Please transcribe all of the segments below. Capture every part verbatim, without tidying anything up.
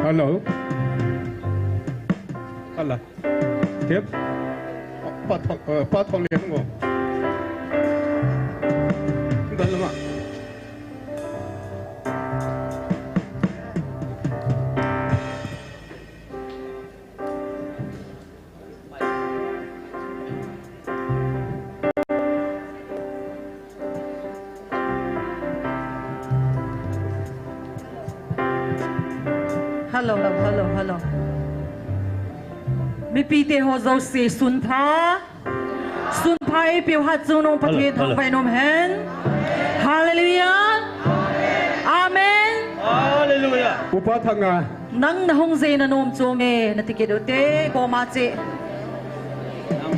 Hello. Hello. Tep. Pa Thong, eh, Pa Thong Lian ngo. Gal lama. Hello, hello, hello. Mipite ho jouse sunpha. Sunpha eipeu Hatchungnung Pathen thangvah in umhen. Hallelujah. Amen. Hallelujah. Upa Thanga. Nang nahung jeh in anom chom e, nati kit ute, koma che.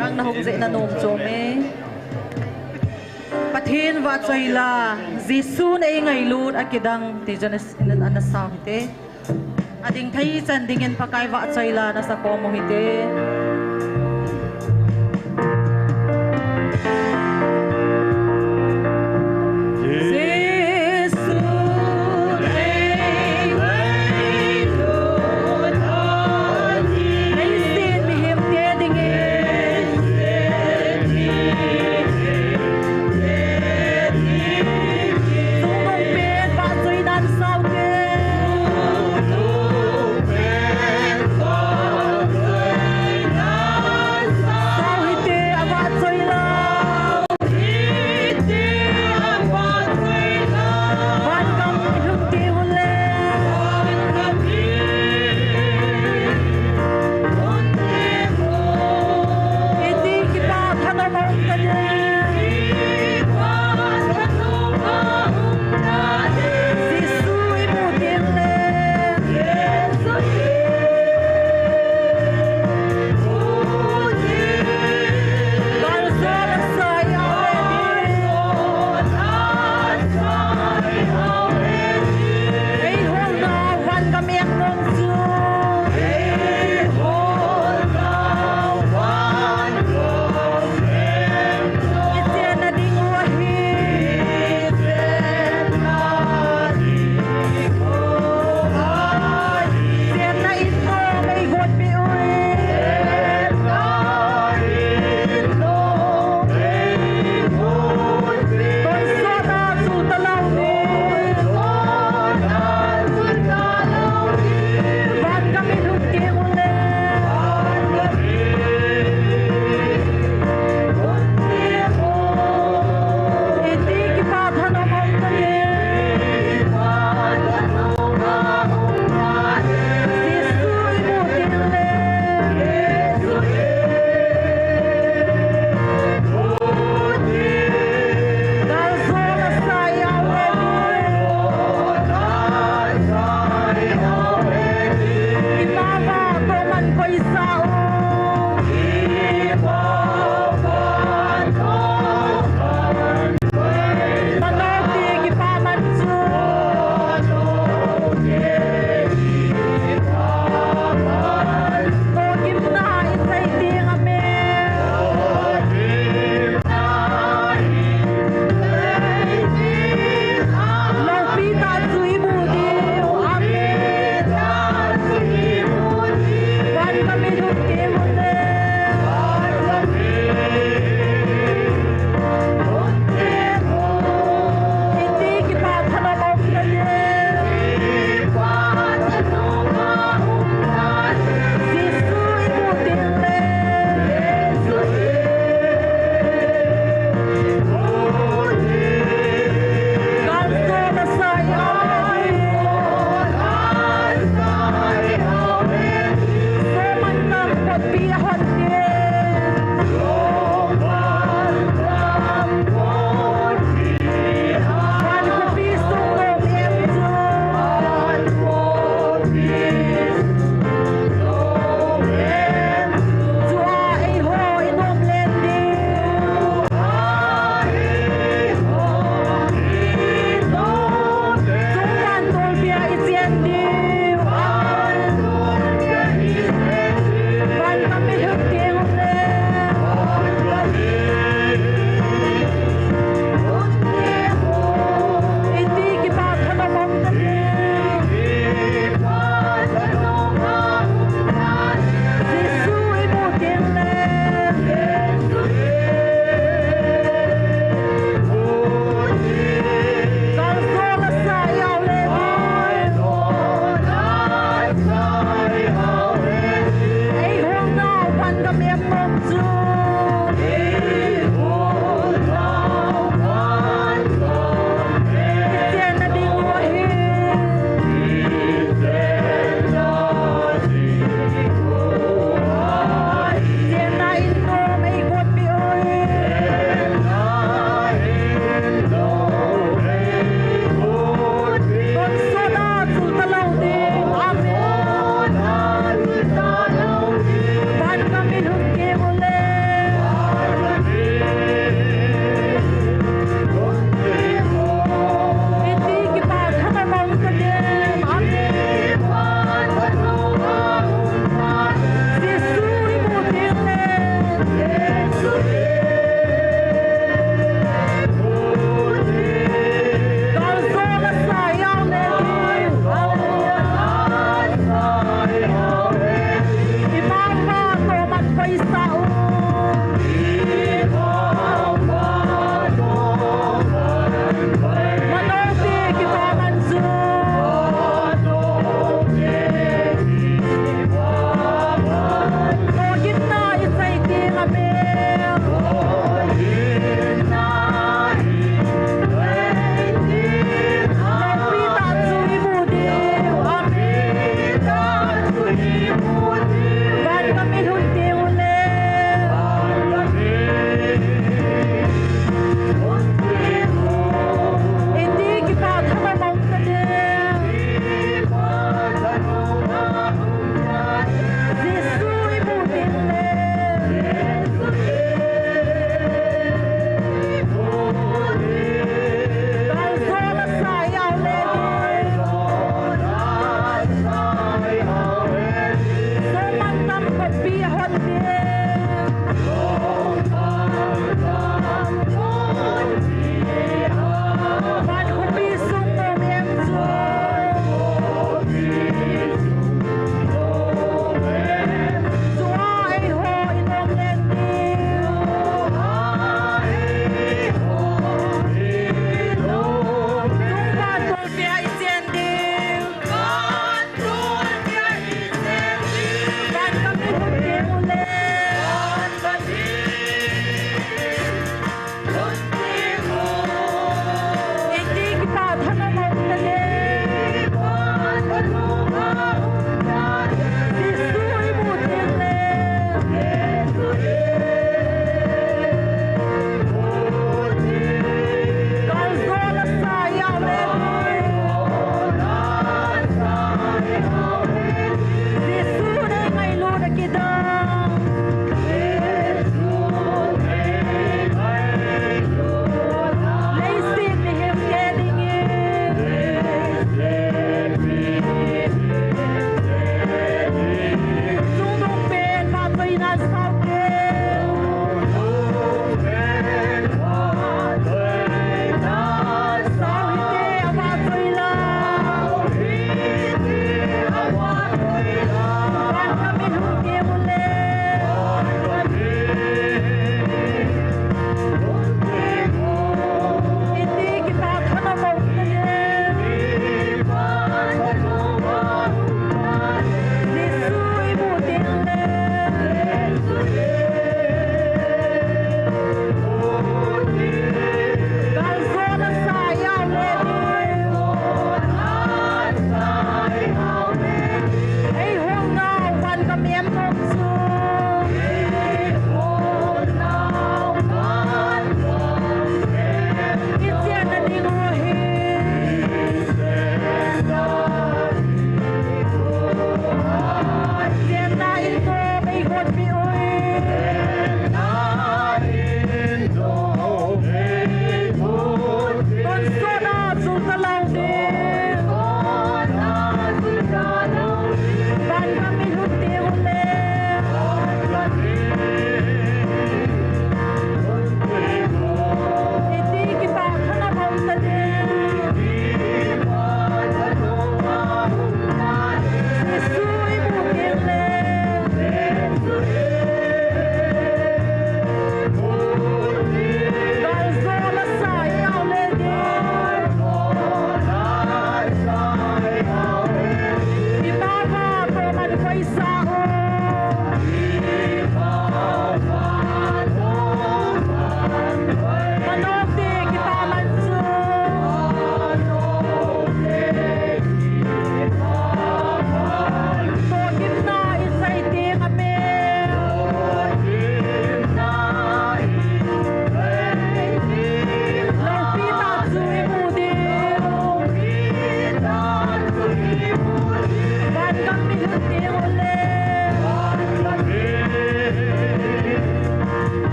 Nang nahung jeh in anom chom e. Pathen vahchoi la, Jesun eingailut akidang, ti chu ana, ana, ana sao hite. Ading thei chan dingin Pakai vahchoi la nasa khom u hite. Jesu, leiset mihemte dingin Chungnung pen vahchoinan sao te.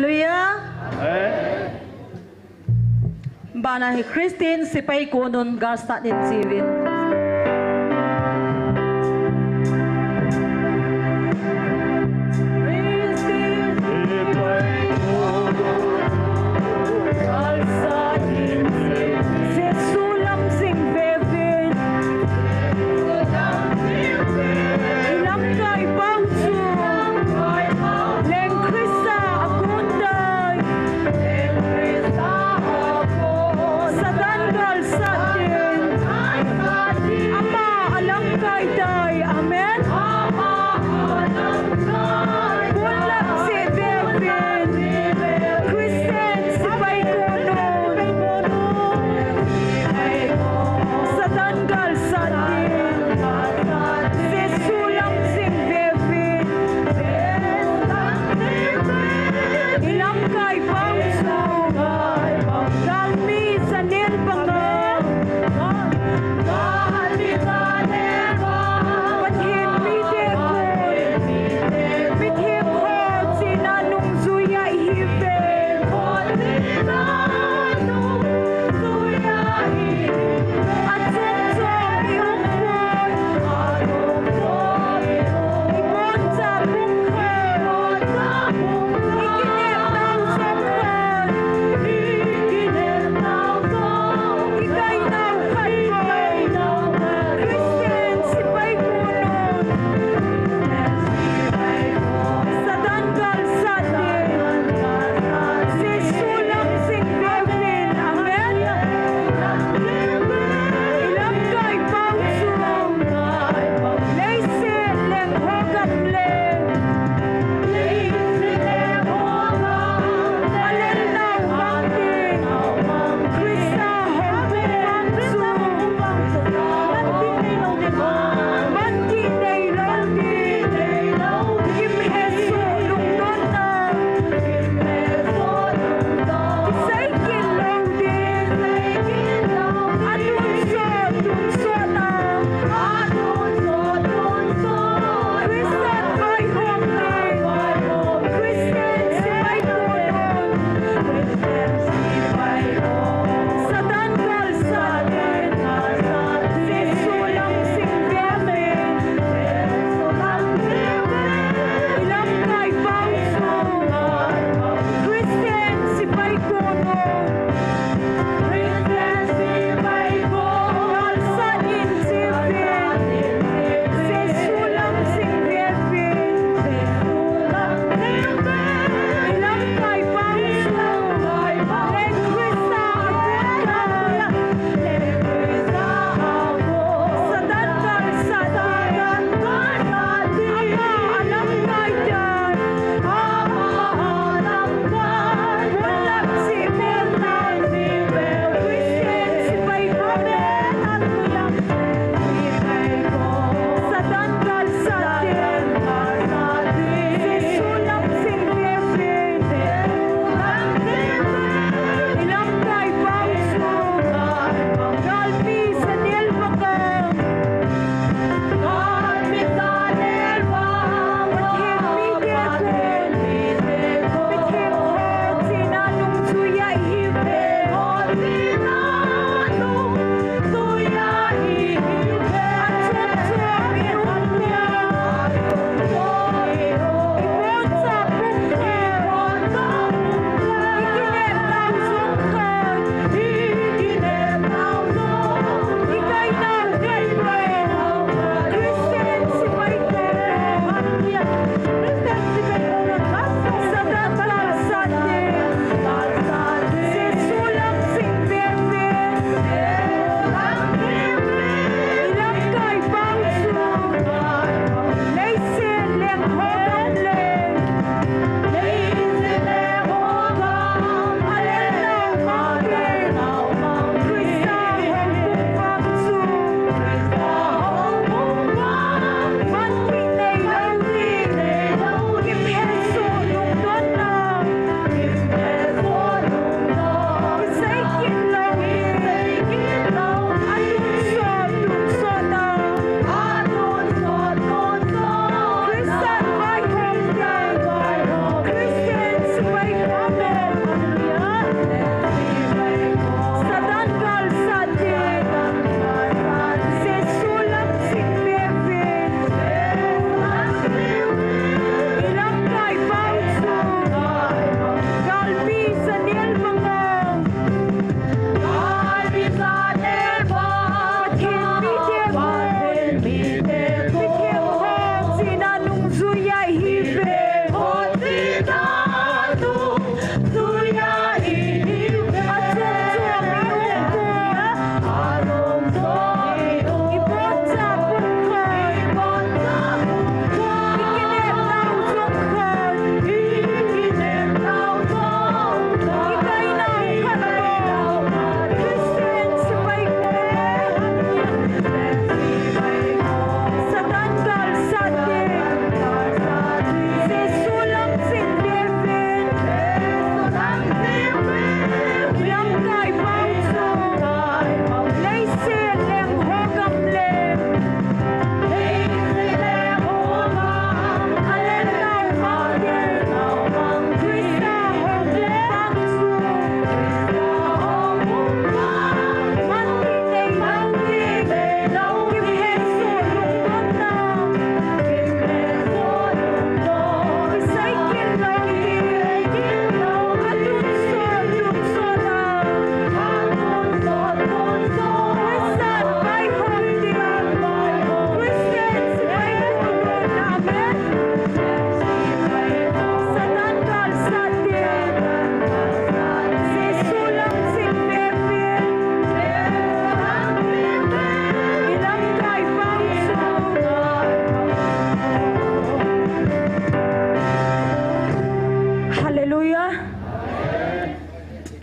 Hallelujah. Bana hi Christian sepai konun galsat in jiuvin. Jesu lam jing vevin. I lamkai pau chu Leng Christa a kon dai. Satan galsat ding.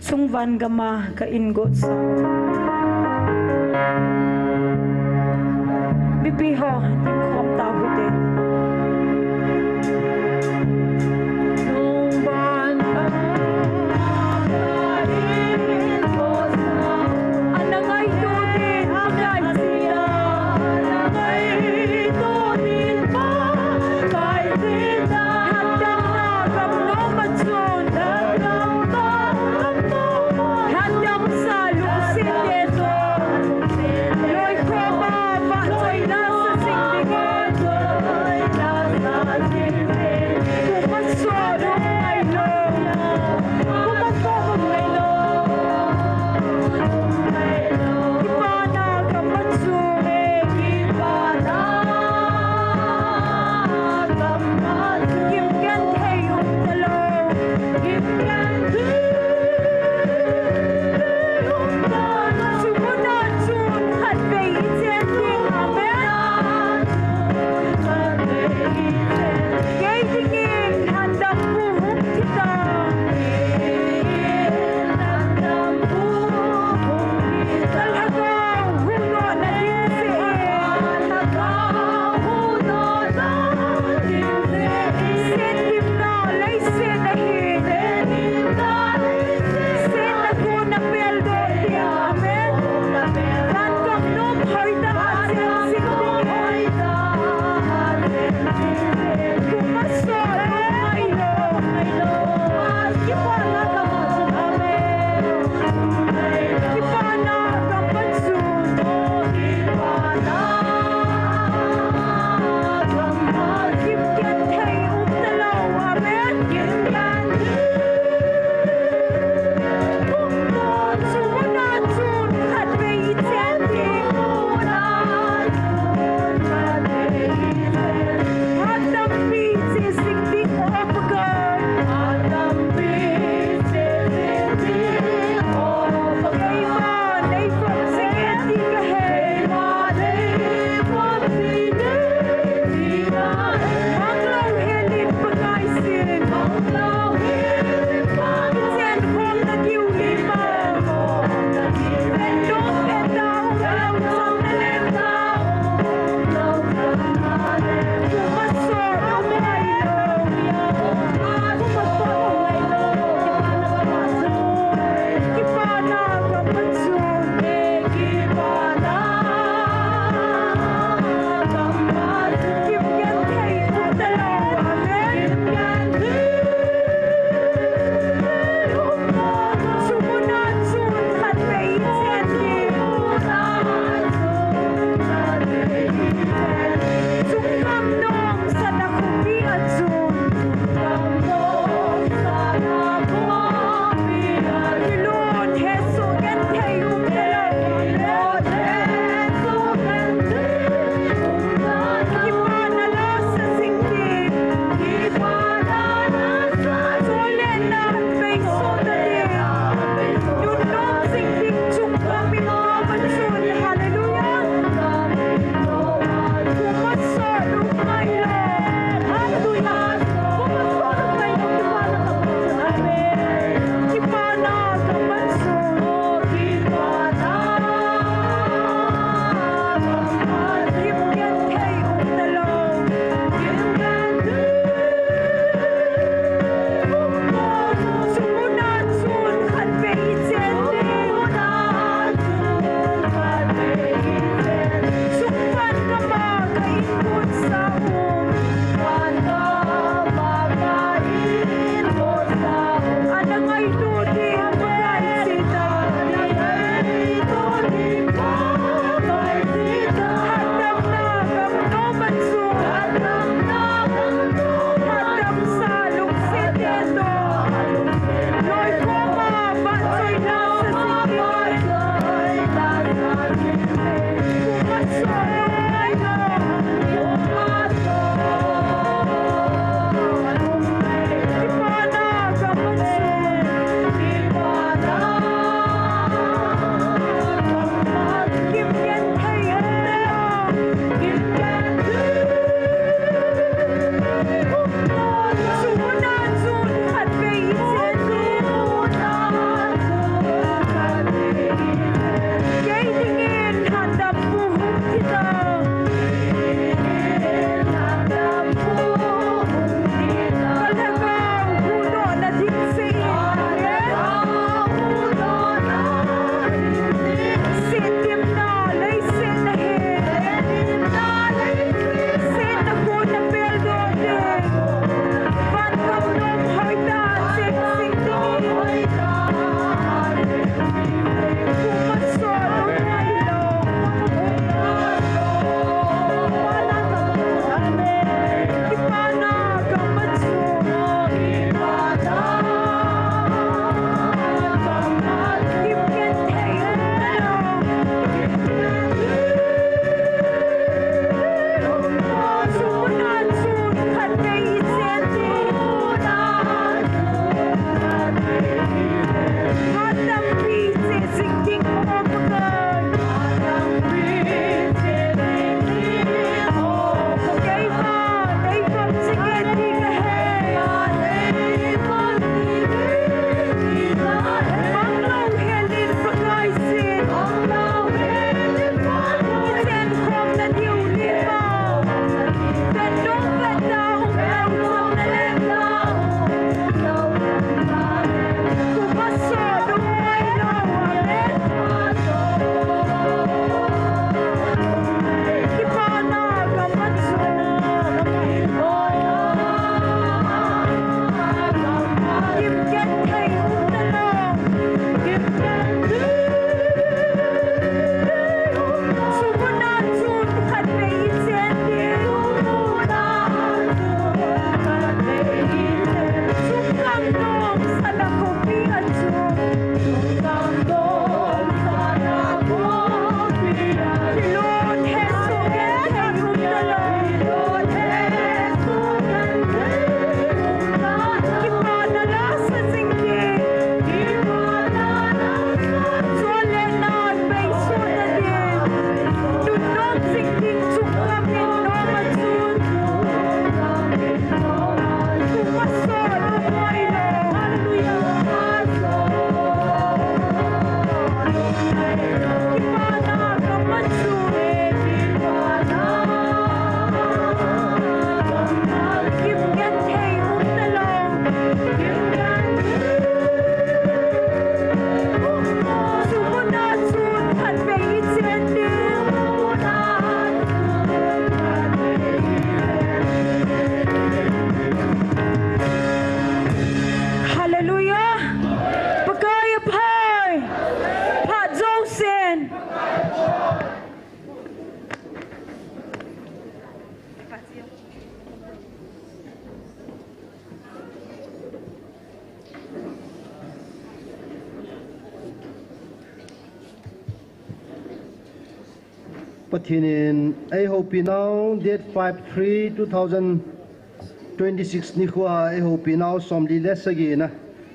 Chungvan gama ka ingot sa. Mipi ho, dingkhom tau hite. Chungvan gama ka ingot sa. Ana ngaito ding, ana ngaito ding. Pathen in eihoupi nau date five three two thousand twenty-six nikho a eihoupi nau somli le sagi na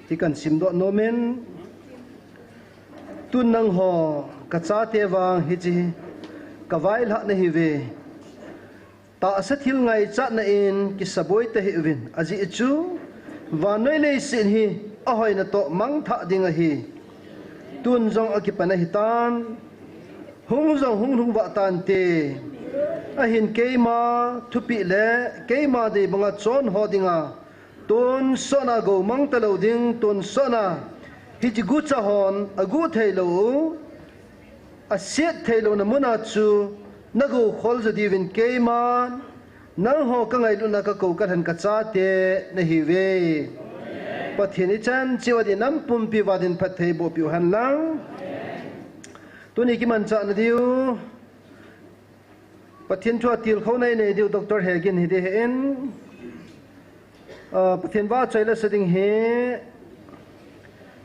hi kahin simdoh nom in, tun nangho kachate vang hiche kavailhah nahiuve. Tahsa thil ngaichatna in kisaboi tahih uvin, ajeh chu vannoi leiset hi ahoina toh mangthah ding ahi. Tun jong akipan ahitan, hung jong hung lhung vah tante. Ahin keima thupeh le keima dei banga chonho dinga tonsot na gou mang talou ding, tonsot na hiche gucha hon aguh theilou u, aset theilouna muna chu nagou khol jo diuvin keiman nangho kangailutna kakou kalhen kachate nahiuve. Pathen ichan cheh uva din nam pumpi uva din phattheiboh peh u henlang. Tuni kimanchahna diu Pathen thua tilkhouna inei diu Doctor Hegin hiding ahin, ah, Pathen vahchoi la sa ding hi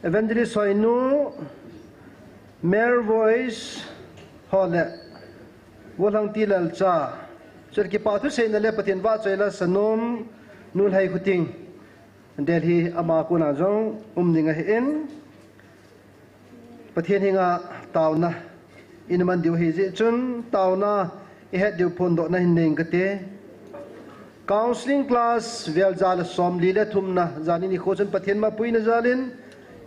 Evangelist Hoinu, Male Voice ho le Volhangti Lalcha, chule kipa thuseina le Pathen vahchoi la sa nom Nu Lhaikhouting, Delhi, ama kona jong um ding ahin, Pathen henga taona ina man diu ahijeh chun taona ihet diu phondohna hin nei inge kati. Counselling class vel ja le somli le thumna jani nikho chun Pathen mapuina jal in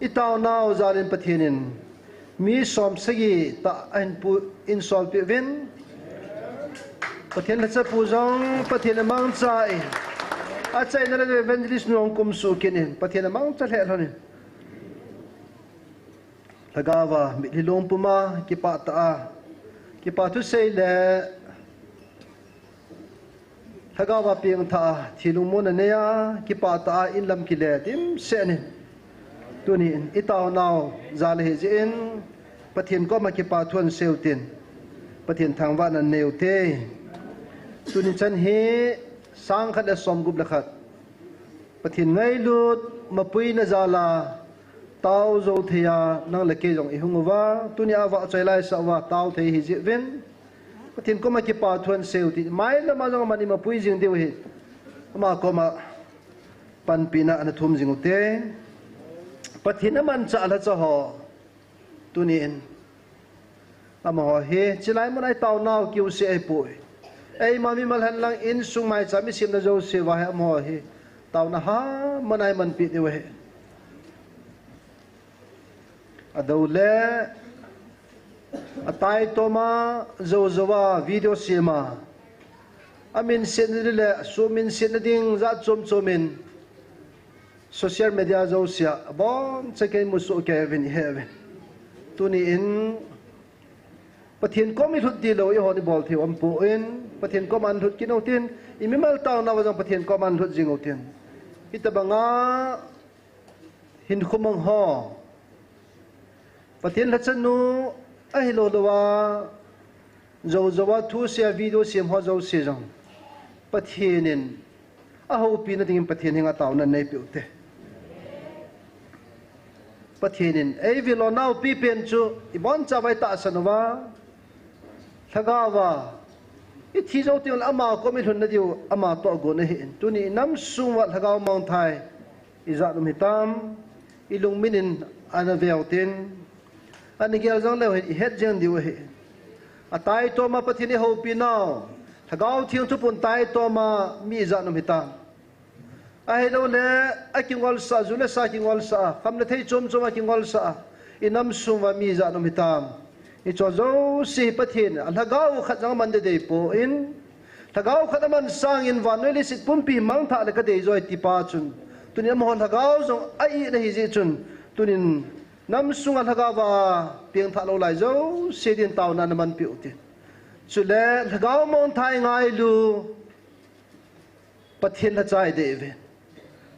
itaonau jal in Pathen in mi somsagi tah ahin pu in solpeh uvin. Pathen lhacha pu jong Pathen in amangcha in, achaina le Evangelist nu jong kumsuh kit in Pathen in amangcha lheh lhon in. Lhagao a mitlhi long puma kipah tah a kipa thusei le lhagao a pengthah a thi lungmonna nei a kipah tah a inlam kile dimset in, tuni in itaonau jal ahijeh in Pathen koma kipa thu hin sei utin, Pathen thangvahna nei ute. Tuni chan hi sang khat le somgup le khat Pathen ngailut mapuina jal a tao jou thei a nang le kei jong ihung uva, tuni a vahchoi laisah uva tao thei ahijeh uvin, Pathen koma kipa thu hin sei utin, mailam a jong aman imapui jing diu ahi. Ama koma panpina ana thum jing ute. Pathen amanchah lhacha ho, tuni in amaho hi chilai mun a itaonau kiuseh ahipoi. Eima mimal henlang insung maicham isemna jouse uva hi amaho hi taona ham mun a imanpeh diu ahi. Adou le ataitom a jou jou a video sem a, aminsetna ding le asuh minsetna ding jat chom chom in social media jouse a aboncha kei musoh kei uvin ihe uvin. Tuni in Pathen kom ilhut tilou eihon ibol thei u aumpoi, Pathen kom a lhut kit utin, imimal taonauva jong Pathen kom a lhut jing utin. Hitobanga hinkho mang ho, Pathen lhachanu ahilou louva jou jou a thusei a video sem ho jouse jong Pathen in ahoupina dingin Pathen henga taona neipeh ute. Pathen in eivil u nao pipen chu ibonchauva itahsan uva, lhagao a ithi jou teng le ama kom ilhunna diu ama toh agon ahin, tuni inam sung uva lhagao mangthai ijat um hitam, ilungmin in ana veu tin, ana gel jong leu hin ihet jeng diu ahi. Ataitom a Pathen ihoupi nau, Lhagao Theng thupun taitom a mi ijat um hitam. Ahilouleh akingolsah, ju le sa kingolsah a, kham le thei chom chom a kingolsah a, inam sung uva mi ijat um hitam. Hiche jouse hi Pathen a lhagao khat jong aman deidei poi, lhagao khat aman sangin vannoi leiset pumpi mangthah le kadei joi tipa chun, tunin amaho lhagao jong a-it ahijeh chun, tunin nam sunga lhagao a pengthah lou lai jouse din taona namanpeh utin. Chule lhagao mangthai ngailu, Pathen lhacha idei uve.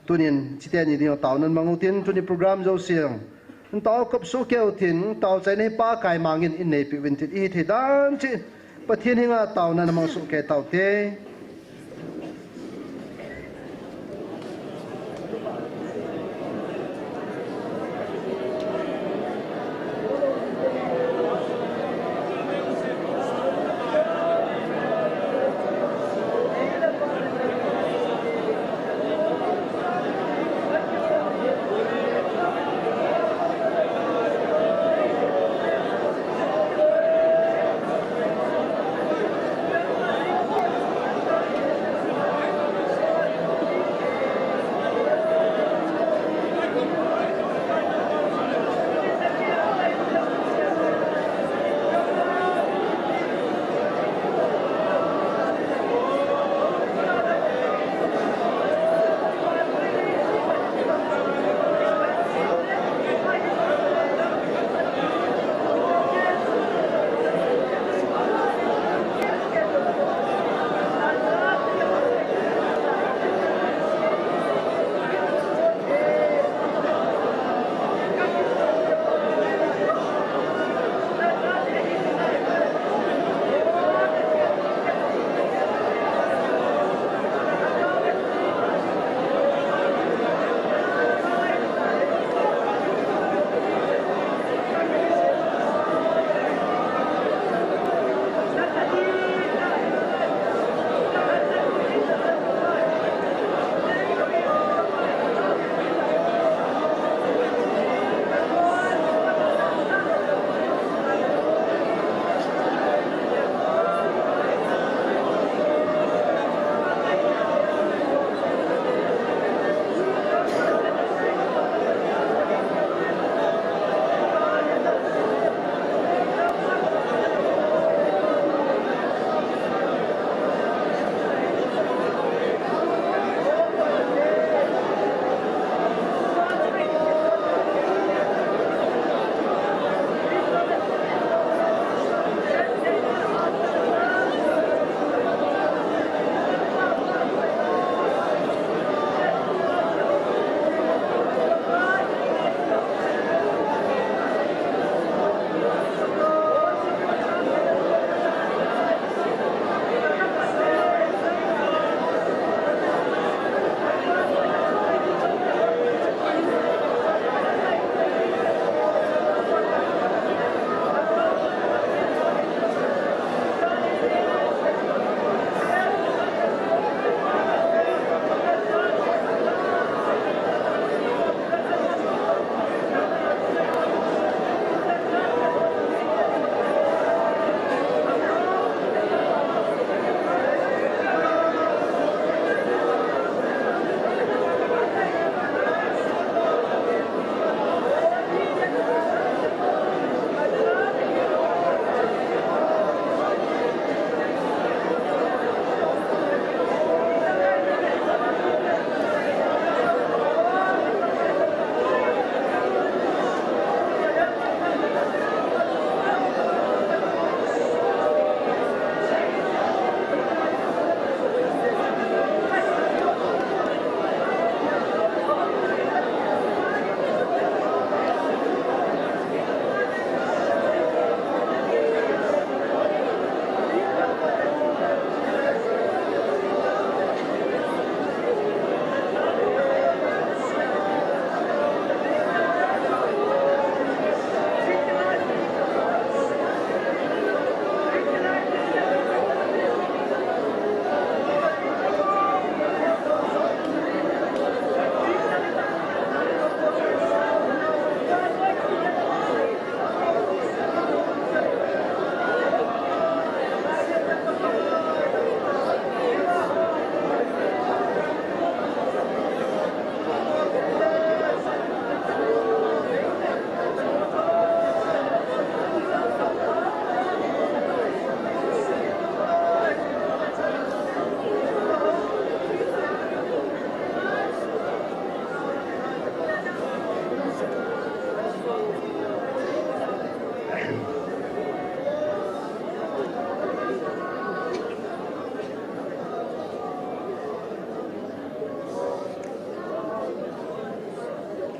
Tunin chiteni ding taona namang utin, tuni program jouse natao kop soh kei utin, taochaina hi Pa Kaimang in eineipeh uvin tin, ihithei dan cheh in Pathen henga taona namang soh kei taute.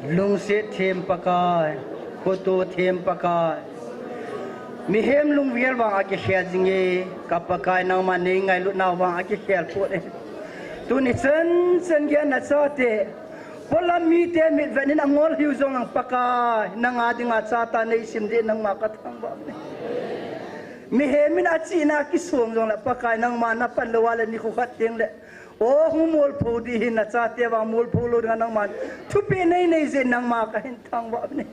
Lungset them Pakai, khoto them Pakai. Mihem lungvial vang akikhel jinge, ka Pakai nangma nei ngailut nau vang akikhel pon e. Tuni chan chan gei nachate, polam mite mitvet in angol hiu jong nang Pakai, nanga dinga chate neisim ding nangma kathangvah uve. Mihem in achihna kisong jongle Pakai nangma napan lou a le nikho khat tengle, o hung molpho ding ahi, nachate vang molpho lou dinga nangman thupeh nei nei jeh in nangma kahin thangvah uve.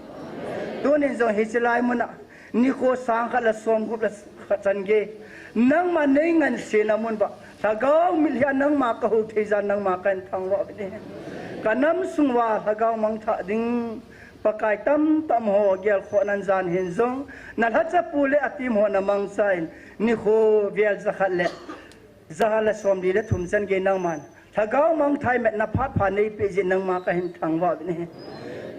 Tunin jong hiche lai muna, nikho sang khat le som gup le khat chan gei, nangma nei ngansena mun uva, lhagao mitlhi a nangma kahou thei jeh in nangma kahin thangvah uve. Kanam sung uva lhagao mangthah ding Pakai tamtah ho gelkhoh nan jan hin jong, nalhacha pu le ateam ho namangchan, nikho vel jakhat le ja le somli le thum chan gei nangman lhagao mangthah in metna phat pha neipeh jeh in nangma kahin thangvah uve.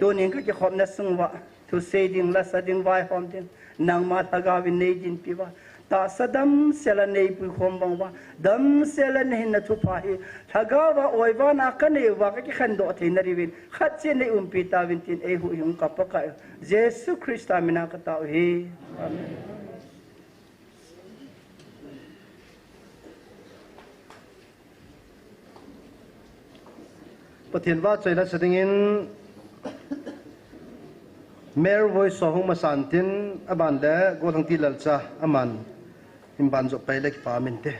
Tunin kakikhopna sung uva, thusei ding, lasa ding, vaihom ding, nangma lhagao in neidinpi uva, tahsa damsel a neipuikhom bang uva, damsel a nahin nathupha hi, lhagao va oiva na kanei uva kakikhendoh theina diuvin, khat cheh in neiumpi tauvin tin eihuhhing ka Pakai u Jesu Christa mina katao uve. Amen. Pathen vahchoina sa dingin Mer Voiso hung masan tin, aban le Golhangti Lalcha aman hin banjo pai le kipa um inte.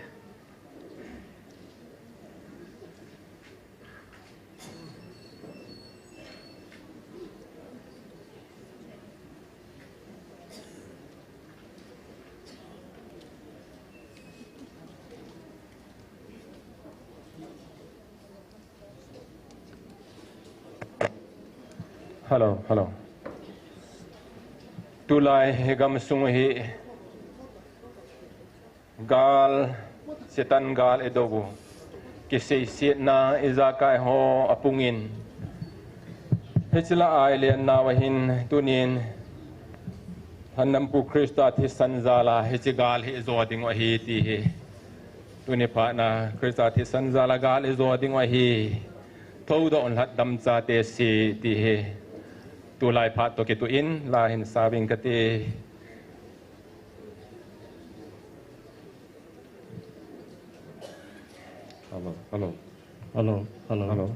Hello, hello. Tulai hi gamsung hi gal, Satan gal idou u, kiseisetna ijakai ho apungin, hiche lah a ilen nauva hin tunin Lhannampu Christa thisan jal a hiche gal hi ijo dingu ahi ti hi. Tuni phatna Christa thisan jal a gal ijo dingu ahi. Thoudoh un lhatdam chate se ti hi. Tulai phat toh kitoh in la hin sauving kati. Hello, hello. Hello, hello. Hello.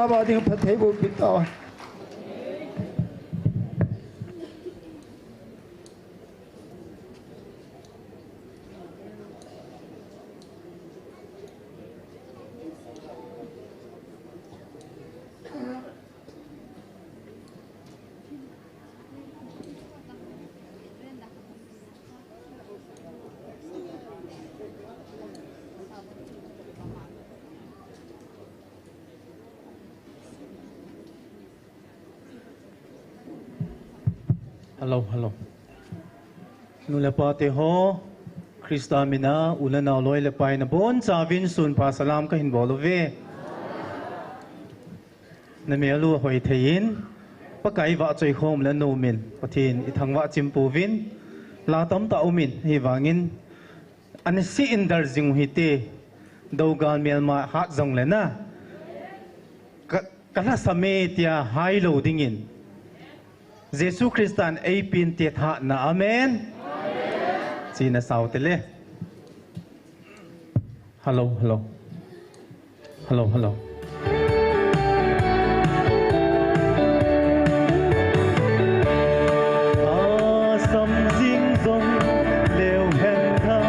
Ba ding phatthei boh peh tauhen. Hello, hello. Nu le pa te ho, Christa mina u le nao loi le pai nabonchauvin sunpha salam kahin bol uve. Namel u ahoi thei in, Pakai vahchoi khom le nom in, Pathen ithangvah chim pouvin, la tamtah um in, hivangin, Anise in dal jing u hite, dougal melma hat jongle na. Ka, ka lhasam e tia hai lou dingin. Jesu Christan eipeh inte thahatna. Amen. China sao tele. Hello, hello. Hello, hello. Asam jing jong leu hen tha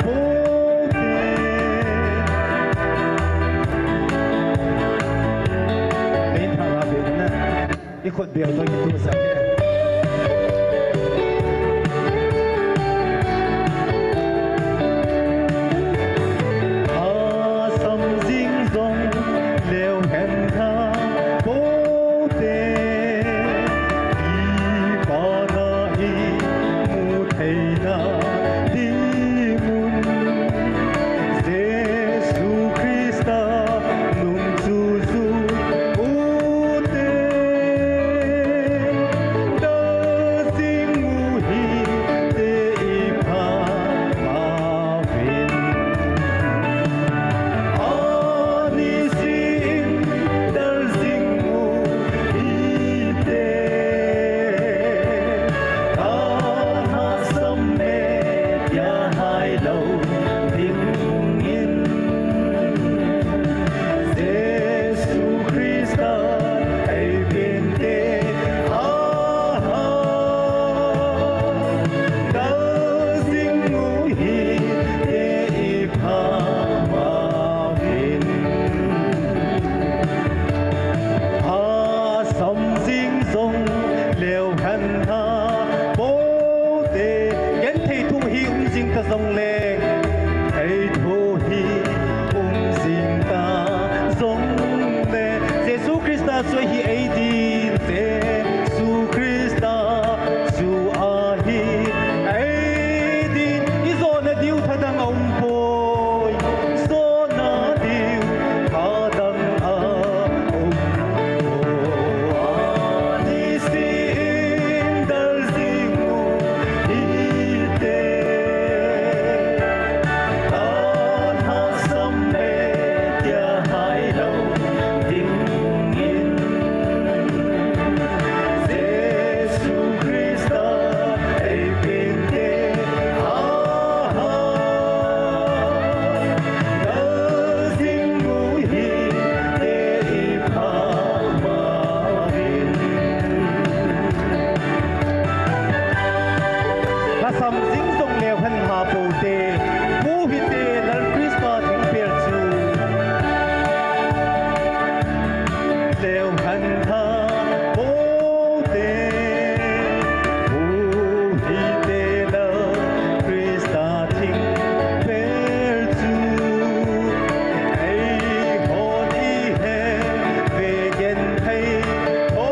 pote. Nei tha la be na. I khut beu toh kitoh sah e. Asam jing jong leu hen tha pote, i Pa na i mu theina dingun, Jesu Christa nung chu ju ute. Dal jing u hite i pha mauvin. Anise in dal jing u hite. Ka lhasam e tia hai lou dingin. Jesu Christa eipeh inte. Aha. Dal jing u hite i pha mauvin. Asam jing jong leu hen tha pote. Genthei thu hi um jing ta jongle, thei thu hi um jing ta jongle, Jesu Christa chu ahi ei din, Jesu Christa chu ahi ei din. I jona diu thadang aum poi. Jona diu thadang aum poi. Anise in dal jing u hite. Ka lhasam e tia hai lou dingin. Jesu Christa eipeh inte. Aha. Dal jing u hite i pha mauvin. Lhasam jing jong leu hen tha pote, mu hite Lal Christa thingpel chu. Leu hen tha pote, mu hite Lal Christa thingpel chu. Eihon i he ve genthei tho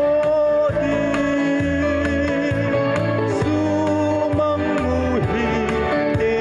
ding, sumang u hite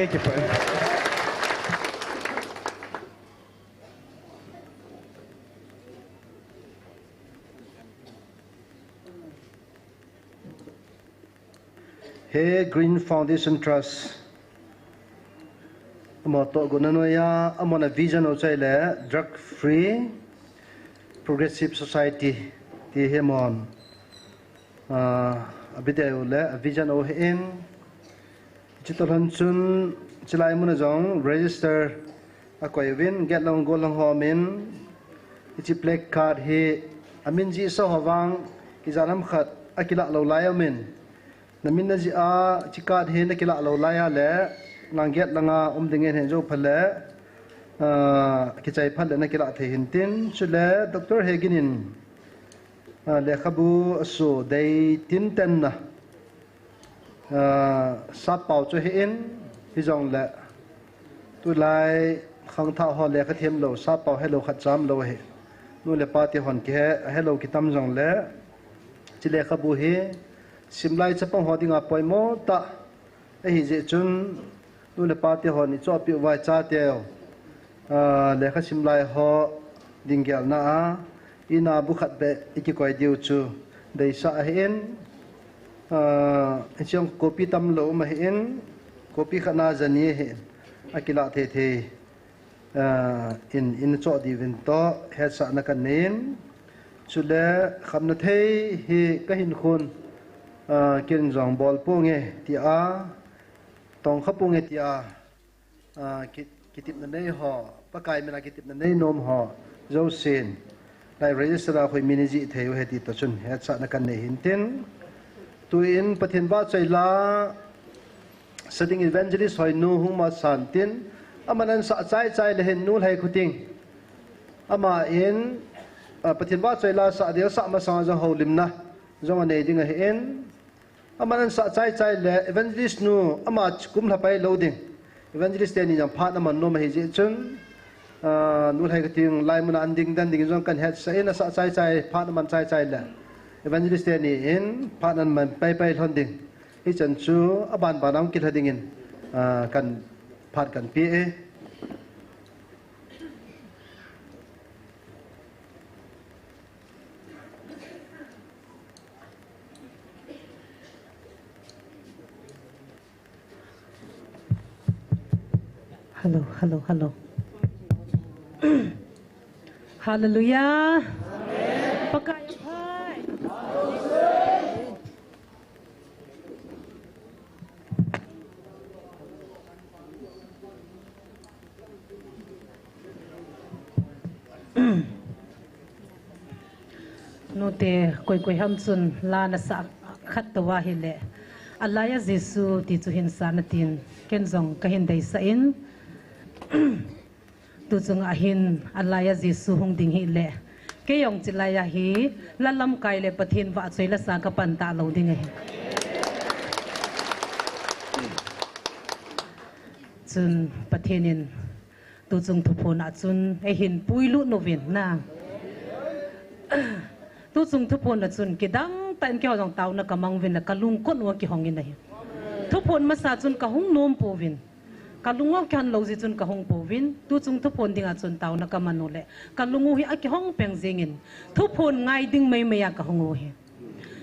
Thank you, friend. He Green Foundation Trust. Amaho tohgon a noiya, amahon a vision u chu ahile drug free progressive society ti hi amahon, ah, a bidei u le a vision u ahin. Chutoh lhon chun chulai mun a jong register akoi uvin, Getlong Gollhang ho min, hiche placard hi amin jihsa ho vang, ijat ham khat akilah lou lai aum in. Namin najih a, hiche card hi nakilah lou lai a le, nang Getlong a um ding in hin jou phat le, ah, kichai phat le nakilah thei hin tin, chule Doctor Hegin in, ah, lekhabu aso dei tinten na. Ah, sappao chu ahin, hijongle tulai khangthah ho lekha them lou, sappao helou khat cha umlou ahi. Nu le pa te hon kihe, ahelou kitam jongle, hiche lekhabu hi simlai chapang ho dinga poimo tah ahi jeh chun, nu le pa te hon ichohpeh uva, ichateu, ah, lekha simlai ho ding gelna a, in a bu khat beh ikikoi diu chu deisah ahin, ah, hiche jong copy tamlou um ahin, copy khat na jani ahin, akilah thei thei, ah, in, in choh diuvin toh hetsahna kanei in, chule khamna thei hi kahinkho in, ah, ken jong bol ponge tia, tongkha ponge tia, ah, ki, kitepna nei ho, Pakai mina kitepna nei nom ho jousen, lai register a koi min ijih thei u ahi ti toh chun hetsahna kanei hin tin. Tuin Pathen vahchoi la sa ding evangelist Hoinu hung masa in tin, aman asah chai chai le hin Nu Lhaikhoteng, aman, ah, Pathen vahchoi la sa ding asah masang a jong houlimna jong anei ding ahin, aman asah chai chai le evangelist nu ama kum lha pai lou ding. Evangelist teni jong phat aman nom ahi jeh chun, ah, Nu Lhaikhoteng lai mun a an ding den ding jong kan hetsah in, asah chai chai, phat aman chai chai le evangelist teni in phat aman pai pai lhon ding. Hichan chu aban ban a hung kilha ding in, ah, kan phat kan pe e. Hello, hello, hello. Hallelujah. Pakai aphai. Nute, koi koi ham chun la nasah khat tou ahile, Alai a Jesu ti chu hin sa natin, ken jong kahin deisah in. Tuchung a hin Alai a Jesu hung ding hile, kei jong chulai a hi la lamkai le Pathen vahchoi la sa kapan talou ding ahi. Chun Pathen in tuchung thuphon a chun eihin puilut uvin na. Tuchung thuphon a chun kidang tah in keiho jong taona kamang uvin le kalungkot u akihong in ahi. Thuphon masa chun kahung nom pouvin. Kalung u akihan lou jeh chun kahung pouvin, tuchung thuphon dinga chun taona kaman u le, kalung u hi akihong peng jeng in, thuphon ngai ding mei mei a kahung u hi.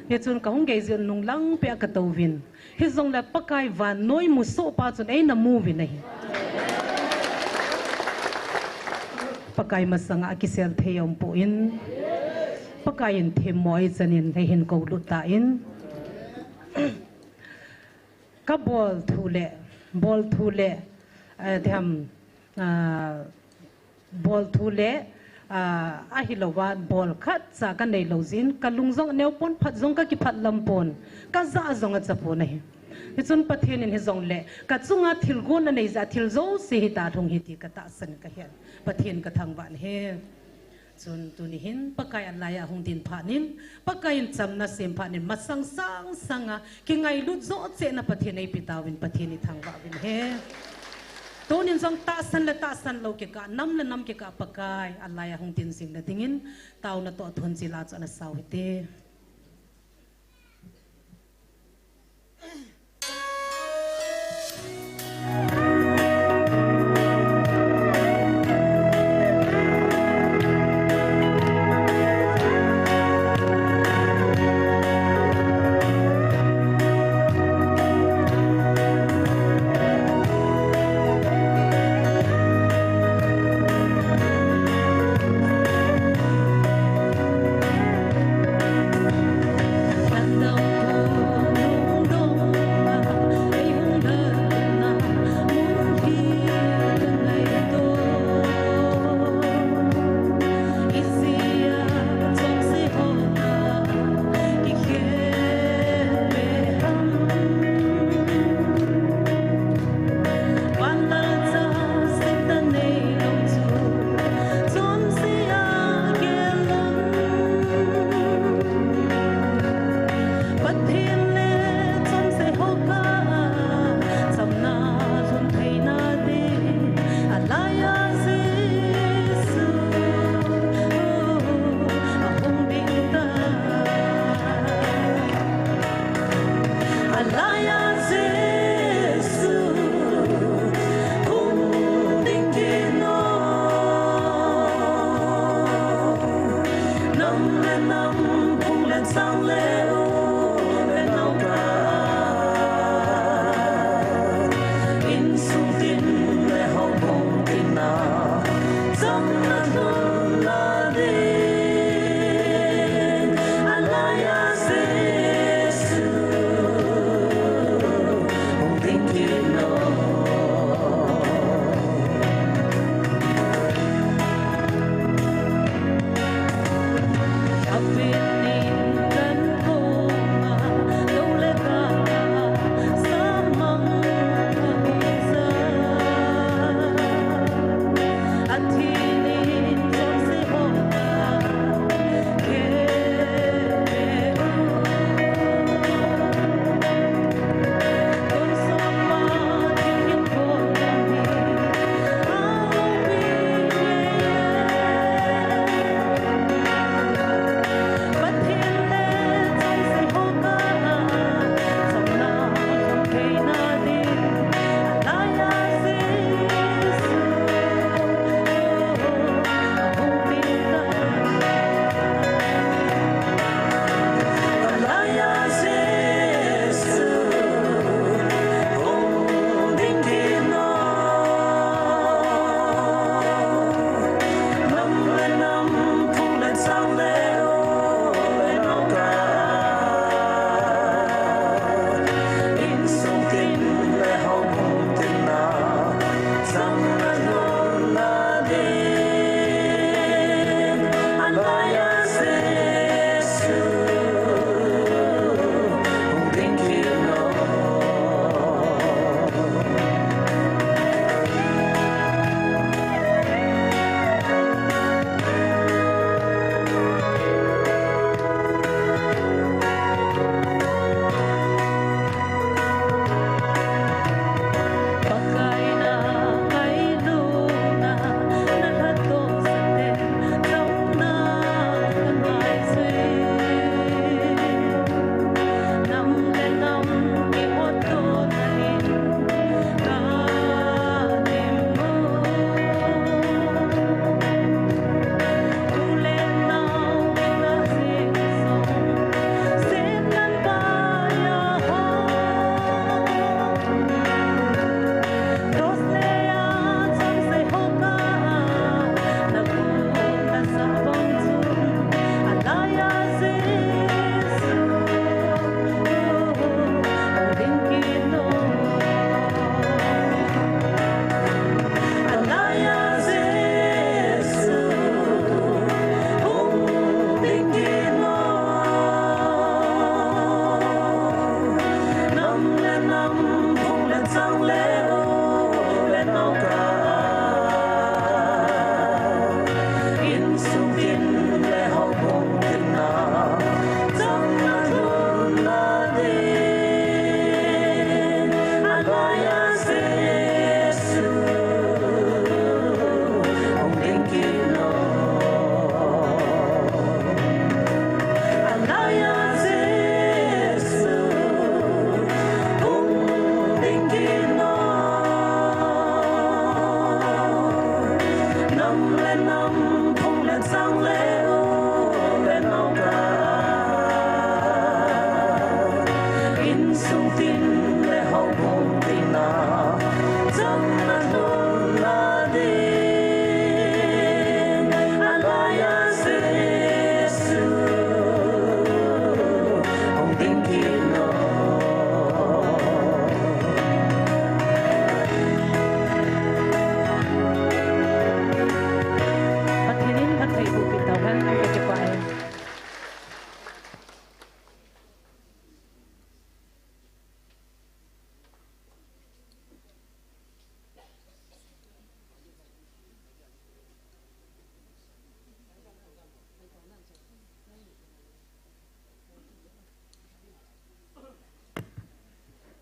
Hichun kahung gei jeh un nunglang peh a katouvin. Hijongle Pakai vannoi musoh pa chun eina mu uvin ahi. Pakai masanga akisel thei aumpoi. Pakai in themmo eichan in eihin koulut tan. Kabol thu le, bol thu le, eh, diham, ah, bol thu le, ah, ahilouva bol khatcha kanei lou jeh in, kalung jong aneo pon, phat jong kakiphat lam pon, kajah jong acha pon ahi. Hichun Pathen in hijongle, kachunga thilgon anei jeh a thil jouse hita lhung hi ti katahsan kahen. Pathen kathangvah in ahi. Chun tuni hin Pakai anlai a hung ding phat in, Pakai in chamna sem phat in, masang sang sanga kingailut joh cheh na Pathen eipe tauvin, Pathen ithangvah uvin ahi. Tunin jong tahsan le tahsan lou kikah, nam le nam kikah Pakai anlai a hung ding jing na dingin, taona toh thunjil a chu ana sao hite. le nam, phung le chang le u le nau ka. Insung tin le houbung tin a, chang na nun na ding, a lai a Jesu, hong ding kit o. Pathen in phatthei boh peh tauhen, ka kipah e.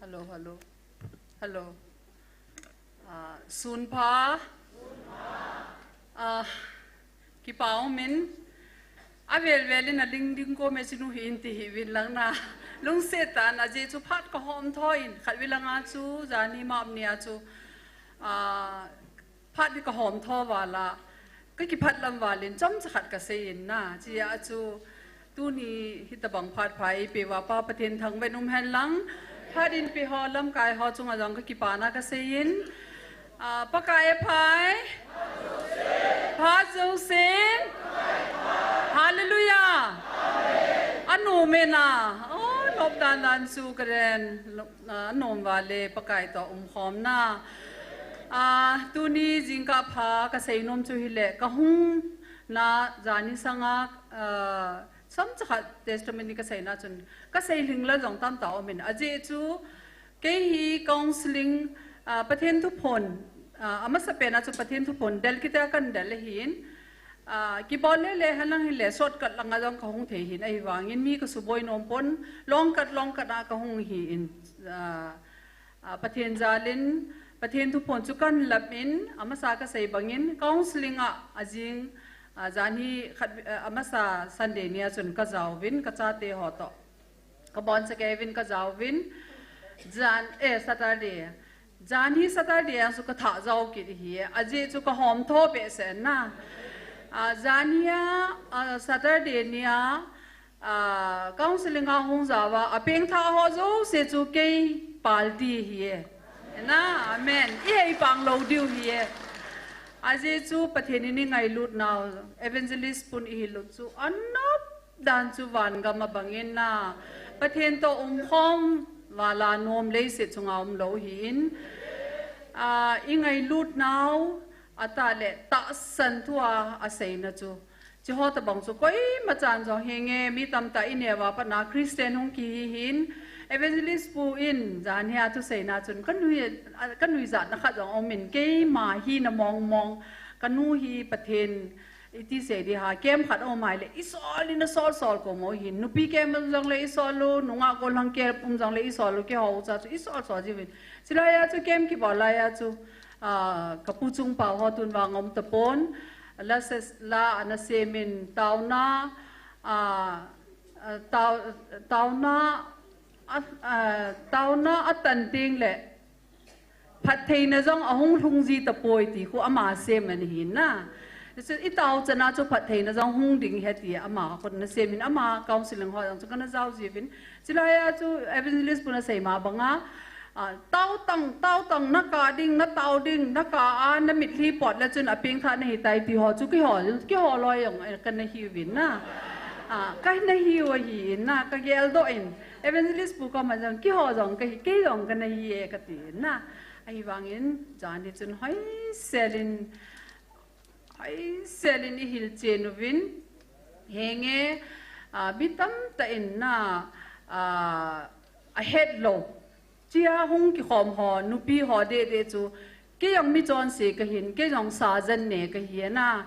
Hello, hello. Hello. Ah, sun pha. Ah, kipah um in. Avel vel in a ling ding ko me chinu hi in ti hi vin lang na. Lungset tah in ajeh chu phat ka hom tho in. Khatvei lang a chu, jani map ni a chu. Ah, phat hi ka hom tho val a, ka kiphat lam val in chomcha khat ka sei in na, chia chu tuni hitabang phat pha eipeh uva Pa Pathen thangvah in um hen lang, phat eipeh ho lamkai ho chunga jong ka kipana ka sei in, ah, Pakai e pha e, phat jousen, Hallelujah, anom e na, oh, nop dan dan chu ka den, ah, anom val e, Pakai toh umkhom na. Ah, tuni jingkah pha ka seinom chu hileh, ka hung na jani sanga, ah, chomcha khat testimony ka seina chun, ka sei lhinglel jong tamtah um in. Ajeh chu, kei hi counseling, ah, Pathen thuphon, ah, amasapen a chu Pathen thuphon del kiti a kan del ahin. Ah, kibol lele hen lang hileh, shortcut langa jong ka hung thei hin, ahivangin mi ka suboi nom pon, long cut, long cut a ka hung hi in, ah, Ah, Pathen jal in, Pathen thuphon chu kan lap in, amasa ka sei bangin, counseling a, ajing, ah, jani khat, ah, amasa Sunday ni a chun ka jaovin, ka chate ho toh. Ka boncha kei uvin ka jaovin, jan, eh, Saturday. Jani Saturday a chu ka thah jao kit hi, ajeh chu ka hom tho behseh na. Ah, jani a, ah, Saturday ni a, Ah, counseling a hung jao a, apengthah ho jouse chu kei party hi e. Na, amen. I hei pang lou diu hi e. Ajeh chu Pathen in i ngailut nau, evangelist pun i hilut chu, anop dan chu vangam a bangin na. Pathen toh umkhom val a nom leiset chunga um lou hi in. Ah, i ngailut nau, atah le tahsan thu a, aseina chu. Chiho tabang chu koima chan jong hinge, mi tamtah i neo a pat na Christian hung kihi hin, evangelist pu in, jan hi a thuseina chun, ka nui, ka nuijatna khat jong um in, keima hina mong mong, ka nu hi Pathen, iti sei di ham, camp khat um ahile, i sol in a sol sol ko mo hin, nupi camp um jongle i sol u, nungah gollhang camp um jongle i sol u, keiho ucha chu i sol sol jiuvin. Chulai a chu camp kibol lai a chu, ah, ka pu Chungpao ho tun vang um tapon, la ses-, la ana sem in taona, ah, ah, tao-, taona, ah, ah, taona atan teng le, phattheina jong ahung lhung ji tapoi ti khu ama sem ana hin na. Chu i tao chana chu phattheina jong hung ding ahi ti ama khut ana sem in ama counseling ho jong chu kana jao jiuvin. Chulai a chu evangelist pun asei ma banga, ah, tao tang, tao tang, na kah ding, na tao ding, na kah a, na mitlhi pot le chun apengthah na hitai ti ho chu keiho, keiho loi jong, eh, kana hiuvin na. Ah, kana hiu ahi in na, ka geldoh in. Evangelist pu koma jong, keiho jong, ka hi, kei jong kana hi e kati in na. Ahivangin, jan hi chun hoisel in, hoisel in i hilchen uvin. Henge, ah, mi tamtah in na, ah, ahet lou. Chia hung kikhom ho, nupi ho deh deh chu, kei jong mi chonse kahin, kei jong sajan ne kahi na.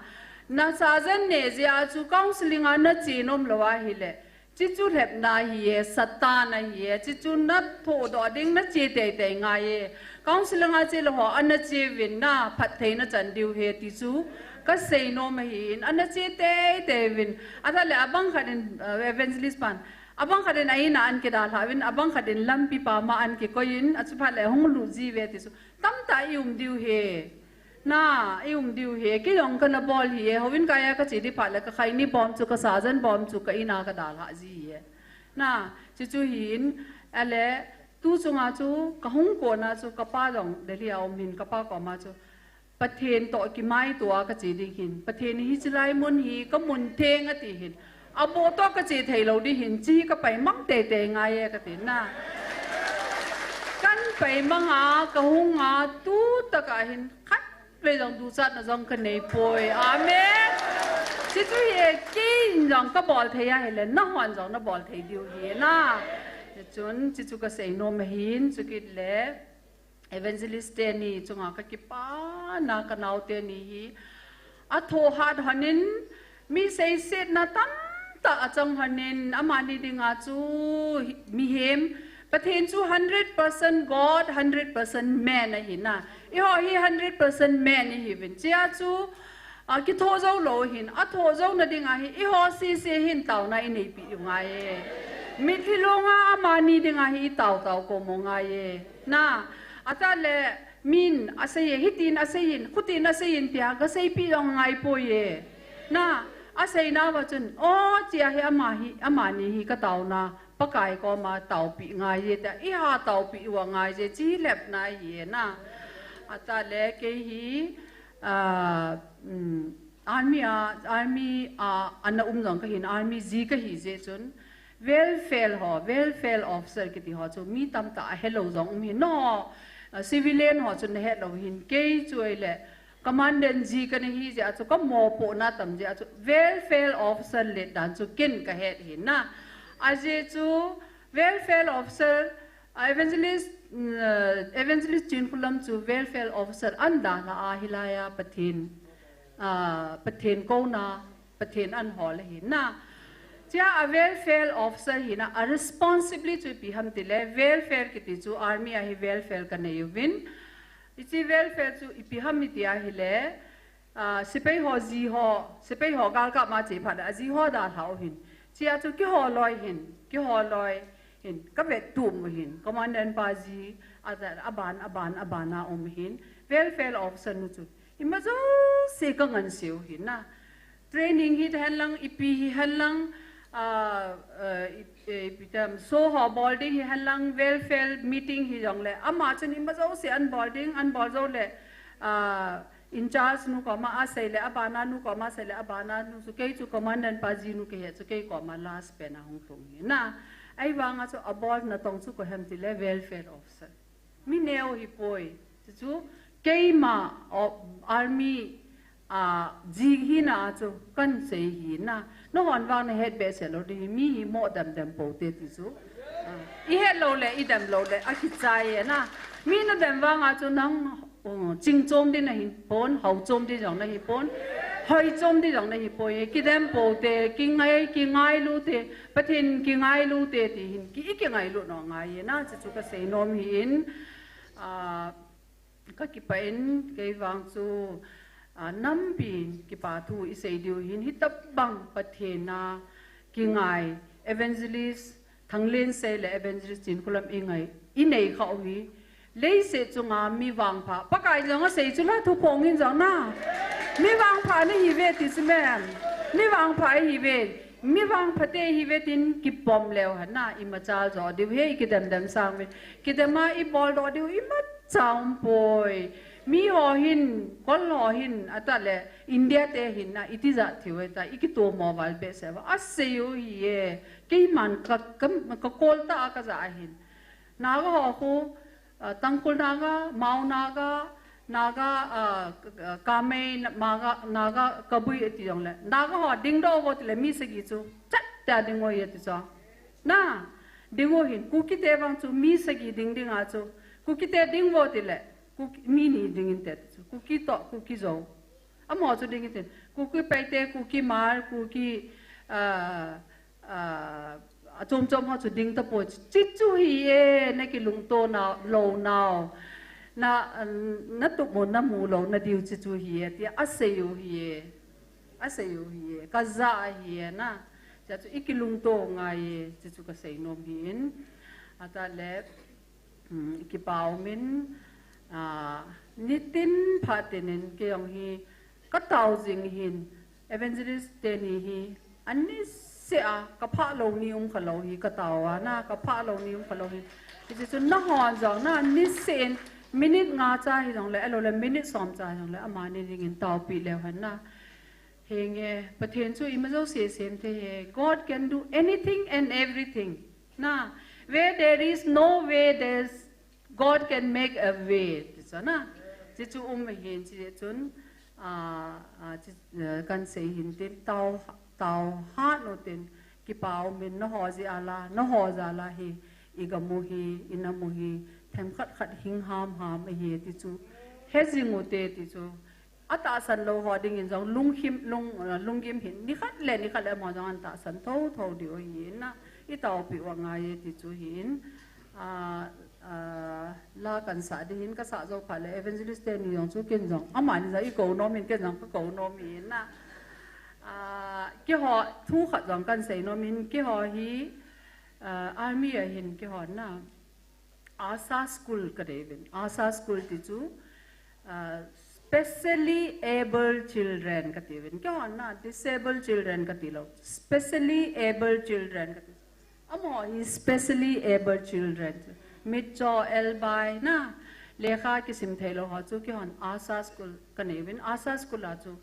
Na sajan ne jeh a chu counseling a na che nom lou ahile, chi chu lhepna ahi e, Satan ahi e, chi chu na thodoh ding na che teitei ngai e. Counseling a che lou ho, ana che uvin na, phattheina chan diu ahi ti chu, ka sei nom ahi in, ana che teitei uvin. Atah le abang khat in, uh, evangelist pan, abang khat in a in a an kidalha uvin, abang khat in lampi pam a an kikoi in, achu phat le hung lut ji uve ti chu. Tamtah i um diu ahi. Na, i um diu hi, kei jong kana bol hi, houin kaiya kache di phat le ka khaini bom chu, ka sajan bom chu, ka ina ka dalha ji hi. Na, chuchu hin, ale, tu chunga chu, ka hung kona chu, ka pa jong Delhi a um hin, ka pa koma chu, Pathen toh kimaitoa kache ding hin, Pathen hi chilai mun hi, ka mun theng ati hin, abo toh kache thei lou di hin, chi ka paimang teitei ngai e kati na. Kan paimang a, ka hung a, tu taka hin, khat vei jong duchatna jong ka nei poi. Amen. Chuchu hi e, kei in jong ka bol thei ahile, nahon jong na bol thei diu hi na. Chun, chuchu ka sei nom ahin, chukit le, Evangelist teni chunga ka kipana ka nao teni hi. A thohhat honin, mi seisetna tamtah a chang honin, amani dinga chu hi-, mihem, Pathen chu hundred percent God, hundred percent man ahi na. Eiho hi hundred percent man ihiuvin. Chia chu, a, kitho jou lou hin, a tho jouna dinga hi, eiho sese hin taona i neipi u ngai e. Mitlhi longa amani dinga hi i tao tao komo ngai e. Na, atale, min, asei e, hitin asei in, khutin asei in tia, ka seipi jong ngai poi e. Na, asei nauva chun, o, chia hi ama hi, amani hi ka taona, Pakai koma taopi ngai e tia, i ha taopi uva ngai e, chi lepna hi e na. Atale, kei hi, a, um, army a, army a, ana um jong ka hin, army ji ka hi je chun, Welfare ho, welfare officer kiti ho chu mi tamtah a helou jong um hin. No, a, civilian ho chu na helou hin. Kei chu ahile, commandant ji kana hi jeh a chu ka mopohna tam jeh a chu, welfare officer let dan chu ken ka het hin na. Ajeh chu, welfare officer, a, evangelist, mm, evangelist Chinkholam chu welfare officer an dalha a hilai a Pathen, a, Pathen kouna, Pathen an hol ahi na. Chia a welfare officer hi na, a responsibility chu ipi ham tile, welfare kiti chu army a hi welfare ka nei uvin. Hiche welfare chu ipi ham iti ahile, a, sepai ho ji ho, sepai ho galkap ma che phat a ji ho dalha u hin. Chia chu keiho loi hin, keiho loi hin, ka vettup u hin, commandant pa ji, a, aban, aban, aban a um hin, welfare officer nu chu. Ima jouse ka nganseu hin na. Training hi hen lang, ipi hi hen lang, a, a, i, e, ipi tam, show ho bol ding hi hen lang, welfare meeting hi jong le. Ama chun ima jouse an bol ding, an bol jou le, a, in charge nu koma asei le, abana nu koma asei le, abana nu chu kei chu commandant pa ji nu ka hi chu kei koma last pen a hung lhung hi na. Ahivanga chu abolna tong chu koi ham tile welfare officer. Mi neo hi poi. Chu chu keima, o, army, a, ji hina chu kan sei hi na. Nahon vang na het behseh lou ding hi mi hi mo dem dem pou te ti chu. A, i het lou le, i dem lou le, akichai e na. Mi na dem vanga chu nang, o, ching chom ding na hi pon, hao chom ding jong na hi pon, hoi chom ding jong na hi poi. Kidem pou te, kingai, kingailu te, Pathen kingailu te ti hin, ki, i kingailu nom ngai e na, chu chu ka sei nom hi in, a, ka kipah in, kei vang chu, a, nampi in kipa thu i sei diu hin, hitabang Pathen a kingai, evangelist Thanglensei le evangelist Chinkholam i ngai, i nei kha u hi, Leiset chunga mi vangpha. Pakai jong asei chu la thuphong in jong na. Mi vangpha na hi ve ti chu men. Mi vangpha i hi ve. Mi vangpha te hi ve tin kipom leu hen na. Imachal jo diu hi kidem dem sang ve. Kidem a i bol doh diu imacha um poi. Mi ho hin, kol ho hin, atale, India te hin na, iti ja thiu e ta, i kitomo val behseh va. Asei u hi e. Keiman ka, ka, ka kol ta a ka ja hin. Naga ho khu, ah, Tangkhul Naga, Mao Naga, Naga, ah, Kamei, Naga, Naga, Kabui ati jong le. Naga ho dingdoh vo tile mi sagi chu, chat ta ding vo ye ti chu. Na, ding vo hin, Kuki te vang chu mi sagi ding ding a chu. Kuki te ding vo tile, Kuki, mi ni ding in te chu. Kuki toh, Kuki Zo. Amaho chu ding in tin. Kuki Paite, Kuki Hmar, Kuki, ah, ah, achom chom ho chu ding tapoi. Chi chu hi e, na kilungto na, lou nau. Na, na tup mo na mu lou na diu chi chu hi e, tia asei u hi e. Asei u hi e. Ka ja hi e na. Cha chu i kilungto ngai e, chi chu ka sei nom hi in. Atale, um, i kipa um in, ah, Nitin phatenin kei jong hi katao jing hin, evangelist teni hi aniseh a kaphah lou ni um khalou hi katao a na, kaphah lou ni um khalou hi. Hiche chu nahon jong na niseh in minute nga cha hijongle, ahiloule minute som cha hijongle, amani dingin taopi leu hen na. Henge, Pathen chu ima jouse sem thei e. God can do anything and everything. Na, where there is no way, there's God can make a way. Ti chu na. Hichu um ahin, hichun, ah, ah, hichu, eh, kahin sei hin tin, tao, tao hat un tin, kipa um in, naho jeh a la, naho jal a hi, igam u hi, inam u hi, themkhat khat hing hamham ahi, ti chu, hejing u hite, ti chu. Atahsan lou ho dingin jong lungkim, lung, lunggim hin, nikhat le nikhat le amaho jong ahin tahsan thotho diu ahin na, itaopi u angai e ti chu ahin, ah, ah, la kahin sah ding hin, kasah jou phat le evangelist teni jong chu ken jong, amani jong eikou nom in, ken jong kakou nom in na. Ah, keiho thu khat jong kahin sei nom in, keiho hi, ah, army a hin keiho na, ASA school kadeivin. ASA school ti chu, ah, specially able children katiuvin. Keiho na disabled children kati lou. Specially able children kati. Amaho hi specially able children. Mitcho, elbai na, lekha kisim thei lou ho chu keihon ASA school kaneivin. ASA school a chu,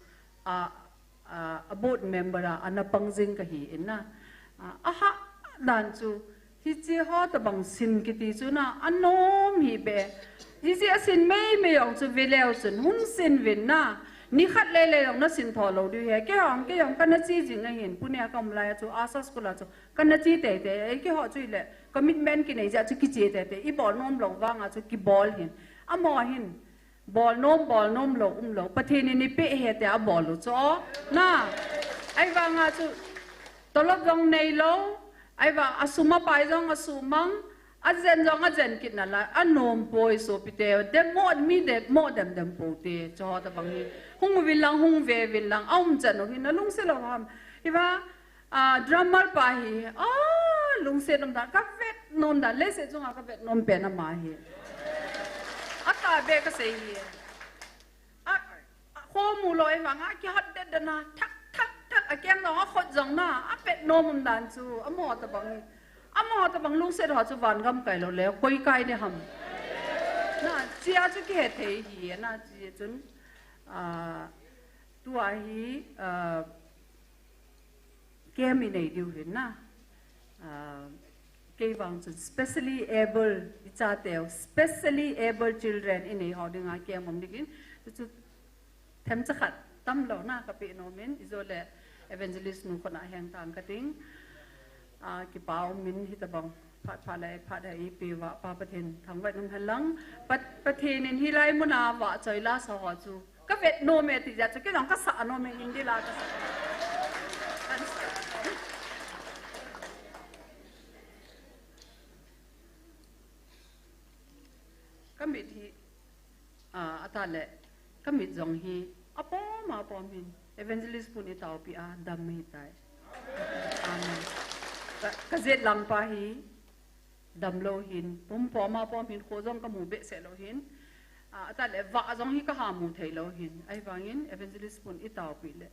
ah, ah, a board member a, ana pang jing kahi in na. Ah, ahahsa dan chu, hiche ho tabang sin kiti chu na, anom hih beh. Hiche asin meimei jong chu ve leu chun, hung sin uvin na. Nikhat lele jong nasin tho lou diu ahi. Kei jong, kei jong kana che jing ahin, Pune a kaum lai a chu, ASA school a chu, kana che teitei. Ei, keiho chu ahile, commitment kinei jeh a chu kiche teitei. Ibol nom lou vang a chu kibol ahin. Amaho hin, bol nom, bol nom lou, um lou. Pathen in eipeh ahi tia abol u chu. Na, ahivang a chu, tolop jong nei lou, ahivang a sum apai jong asuhmang, ajen jong ajen kit nalai, anom poi sopite, dem mo mi dem mo dem dem pou te, chuho tabang hi. Hung uvin lang, hung ve uvin lang, aum chan u hi nalungset lou ham. Ahivang, ah, drummer pa hi, ah, lungset um dan, kavet nom dan, leiset chunga kavet nom pen ama hi. Atahbeh kasei hi. A, a, khomu lou ahivang a, kihat det den a, thak, thak, thak, akeng jong akhot jong na, avet nom um dan chu, amaho tabang hi. Amaho tabang lungset ho chu van gam kai lou le, koi kai ding ham. Na, hichea chu kihe thei ahi, na, hiche chun, ah, tua hi, ah, camp inei diu ahin na. Ah, kei vang chun specially able ichateu, specially able children inei ho dinga camp um dingin. Chu chu themcha khat tamlou na kapeh nom in, ijole evangelist nu khut a heng tang kating. Ah, kipa um in hitabang phat phat le phat a eipeh uva Pa Pathen thangvah in umhen lang. Pat-, Pathen in hilai muna vahchoi la sa ho chu kavet nom e ti jeh a chu, kei jong kasah nom e, Hindi la kasah. Kamit hi, ah, atah le, kamit jong hi, apom, apom hin, evangelist pun itaopi a, dam ahitai. Amen. Ka, kajet lang pa hi, damlou ahin, pum pom a pom ahin, kho jong kamu behseh lou ahin, ah, atah le vah jong hi kahamu theilou ahin, ahivangin evangelist pun itaopi le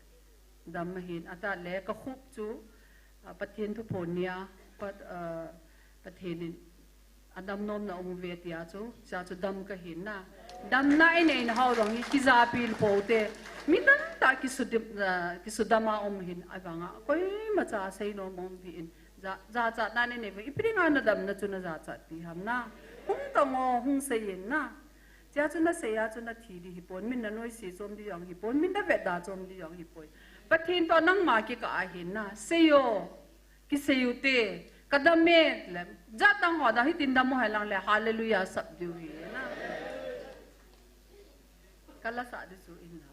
dam ahin, atah le kakhup chu, ah, Pathen thuphon nia, Pat-, ah, Pathen in adam nomna um uve tia chu, hichea chu dam kahin na. Damna inei nau jong hi kijapil pou te, mi tamtah kisudim, ah, kisudam a um ahin, ahivanga koimacha seinom um ahin, ja, jachatna inei uve, ipi dinga nadamna chu najachatpi ham na. Hung tong o, hung seiyin na. Hichea chu nasei a chu nathi ding hipon, min nanoise chom ding jong hipon, min navetda chom ding jong hipoi. Pathen toh nangma kikah ahin na, sei o, kisei u te, kadam e, le, jat dang ho dang hitin dam u hen lang le, hallelujah sap diu ahi na. Kalasah ding chu in na.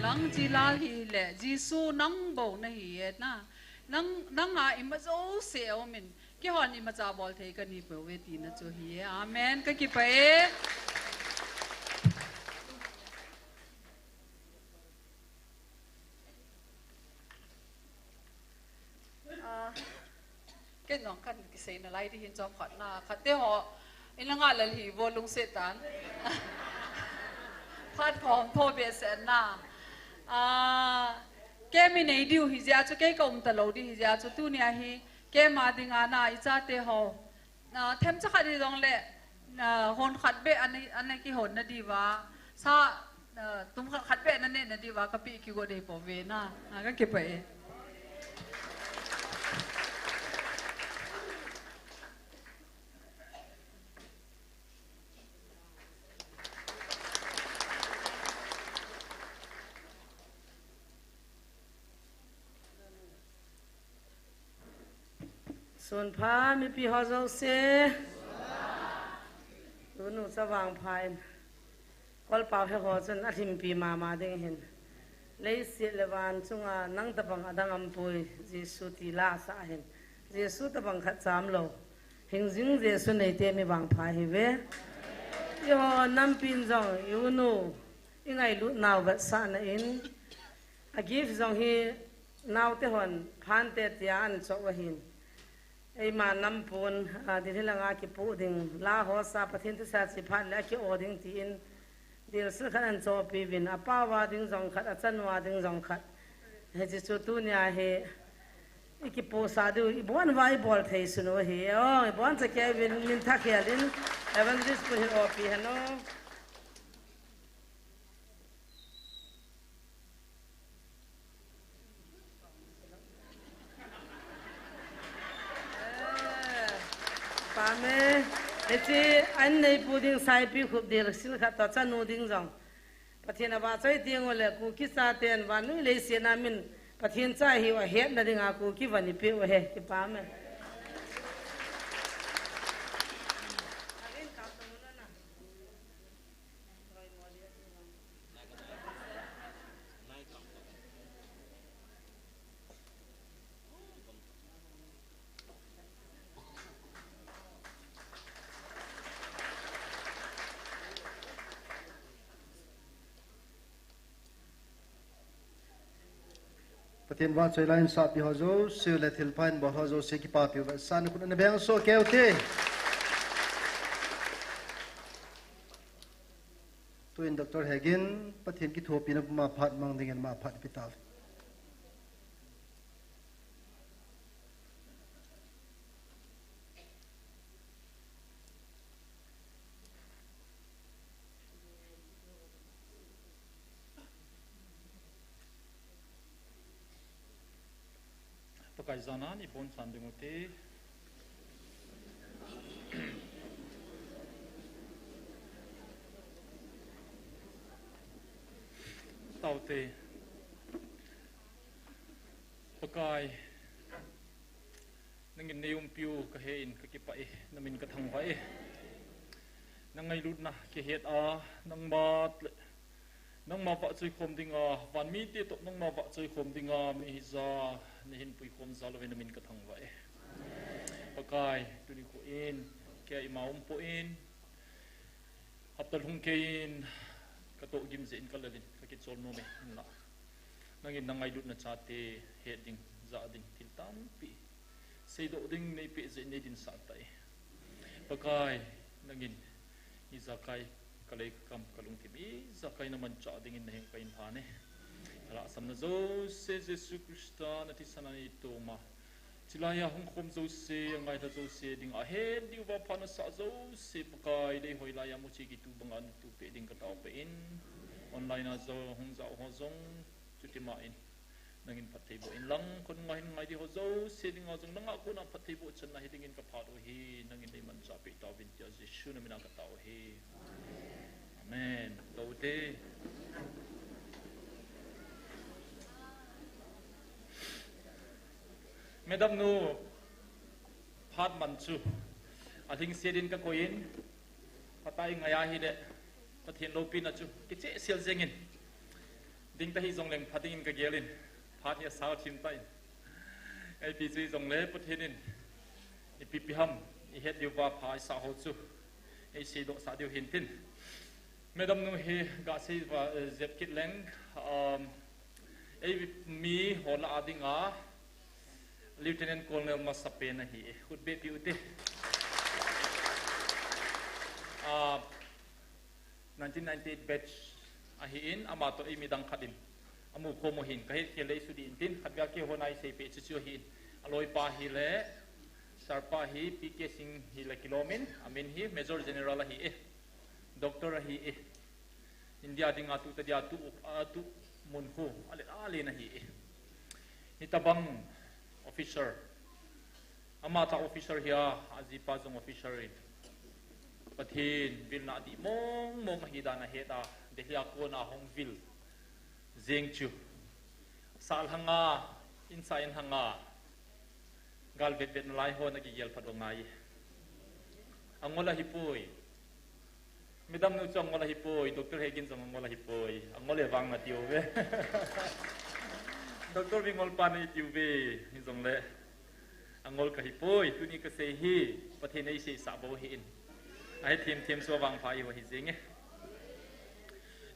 Nang jilal hile, Jesu nang bou nahi e na. Nang, nanga ima jouse aumin, keihon imacha bol thei kanei pouve tina chu ahi e. Amen. Kakipah e. Ah, ken jong kan kisei nalai ding hin chomkhat na, khat te ho, in langa lal hi vo lungset tan. Phat phong pho behseh na. Ah, kei mi nei diu hi jeh a chu, kei ka um talou ding hi jeh a chu, tunia hi, kei ma dinga na, i chate ho. Ah, themcha khat hijongle, ah, hon khat beh ana, ana kihon nadiuva, sa, ah, tum khat, khat beh naneh nadiuva, kapeh kigo dei pouve na, ah, kakipah e. Sunpha, mipi ho jouse. Tunu chavang pha in. Kolpao he ho chun alhimpi mama ding ahin. Leiset le van chunga nang tabang adang aumpoi, Jesu ti la asah ahin. Jesu tabang khat cha umlou. Hingjing Jesu neite mi vangpha ihiuve. Eiho nampin jong, i unu, i ngailut nau vetsahna in, a gift jong hi naote hon phante tia ana choh u ahin. Eima nampun, ah, Delhi langa kipoh ding, la ho sa Pathen thusei a che phat le aki-o ding tin, dilsil khat ana chohpeh uvin, apao a ding jong khat, achanu a ding jong khat. Hiche chu tunia hi, i kipohsah diu, i bon uva i bol thei sun u ahi, o, i boncha kei uvin, min tha khel in, Evangelist pu hin o pi hen o. Pame, hiche an neipu ding Saipikhup dilsil khat toh chanu ding jong. Pathen avahchoi teng uleh Kuki chaten vannoi leiset a min Pathen cha ahiu ahetna dinga Kuki von ipeh u ahi, kipah e. Pathen vahchoi la in sahpi ho jouse le thilpha in bol ho jouse kipapi uva, sa na khut ana beng soh keu te. Tuin Doctor Hegin, Pathen kithopina puma phat mang dingin ama phat ipi tauve. Pakai jana ni bon san ding u te. Taute. Pakai. Nangin nei umpiu kahe in kakipah e, namin kathangvah e. Nang ngailutna kahet a, nangma le, nangma vahchoi khom dinga, van mite toh nangma vahchoi khom dinga, mi hija, nahin puikhom jal uve namin kathangvah e. Pakai, tuni kho in, kei ima umpoi, Hapta lhung kei in, katoh gim jeh in kalal in, kakichol nom e, hinlah. Nangin nang ngailutna chate, het ding, jah ding, thil tampi. Seidoh ding, neipeh jeh in neidinsah tai. Pakai, nangin, ijakai, kalei kakam, kalungthim, ijakai namanchah dingin naheng paiyin phan e. Kalahsamna jouse, Jesu Christa, nathisan a neitoma. Chilai a hung khom jouse, angailha jouse, dinga ahet diuva phat nasah jouse, Pakai, deihoi laiya muchi kitu banga natu peh ding katao peh in. Online a jong, hung jao ho jong, chutima in. Nangin phatthei boh in lang, khonunga hin ngai di ho jouse, dinga jong, nanga kona phatthei boh channa hidingin kaphat u ahi, nangin neimanchah peh tauvin tia, Jesu namin a katao u ahi. Amen. Tote. Madam nu, phat man chu. Alhingset in kakoi in, phatai ngai ahile, Pathen loupina chu, kichehsel jengin. Ding tahi jongleng pha dingin kagel in, phat hi asao thim tan. Ipi chu hijongle Pathen in ipi pi ham, ihet diu va pha isah ho chu eiseidoh sah diu hintin. Madam nu hi gasei va, eh, jep kit leng, um, eimi ho lah a dinga Lieutenant Colonel masapen ahi, khut beh piu te. Ah, nineteen ninety-eight batch ahin, ama toh eimi dang khat in amu khom u hin, kahet khel le eisudih intin, khatvei a keiho nei seipeh chu chu ahin. Aloipa hi le, sir pa hi P K Singh hi le kilom in, amin hi Major General ahi e, Doctor ahi e. India dinga tu ta dia tu, a tu mun khu, ale, ale na hi e. Hitabang officer. Ama ta officer hi a, ajipa jong officer in. Pathen vilna adih mong mong ahi dan ahet a, Delhi a kona hung vil jeng chu. Sah lhanga, insa in lhanga, gal vetvetna lai ho na kigel phat u ngai. Angol ahipoi. Madam nu chu angol ahipoi, Doctor Hegin jong angol ahipoi. Angol e vang nati uve. Doctor Bingol pa nei ti uve, hijongle angol kahipoi, tuni kasei hi, Pathen eiseisah bou ahin. Ahe thim thim chu avangpha iho hi jenge.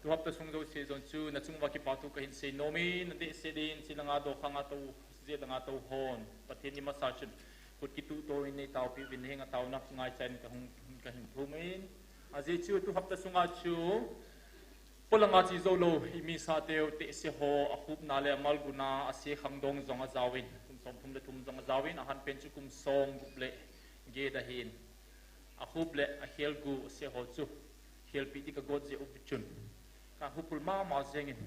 Tu hapta sung jouse jong chu nachung uva kipathu kahin sei nom in, nadehset in, chilanga dokhanga tou, je langa tou hon, Pathen ni masa chun khut kituh to in nei taopi uvin, heng a taona ngaichan kahung, kahin thum in. Ajeh chu tu hapta sunga chu polanga che jou lou, i misateu tehse ho akhupna le amalguna, ase khangdong jong ajaovin, kum somthum le thum jong ajaovin, ahanpen chu kum somgup le get ahin. Akhup le akhelgu ase ho chu khelpeh ding kagot jeh u chun, kahuphul mama jengin,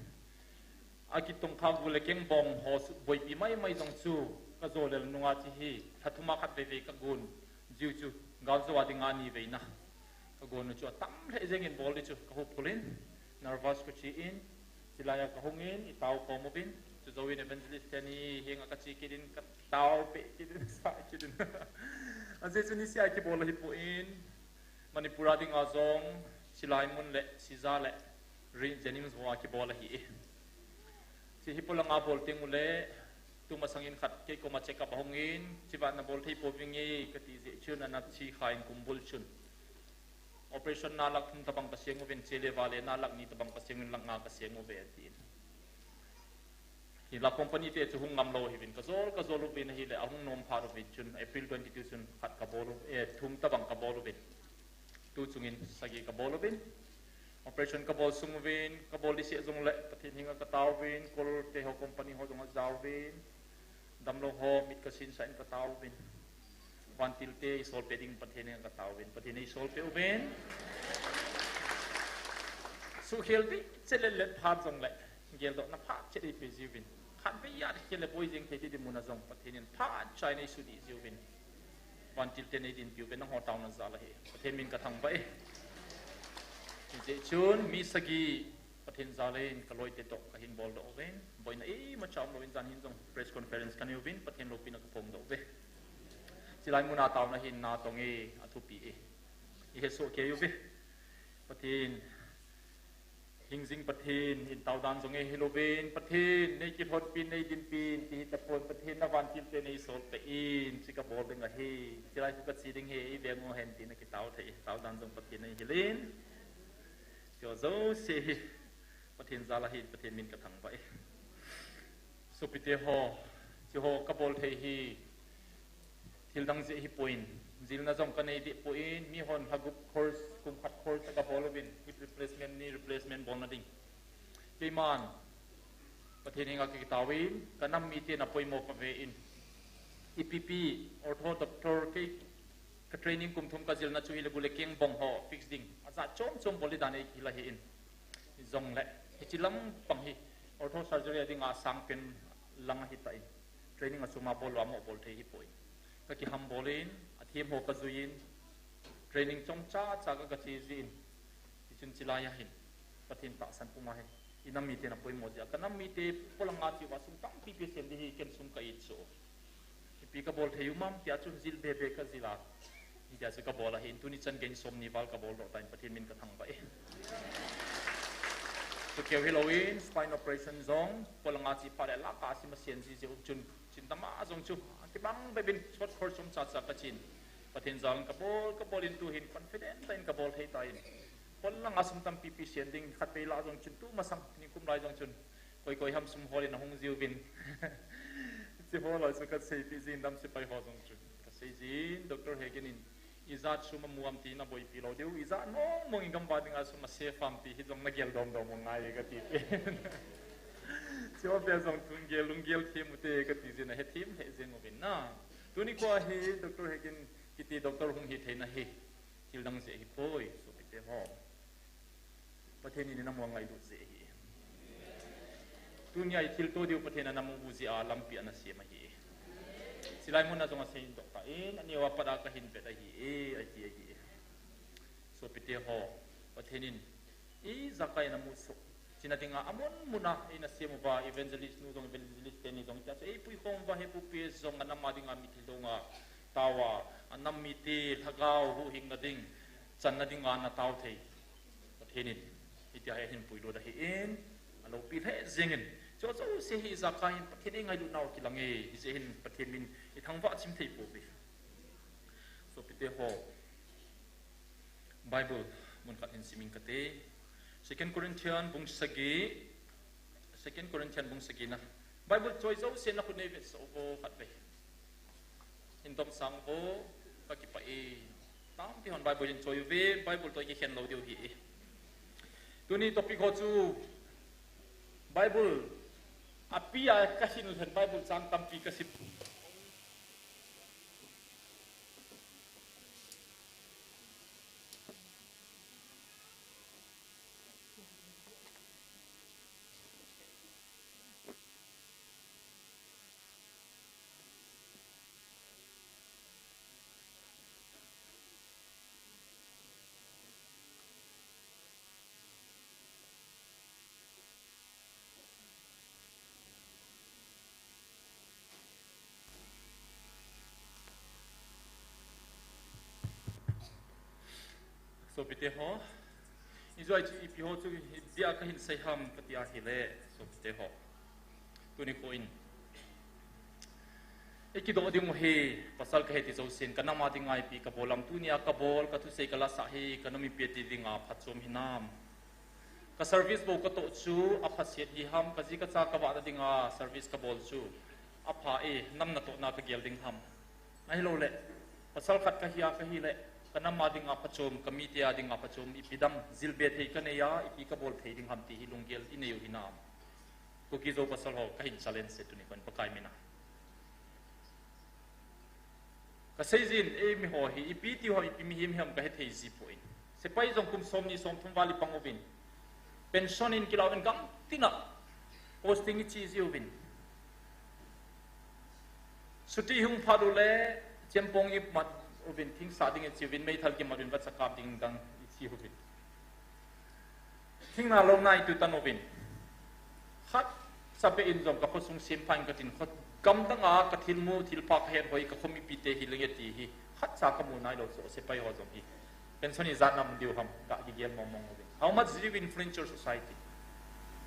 akitongkha gu le kengbong ho chu boipi maimai jong chu kajo lel nunga che hi, lha thuma khatvei vei kagon jiu chu, galjou a dinga niveina kagon u chu atam lheh jengin bol ding chu kahuphul in, nervous kache in, chulaiya kahung in, itao khom uvin, chujouvin evangelist teni henga kache kit in, kataopeh kit in, sa kit in. Ajeh chu nisea kibol ahipoi, Manipur a dinga jong, Silaimun le, Sija le, Ri-, Jennings ho a kibol ahi e. Che hi polanga bol teng ule, tumasangin khat kei koma check up ahung in, chevang nabol thei pouvinge kati jeh chun, ana che khan kumbul chun operation na lakh thum tabang kaseng uvin, che le vale na lakh ni tabang kaseng uvin, lakh nga kaseng uve atin. Hinla company te chu hung ngam lou ahiuvin, kajol, kajol uvin ahile, ahung nom phat uvin chun, April twenty-two chun khat kabol u, eh, thum tabang kabol uvin. Tu chungin sagi kabol uvin. Operation kabol sung uvin, kabol ding seh jongle, Pathen henga kataovin, Kol te ho company ho jong ajaovin. Damlou ho mit kasinsah in kataovin. Vantil te isolpeh ding Pathen henga kataovin. Pathen in eisolpeh uvin. Suhkhel ding chet le let phat jongle, geldohna phat chet eipeh jiuvin. Khatvei a khel le boi jeng thei ti ding muna jong Pathen in phat chaina eisudih jiuvin. Vantil te neidinpi uve, nangho taona jal ahi. Pathen min kathangvah e. Hijeh chun mi sagi Pathen jal in kaloite toh kahin boldoh uvin. Boina imacha umlouvin jan hin jong press conference kanei uvin, Pathen loupina kaphongdoh uve. Chulai muna taona hin natong e, athupi e. Ihesoh kei uve. Pathen Hingjing Pathen in taodan jong eihil uvin, Pathen, neikilhonpin, neidinpin, ti hitapon, Pathen navantil te neisolpeh in, che kabol ding ahi, chulai khu kache ding ahi, eiveng uhen tin akitao thei, taodan jong Pathen eihil in. Chu jouse hi Pathen jal ahi, Pathen min kathangvah e. Sopite ho, hiche ho kabol thei hi, thil dang jeh hipon, jilna jong kanei deh pon, mihon lha gup course, kum khat course kabol uvin, hip replacement, knee replacement bolna ding. Keiman Pathen henga kakitaovin, kanam miten apoimo kave in. Ipi pi, ortho doctor kei, katraining kum thum kajilna chu hile gu le keng bong ho fix ding, ajat chom chom bol ding dan eihil ahin. Jongle, hiche lampang hi ortho surgery a dinga sangpen lang ahitan, training achunga bol lou a moh bol thei hipon. Kakihambol in, athem ho kajuiyin, training chomcha cha kaga che jin. Hichun chulai ahin, Pathen tahsan puma hin, inam miten apoimo jeh a, kanam mite polanga cheuva sum tampi pi sem ding hi ken sum ka-it chu. Ipi kabol thei u ham tia chu jil bebe kajil a, hitia chu kabol ahin, tuni chan gei somni val kaboldoh tan, Pathen min kathangvah e. Tukeu hilou in, spine operation jong, polanga chi pha le la ka si ma sian ji jeu chun, chin tama jong chu, kibang bebin, short course jong cha cha ka chin. Pathen jal kabol, kabol in tu hin confident in kabol thei ta in. Polanga sum tampi pi sian ding, khat vei la jong chun, tu masang, nikum lai jong chun. Koi koi ham sum hol in ahung jiu vin. Chi hol lai su ka sei pi jin dam sepai ho jong chun. Ka sei jin, Doctor Hegin in, Ijat sum amu am ti na boipi lou diu, ijat mong mong in gam va dinga sum a save am ti hi jong na gel dom dom u ngai ka ti pen. Chua pia jong tun gel, lung gel them u te ka ti jin a he them he jeng u vin na. Tuni kho hi Doctor Hegin kiti doctor hung hi theina hi. Thil dang jeh hi poi, sopite ho. Pathen in na mu ngailut jeh hi. Tunia i thil to diu Pathen in na mu bu jeh a lampi ana siam ahi. Chilai mun a jong a sei doh ta in, ani wa pada ka hin vet ahi e, a ti ahi e. Sopite ho, Pathen in ijakai na mu so. China dinga amun muna ina siam uva evangelist nu jong evangelist teni jong tia so. Ei pui khom va he pu pi jong anam a dinga mi thil donga tawa, anam mite lhagao huhhing na ding, chan na dinga na tao thei. Pathen in, hitia hi ahin puilut ahi in, alopi lheh jeng in. Chu chu se hi ijakai hin Pathen eingailut nau kilang e, hijeh hin Pathen min ithangvah chim thei pouve. Sopite ho, Bible mun khat hin sim ing kate. Second Corinthian bung sagi, Second Corinthian bung sagi na. Bible choi jouse na khut nei vet so vo khat ve. Hin dom sang vo, ka kipah e. Tampi hon Bible hin choi uve, Bible toh kikhen lou diu hi e. Tuni topic ho chu Bible api a ka hin lhen Bible chang tampi ka sim. Sopite ho, ijoi chu ipi ho chu, ipi a ka hin sei ham ka ti ahile, sopite ho. Tuni kho in. I kidoh ding u hi, pasal ka he ti jousen, ka nam a dinga ipi ka bol am, tunia ka bol, ka thusei ka lasah hi, ka nam mipi a ti dinga phatchom hinam. Ka service bou ka toh chu, aphaset hi ham, ka ji ka cha ka vahna dinga service ka bol chu. Apha e, nam natohna ka gel ding ham. Ahilou le, pasal khat ka hi a ka hi le, ka nam a dinga phatchom, ka mite a dinga phatchom, ipi dam, jilbe thei ka nei a, ipi ka bol thei ding ham ti hi lunggel i nei u hinam. Kuki Zo pasal ho, ka hin challenge e tuni kho in Pakai mina. Ka sei jin, ei mi ho hi, ipi ti ho, ipi mihem hiam ka he thei ji poi. Sepai jong kum som ni som thum val i pang uvin. Pension in kilah uvin gam tina. Posting i chi ji uvin. Chuti hung phat u le, chempong i mat uvin, thing sah ding i chi uvin, meithal kimat uvin, vacha kap ding dang i chi uvin. Thingna lona i tu tan uvin. Khat sa be in jong ka khosung sem pha in ka tin kho, gam dang a ka thil mu, thil pha ka het hoi, ka kho mipi te hi leng e ti hi. Khat sa ka mu nai lou so, sepai ho jong hi. Pension i jat na mun diu ham, ka kigel mong mong uvin. How much do you influence your society?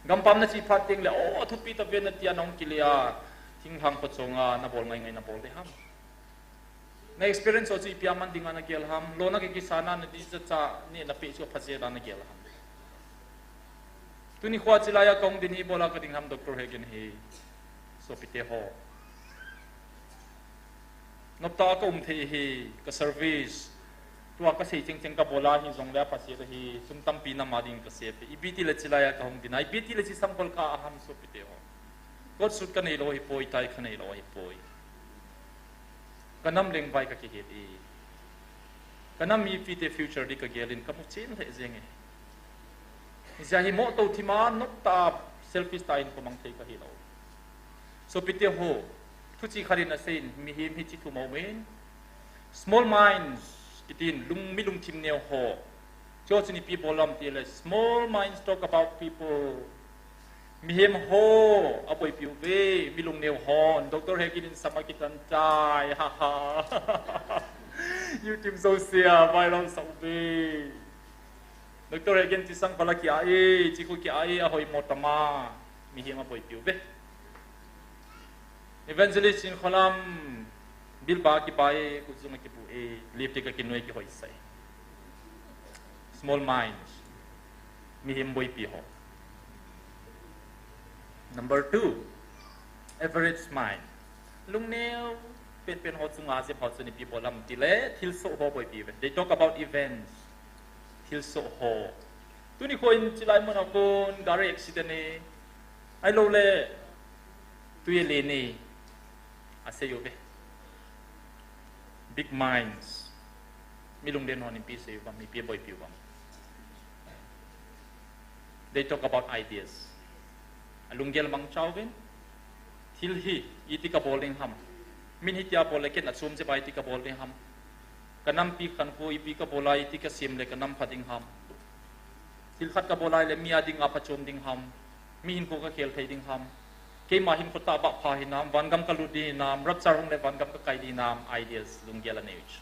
Gampam na chi phat teng le, oh, thupi ta ve na tia nong kile a, thinglhang pachong a, na bol ngai ngai na bol de ham. Na experience ho chu ipi a man dinga na gel ham, lona kikisa na, na di cha cha, ni na pe chu pha jeh a na gel ham. Tuni kho chilai a ka hung din hi bol a ka ding ham Doctor Hegin hi. Sopite ho. Nopta ka um thei hi, ka service. Tua ka sei cheng cheng ka bol a hi jong le aphaset hi, sum tampi nam a ding ka save. Ipi ti le chilai a ka hung din a, ipi ti le chi sam kol ka a ham sopite ho. Kot sut ka nei lou hi poi, tai ka nei lou hi poi. Ka nam leng vai ka kihet e. Ka nam mipi te future di ka gel in ka mu chen lheh jeng e. Hijeh a hi mo to thima nopta selfish ta in ko mang thei ka hi lou. Sopite ho, thuchi khat in a sei in, mihem hi chi thu mo men. Small minds, kitin, lung, mi lungthim neo ho. Chu chu ipi bol ham ti le, small minds talk about people. Mihem ho, aboipi uve, mi lungneo hon, Doctor Hegin in sama kitan tai, ha ha. YouTube jouse a, viral sa uve. Doctor Hagen Chisang pala kia e, chiku kia e, ahoi mo tama, mihem aboipiu ve. Evangelist Chin Kholam, bilba kipa e, kuchunga kipu e, lipstick a kinoi kihoi sai. Small minds, mihem boipi ho. Number two, average mind. Lungneo penpen ho chunga jep ho chu ipi bol ham tile, thilsoh ho boipi ve. They talk about events. Thilsoh ho. Tuni khoin chilai muna kon gari accident e. Ahilouleh tui alen e. Asei uve. Big minds. Mi lunglen hon ipi asei uvam, ipi aboipi uvam. They talk about ideas. Alunggel mangcha uvin. Thil hi, iti kabol ding ham. Min hitia bol le ken achom jep a iti kabol ding ham. Kanampi khankho ipi kabol a iti kasem le kanam pha ding ham. Thil khat kabol a le mi a dinga phachom ding ham. Mi hinkho kakhel thei ding ham. Keima hinkho tah bah pha hinam, vangam kalut ding hinam, rapture hung le vangam kakai ding hinam, ideas, lunggel anei u chu.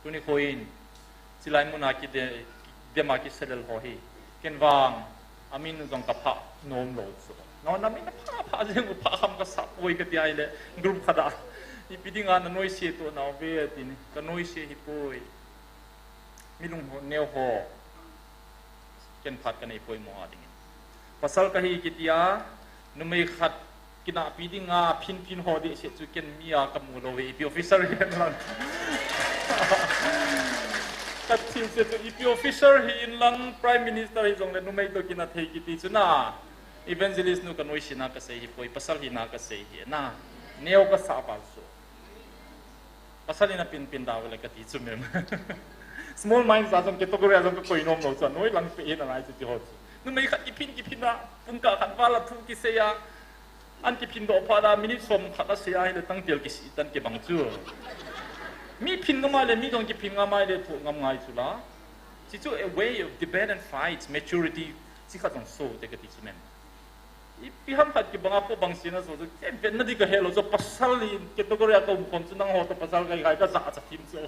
Tuni khoin, chilai muna kidem a kiselel ho hi. Ken vang, amin jong kaphah nom lou chu. No, namin aphah, phah jeng u, phah ham kasah poi kati ahile, group khat a. Ipi dinga nanoise to nau ve atin, kanoise hipoi. Mi lungneo ho. Ken phat kanei poimo a dingin. Pasal kahi kitia, numei khat kinahpi dinga phinphin ho dehset chu ken mi a kamu lou ve, ipi officer hi inlang. Kathilse chu ipi officer hi inlang, Prime Minister hijongle numei toh kinah thei kiti chu na. Evangelist nu kanoisena kasei hipoi, pasal hina kasei hi na. Neo kasah val chu. Pasal in aphinphin da uvle kati chu mem. Small minds a jong category a jong kakoi nom lou chu, anoi lang peh in angai chu ti ho chu. Numei khat kiphin kiphin a, pungkah khat val a thu kisei a, an kiphin doh phat a, minute som khat asei a, ahile tangtel kisih tan kibang chu. Mi phin ngam a le, mi jong kiphin ngam a le, thoh ngam ngai chu la. Chi chu a way of debate and fights, maturity, chi khat jong so te kati chu mem. Ipi ham khat kibang a kobang sina so chu, kei vetna di kahe lou chu, pasal in category a kaum khom chu nangho toh pasal kahi kaja cha thim chu.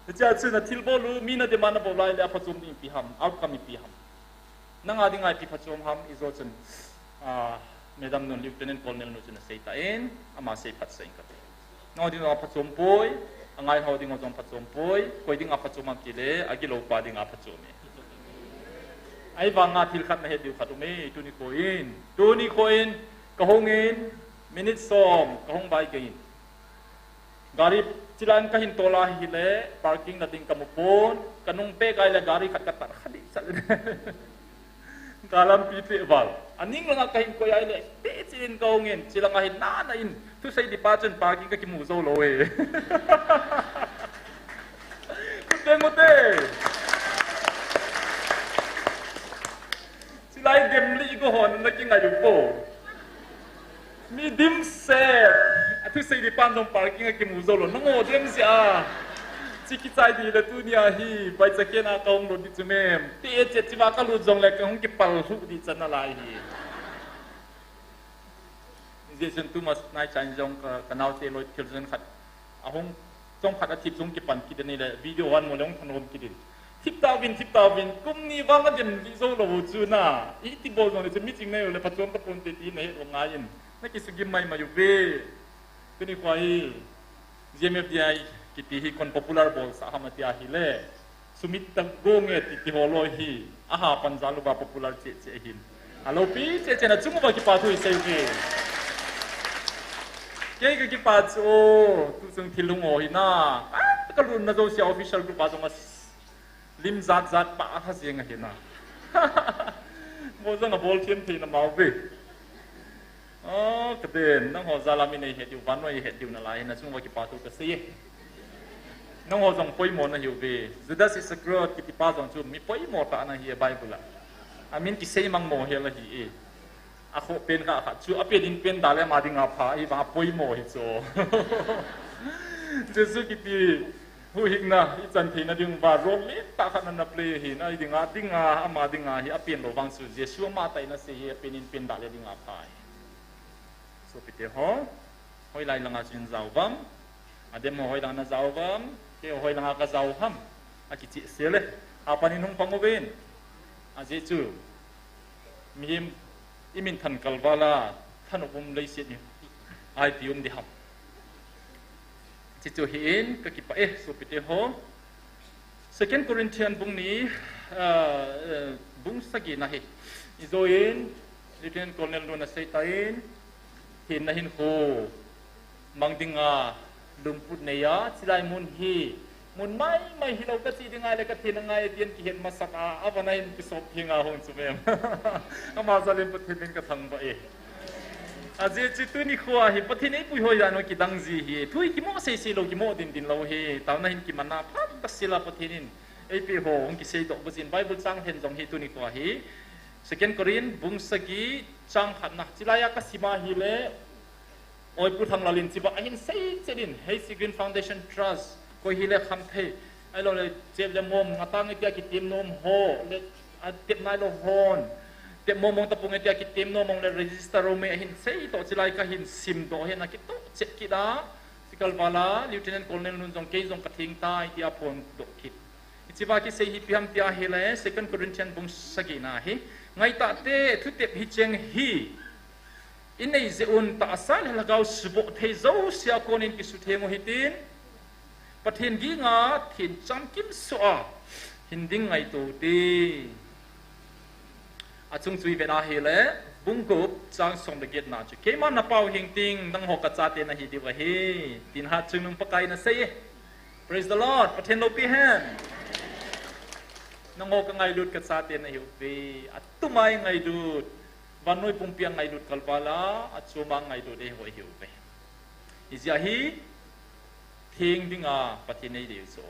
Hichea chu nathilbol u, mi nadem a nabol lai le aphachom ding ipi ham, outcome ipi ham. Nanga dinga ipi phachom ham, ijo chun, ah, Madam nu, Lieutenant Colonel nu chun asei tan, ama sei phat sah inge. Nangho dinga phachom poi, angai ho dinga jong phachom poi, koi dinga phachom ham tile, agilou pa dinga phachom e. Ahivanga thil khat nahet diu khat um e, tuni khoin. Tuni khoin, kahung in, minute som, kahung bai kei in. Gari chilang kahin tol a hile, parking na ding kamu pon, kanung peh kai le gari khat katar kha di chat le. Kalampi peh val. Aning langa kahin koi a hile, peh chin kahung in, chilanga hin nana in, thusei dipa chun parking kakimu jou lou e. Khut deng u te. Chilai dem li go hon nakingai u po. Mi dimset. Athusei dipan jong parking a kimu jou lou. Nangho dem jeh a. Chi kichai di le tunia hi. Vaicha kena kahung lut di chu mem. Ti e che chiva kalut jongle kahung kipal lhuh di chan nalai hi. Hijeh chun tuma naicha in jong ka, kanaote loi thil jong khat. Ahung, chomkhat athip jong kipan kit in ahile, video hung mu le hung thanom kit in. Thip tauvin, thip tauvin, kum ni val nadem jou lou chu na. Iti bol jongle chu miching nei u le phachom taponte ti nahet u ngai in. Nakisugim maimai uve. Tuni khoa hi, G M F D I kiti hi kon popular bolsah ham ati ahile. Sumit ta go nge ti, ti ho loi hi, aha pan jal uva popular cheh cheh hin. Alopi cheh cheh na chung uva kipa thu isei uve. Kei kakipa chu, o, tuchung thil hung o hina. Ah, kalunna jousea official group a jong a lim jat jat pa a kha jeng ahina. Mo jong abol them theina mauve. O, kaden, nangho jal a mi neihet diu, vannoi ihet diu nalai, nachung uva kipa thu kasei e. Nangho jong poimo nahiuve. Judas Iscariot kitipa jong chu mi poimo tah ana hi e Bible a. Amin kisei mang mo hel ahi e. Akhoh pen kha khat chu, apen in pen da le ama dinga pha, ahivang apoimo hi chu. Jesu kiti Huhhingna, ichan theina diuva role lentah khat ana play ahin, a dinga, dinga, ama dinga hi apen lou vang chu, Jesu amatah in asei hi, apen in pen da le dinga pha ahi. Sopite ho, hoilai langa chu in jao uvam, adem ho hoilanga ana jao uvam, keiho hoilanga kajao ham. Akichih sele, apanin hung pang uvin. Ajeh chu mihem imin than kalvala thanop um leiset ni ipi um ding ham. Chuche chu hi in kakipah e, sopite ho. Second Corinthian bung ni, ah, eh, bung sagina hi ijoin, Lieutenant Colonel nun aseitan, hinna hinkho mang dinga lungput neiya, chulai mun hi mun maimai hilou, kache dinga le kathenna ngai tin kihet masat a, avana in kisop thenga hung chu mem. Ama jalin Pathen min kathangvah e. Ajeh chu tuni khoa hi Pathen eipui hoi dan ho kidang ji hi. Thu hi kimo seisei lou, kimo dindin lou hi. Taona hin kimanna phat kasei a Pathen in eipeh ho hung kiseidoh bou jin, Bible chang lhen jong hi tuni khoa hi Second Corinth bung sagi chang khatna. Chulaiya kasim a hile, Oipu Thanglal in chiva ahin sei chet in, H C Green Foundation Trust, koi hile khamthei, ahilouleh chep le mom, ngatang e tia kitem nom ho, le atep nailou hon, tep mong mong tapong e tia kitem nom mong le register um e ahin sei toh, chulai kahin simdoh hin akitoh chet kit a, chukal vala Lieutenant Colonel nun jong kei jong katheng tai tia phondoh kit. Hichea kisei hi ipi ham tia hile, Second Corinthian bung sagina hi, ngaitah te, thutep hicheng hi inei jeh un tahsa le lhagao suboh thei jousea konin kisutheng u hitin, Pathen ginga thencham kimsoh a hin ding ngaito ute. Achung chu ivet a hile, bung gup chang som le getna chu, keiman napau hing ting, nangho kachate nahi diu ahi, tin Hatchungnung Pakai in asei e. Praise the Lord. Pathen loupi hen. Nangho kangailut kachate nahiuve. Atuma ingailut, vannoi pumpi a ngailut kalvala, achoma ngailut eiho ihiuve. Hijeh a hi theng dinga Pathen in eidei u chu,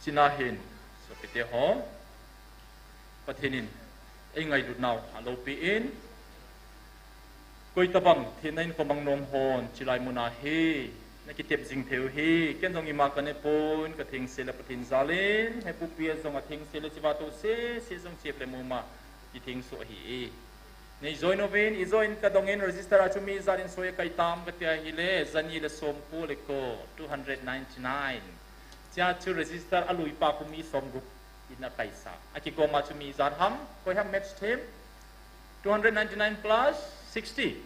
chuna hin, sopite ho, Pathen in eingailutnau aloupi in, koitabang thenna hinkho mang nom hon chulai muna hi nakitep jing thei u hi, ken jong ima kanepon, kathengsel le Pathen jalin, hepu pia jong athengsel le chiva toh sese jong chep le mom a kithengsoh ahi e. Nei join uvin, ijoin kadongin register a chu mi ijat in soi akai tam katia hile, jani le somko le ko, two hundred ninety-nine. Chea chu register aluipa khu mi somgup in akaisa. Akikoma chu mi ijat ham, koi ham match them? Two hundred ninety-nine plus sixty.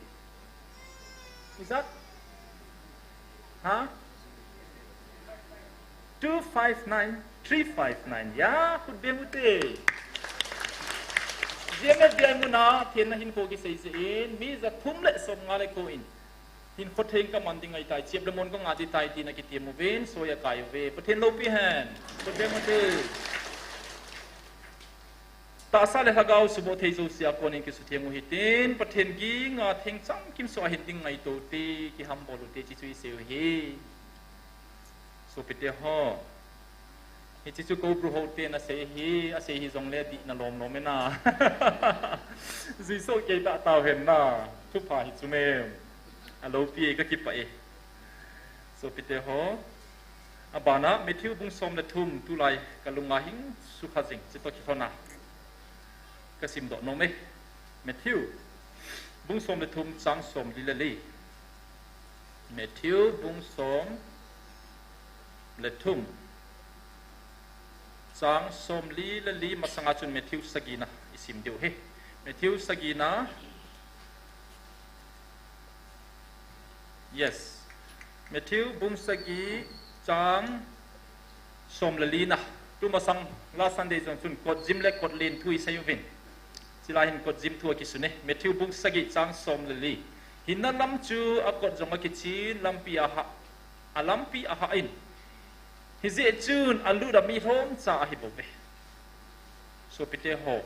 Ijat? Ha? Two five nine, three five nine. Ya, khut beng ute. G M F D I muna thenna hinkho kisei jeh in, mi jathum le somnga le ko in hinkho theng kaman ding ahitai, chep le mon kangah ding tai tin akitem uvin, soi akai uve. Pathen loupi hen. Khut beng ute. Tahsa le lhagao suboh thei jousea konin kisutheng u hitin, Pathen ginga thencham kimsoh a hin ding ngaito ute, kihambol ute, chuche chu isei u hi. Sopite ho, hiche chu Koubru ho ten asei hi, asei hijongle dihna lom lom e na. Juisoh kei tahtah hen na, thupha hi chu mem. Aloupi e, kakipah e. Sopite ho, abana Matthew bung som le thum, tulai kalunga hing sukha jing, chutoh kilhona kasimdoh nom e. Matthew bung som le thum chang somli le li. Matthew bung som le thum chang somli le li, masanga chun Matthew sagina isim diu ahi. Matthew sagina. Yes. Matthew bung sagi chang som le lina. Tumasang last Sunday jong chun kotjim le kotlen thu isei uvin, chulai hin kotjim thu akisun e. Matthew bung sagi chang som le li. Hinna lam chu akot jong akichen, lampi ahah, alampi ahah in, hijeh chun alut a mi lhomcha ahibouve. Sopite ho,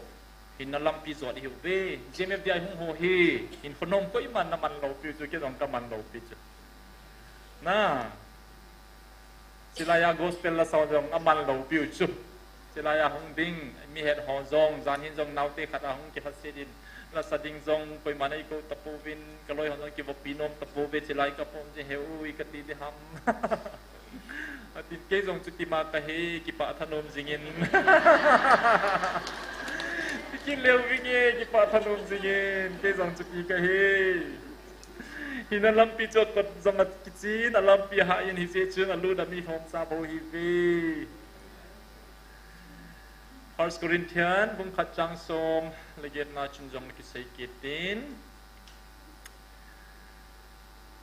hinna lampi jot ihiuve. G M F D I hung ho hi hinkho nom koiman naman loupiu chu, kei jong kaman loupi chu. Na, chulaiya gospel lasa jong aman loupiu chu. Chulaiya hung ding mihet ho jong, jan hin jong naote khat ahung kilhaset in, lasa ding jong koiman eikou tapouvin, kaloi ho jong kivopi nom tapouve, chulai kapom je heu i kati ding ham. Atin kei jong chutima kahi, kipah thanom jingin. Kit leu vinge, kipah thanom jingin, kei jong chuti kahi. Hina lampi chu kot jong a kichin, a lampi a hah in hijeh chun a lut a mi lhomsa bou hi ve. First Corinthian bung khat chang som le get na chun jong kisei kit in.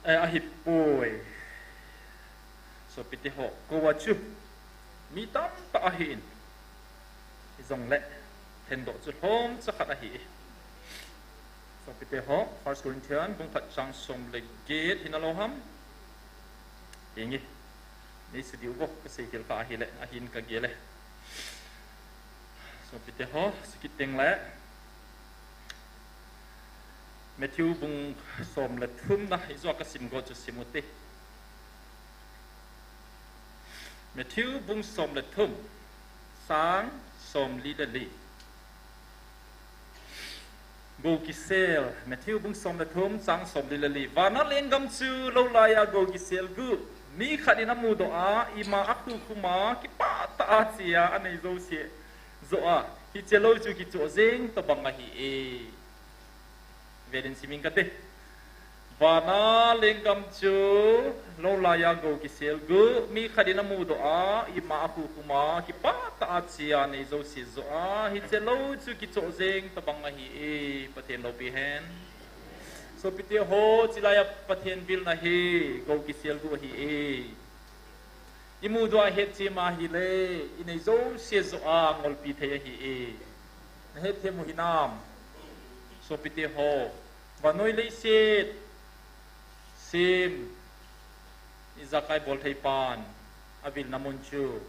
Eh, ahi poi. Sopite ho, kou a chu mi tamtah ahi in. Hijongle, lhendoh chu lhomcha khat ahi. Sopite ho, First Corinthian bung khat chang som le get hina lou ham. Hinge. Nei sei diu vo, kasei khel kha ahile, ahin kagel e. Sopite ho, sei kit teng le. Matthew bung som le thum na, ijou a kasim got chu sim u te. Matthew bung som le thum, chang som li le li. Gou kisel, Matthew bung som le thum, chang som li le li. Vana lenggam chu lou laiya gou kisel gu. Mi khat in amudoh a, ima a khukhum a, kipah tah a che a, anei jouse joh a, hiche lou chu kichoh jeng tobang ahi e. Vel in sim ing kate. Vana lenggam chu lou laiya gou kisel gu, mi khat in amudoh a, ima a khukhum a, kipah tah a che a, anei jouse joh a, hiche lou chu kichoh jeng tobang ahi e, Pathen loupi hen. Sopite ho, chilaiya Pathen vilna hi gou kisel gu ahi e. Imudoh a hetchem a ahile, inei jouse joh a ngolpi thei ahi e. Nahet them u hinam? Sopite ho, vannoi leiset sem, ijakai bol thei pan, avilna mun chu,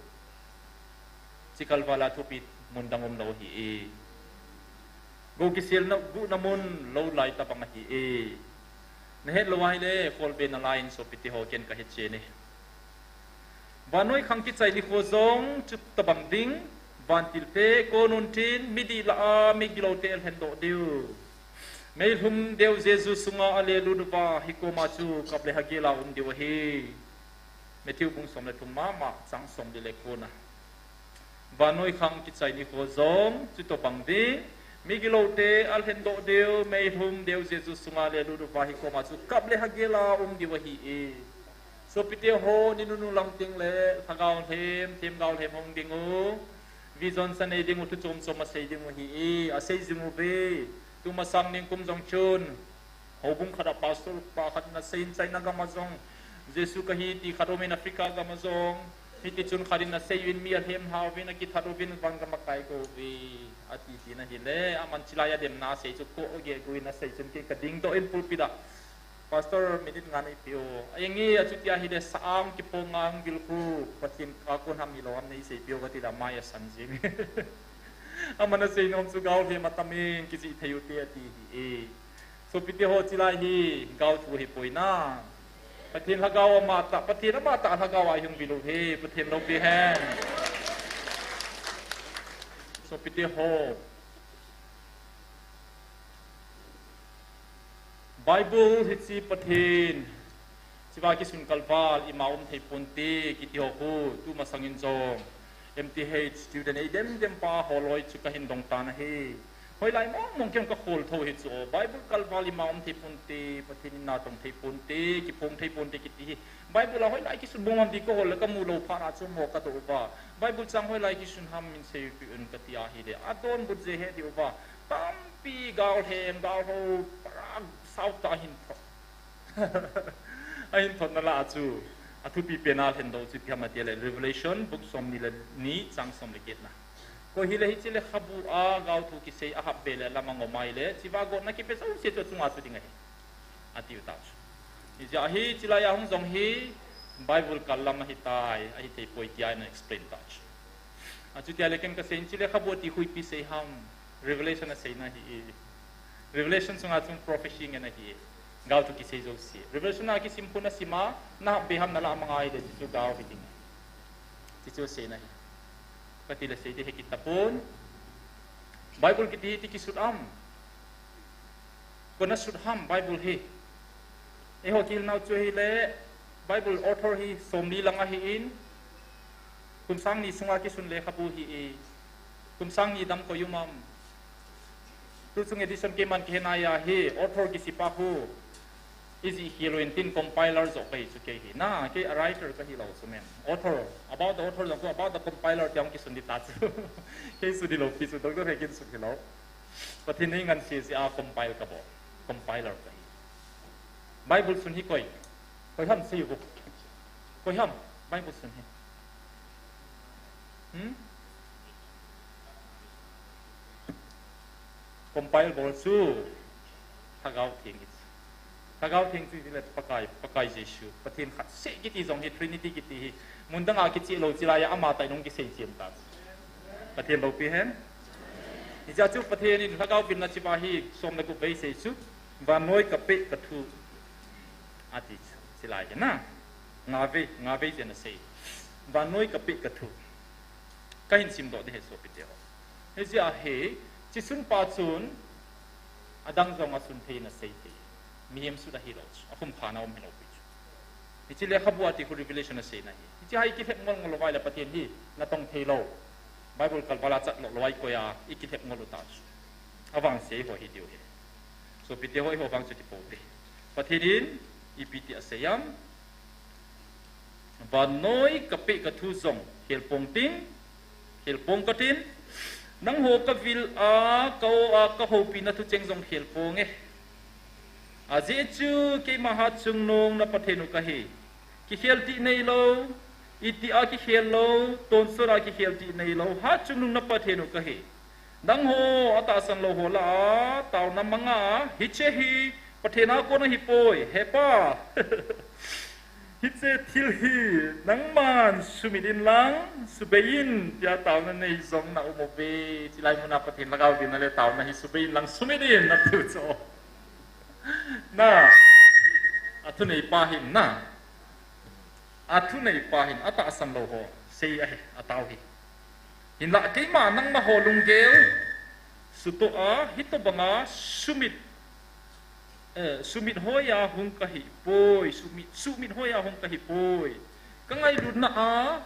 chikal vala thupi mun dang umlou ahi e. Gou kiselna, guhna mun lou lai tobang ahi e. Nahet lou ahile, kholbe nalai in sopite ho, ken kahet chen e. Vannoi khang kichai nikho jong chutobang ding, vantil te kon un tin, midih lah a migilou te alhendoh diu. Meilhum deu Jesu sunga alelut uva, hikoma chu kap le hagel a um diu ahi. Matthew bung som le thum mama, chang som li le ko na. Vannoi khang kichai nikho jong chutobang ding, migilou te alhendoh diu, meilhum deu Jesu sunga alelut uva, hikoma chu kap le hagel a um diu ahi e. Sopite ho, ni nunu lang teng le, lhagao lhem, themgao lhem hung ding u. Vision sa nei ding u, thu chom chom asei ding u ahi e, asei jing uve. Tumasang ningkum jong chun, houbung khat a pastor pa khat in asei in, China gam a jong Jesu kahi ti khat um in, Africa gam a jong. Hiti chun khat in asei uvin, mi alhem lha uvin, akithat uvin, van gam akai kou ve, ati tin ahile, aman chilaiya demna asei chu ko ge gu in asei chun, kei kadingdoh in pulpit a, Pastor, minute nga neipeh o. Ahinge, achuti ahile, sa-ang kiphong a hung vil khu, Pathen a kon ham hilou ham neisei peh o kati le, amai asan jing. Aman asei nom chu gao lhem atam in, kijih thei u te ati hi e. Sopite ho, chilai hi gao thu ahipoi na. Pathen lhagao amatah, Pathen amatah lhagao a ihung vil u hi, Pathen loupi hen. Sopite ho, Bible hiche Pathen, hichea kisun kalval ima um thei ponte kiti ho khu, tumasang in jong M T H student eidem dem pa holoi chu kahin dong tan ahi. Hoilai mong mong kei jong kakhol tho hi chu, Bible kalval ima um thei ponte, Pathen in natong thei ponte, kiphong thei ponte kiti hi. Bible a hoilai kisun bang ham ti kahol le kamu lou phat a chu mo kadoh uva, Bible chang hoilai kisun ham min seipeh un kati ahile, adonbut jeh he diu va. Tampi gao lhem, gao lhou, para sao tah a hin thot. Ahin thotna lah a chu, athupi pen a lhendoh chu ipi ham ati le, Revelation, book som ni le ni, chang som le get na. Koi hile hiche lekhabu a gao thu kisei a hap be le lam a ngom ahile, hichea gotna kipe jouse chu achunga chu ding ahi, atiu ta chu. Hijeh a hi, chilai a hung jong hi, Bible kal lam ahitai, ahithei poi tia ina explain ta chu. Achutia le ken kasei in, hiche lekhabu ti khu ipi sei ham, Revelation aseina ahi e. Revelation sunga chun prophecy ngen ahi e. Gao thu kisei jouse. Revelation a kisim khu nasim a, nahap be ham nalah mang ahile, hichu gao hi ding. Hichu seina ahi. Kati le sei ding he kit tapon. Bible kiti hi iti kisut am. Koi in asut ham Bible hi. Eiho kihilnau chu ahile, Bible author hi somli lang ahin, kum sang ni sunga kisun lekhabu ahi e. Kum sang ni dam koi um am. Tuchung edition keiman kihe nai a hi, author kisipa khu, Iji hiloin tin compiler jo kahi chu kei hi. Na, kei a writer kahi lou chu mem. Author, about the author jong chu about the compiler tiang kisun di ta chu. Kei sun di lou pi chu, doctor he kin sun hi lou. Pathen in ngan si si a compile ka bo. Compiler kahi. Bible sun hi koi. Koi ham sei u. Koi ham Bible sun hi. Hmm? Compile bol chu Lhagao Theng hi. Lhagao Theng chu hile Pakai, Pakai Jesu. Pathen khat seh kiti jong hi Trinity kiti hi. Mun dang a kichi lou chilai a ama tai nung kisei chim ta. Pathen loupi hen. Hijeh chu Pathen in Lhagao vilna chiva hi som le gup vei sei chu. Vannoi ka peh ka thu. Ati chu. Chilai hi na. Nga vei, nga vei jen a sei. Vannoi ka peh ka thu. Ka hin simdoh ding ahi sopite ho. Hijeh a hi, chi sun pa chun, adang jong a sun thei na sei thei. Mihem sut ahi lou chu, akhum kha na um hi lou pi chu. Hichi lekhabu a ti khu Revelation a sei na hi. Hichi hai kilhep ngol ngol lou vai le Pathen hi, na tong thei lou. Bible kalval a chat lou lou ai koi a, i kilhep ngol u ta chu. Avang sei ho hi diu hi. Sopite ho, i ho vang chu ti pou te. Pathen in, ipi ti a sei am. Vannoi ka peh ka thu jong khel pong ting, khel pong ka tin, nangho ka vil a, ka o a, ka houpi na thu cheng jong khel pong e. Ajeh chu keima hatchungnung na Pathen u ka hi. Kikhel tih nei lou, iti a kikhel lou, tonsot a kikhel tih nei lou, hatchungnung na Pathen u ka hi. Nangho atahsan lou ho lah a, taona manga, hiche hi, Pathen a kon ahi poi, he Pa. Hiche thil hi, nangman sumit in lang, subei in, tia taona nei jong na um uve, chilai mun a Pathen Lhagao vilna le taona hi subei in lang sumit in na tiu chu. Na, athu nei pa hin na. Athu nei pa hin, atahsan lou ho, sei ahi, atao hi. Hinlah keima nangma ho lunggel, sutoh a, hitobanga sumit, eh, sumit hoi a hung ka hi poi, sumit, sumit hoi a hung ka hi poi. Ka ngailutna a,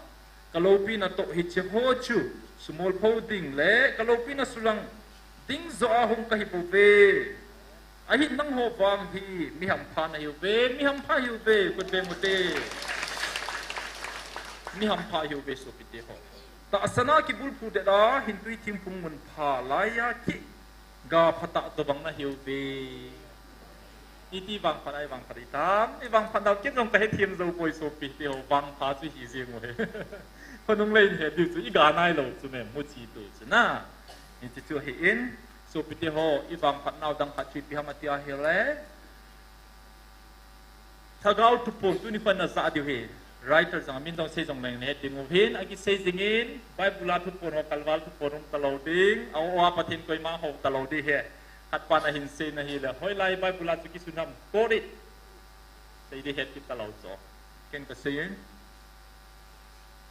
ka loupina toh hiche ho chu, sumolpho ding le, ka loupina sulang ding joh a hung ka hi bouve. Ahin nangho vang hi, mi hampha nahiuve, mi hampha hiuve, kut beng ute. Mi hampha hiuve sopite ho. Tahsan a kibulphu det a, hintui thingphung mun pha lai a, kiga phatah tobang nahiuve. Iti vangphat a i vangphat i tam, i vangphat nau ken jong ka hethem jou poi sopite ho, vangpha chu hi jeng u hi. Khonung lei in het diu chu, i ga nai lou chu mem, mu chi tu chu na. Hiche chu ahin, sopite ho, i vangphat nau dang khat chu ipi ham ati ahile. Lhagao thuphon tuni kho na ja diu hi. Writer jong amin jong sei jong leng nahet ding uvin, akisei jingin, Bible a thuphon ho kalval thuphon um talou ding, a o a Pathen koima hou talou ding hi. Khat pan ahin sei na hile, hoilai Bible a chu kisun ham, got it. Sei ding het kit talou chu. Ken ka sei in.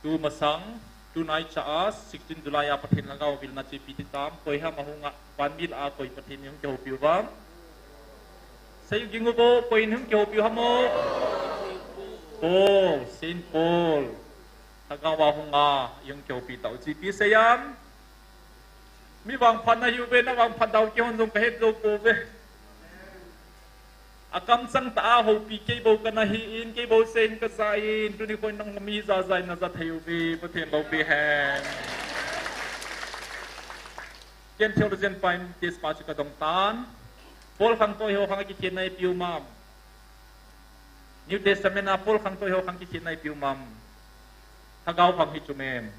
Tu masang, tunai cha a, sixteen July a Pathen Lhagao vilna chu ipi ti tam, koi ham ahung a, van mil a koi Pathen in hung kihoupi u vem. Sei u ging u vo, koi in hung kihoupi u ham o. Paul, Saint Paul. Lhagao a hung a, i hung kihoupi tau chu ipi sei am. Mi vangphat nahiuve, na vangphat dau kihon jong ka het jou pouve. Akamchang tah a houpi kei bou kana hi in, kei bou seh in ka ja in, tuni kho in nangho mi jajai na ja thei uve, Pathen loupi hen. Ken theologian pa in test pa chu ka dong tan. Paul khang toh eiho khang akikhenna ipi um am. New Testament a Paul khang toh eiho khang kikhenna ipi um am. Lhagao khang hi chu mem.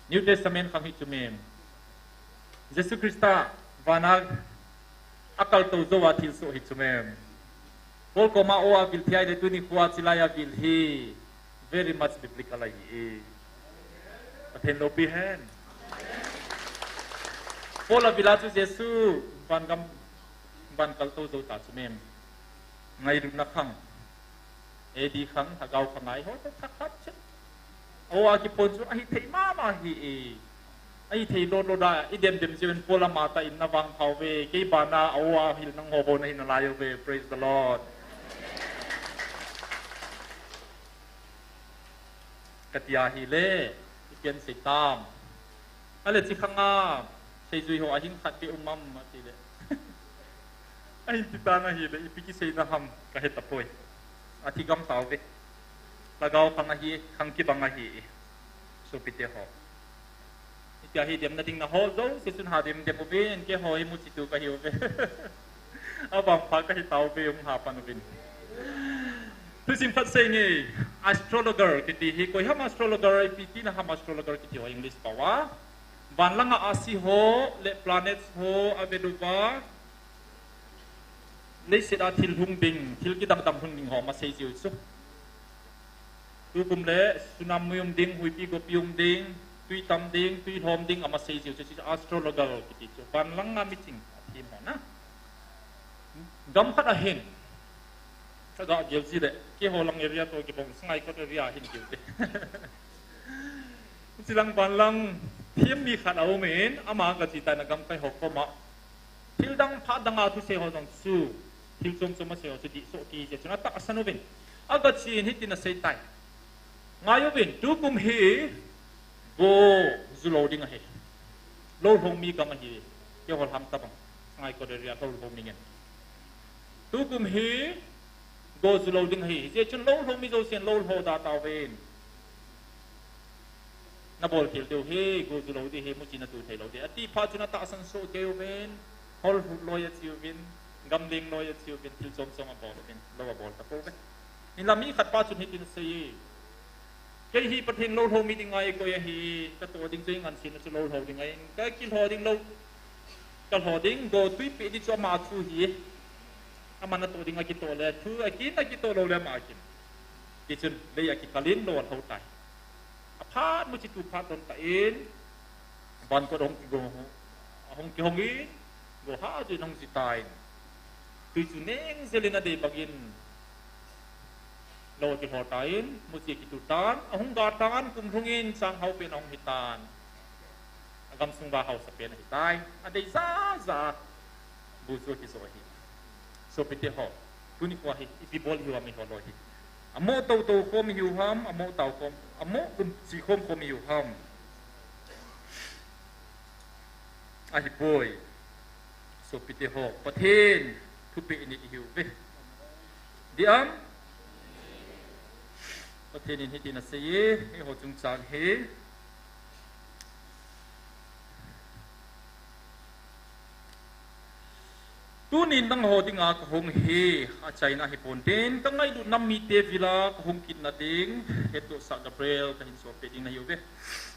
New Testament khang hi chu mem. Jesu Christa vana akal tou jou a thilsoh hi chu mem. Paul koma o a vil thei ahile tuni kho a chilai a vil hi very much biblical ahi e. Pathen loupi hen. Paul a vil a chu Jesu van gam, van kal tou jou ta chu mem. Ngailutna khang. A D khang, Lhagao khang a eiho chu thakhat chu. O a kiphon chu ahi thei mama hi e. Ahi thei lou lou da, i dem dem jeh in Paul ama tah in na vangpha uve, kei bana o a hil nangho bou nahi nalai uve, praise the Lord. Ka ti ahile, i ken sei tam. Ale chi khang a, seijui ho ahing khat beh um am ati le. Ahin ti tan ahile, ipi kiseina ham kahe tapoi. Athi gam tauve. Lhagao khang ahi, khang kibang ahi. Sopite ho. Itia hi demna ding naho jouse chun ha dem dem uvin, keiho hi muchi tu kahiuve. Avangpha kahi tauve, hung ha pan uvin. Thusim khat seinge, astrologer kiti hi, koi ham astrologer, ipi tina ham astrologer kiti ho English paova. Van langa ahsi ho, le planets ho, avet uva. Leiset a thil hung ding, thil kidang dang hung ding ho, ama sei jiu chu. Tukum le, tsunami um ding, huipi gopi um ding, tui tam ding, tui lhom ding, ama sei jiu chu, chu astrologer kiti chu. Van langa miching, athim ho na. Gam khat ahin. Kaga gel ji le, keiho lang area to kibang Sangaikot area ahin kiu te. Chilang van lang, thiem mi khat aumin, ama kachi tai na gamkai ho koma. Thil dang phat danga thusei ho jong chu, thil chom chom asei ho chu dih soh kiti chun atahsan uvin. Agachi in hitin asei tai. Ngai uvin, tukum hi, go ju lou ding ahi. Lou lhou mi gam ahi, keiho lang tabang. Sangaikot area lou lhou mi ngen. Tukum hi, go ju lou ding ahi. Hijeh chun lou lhou mi jousen lou lhou da tauvin. Nabol thil diu hi, go ju lou ding hi, muchi natu thei lou ding. Ati phat chun atahsan soh kei uvin, hol hut loi achi uvin, gamleng loi achi uvin, thil chom chom abol uvin, lou abol tapouve. Hinla mi khat pa chun hitin asei e. Kei hi Pathen lou lhou mi ding ngai koi ahi, katoh ding chu ngan sin chu lou lhou ding ahi, kakilhou ding lou. Kalhou ding, go tui peh ding chu ama thu hi. Aman atoh ding akitoh le, thu akin akitoh lou le ama akin. Tichun, lei akikal in lou alhou tai. Aphat muchi tu phat don tan, van kot ahung kigo, ahung kihong in, go ha jin ahung ji tan. Tui chu neng jel in adei bang in, lou akilhou tan, muchi akitu tan, ahung ga tan, kum lhung in, changhao pen ahung hi tan. Agamsung uva haosa pen ahi tai. Adei ja ja. Bu chu akijo ahi. Sopite ho. Tuni kho hi, ipi bol hiu ham eiho loi hi. Amo tou tou khom hiu ham, amo tau khom, amo um chi khom khom hiu ham. Ahipoi. Sopite ho, Pathen thupeh in ihiuve. Dih am? Pathen in hitin asei e, eiho chungchang hi. Tunin nangho dinga kahung hi, achaina hipon tin, kangailut nam mite vila kahung kitna ding, hettohsah Gabriel kahin sopeh ding nahiuve.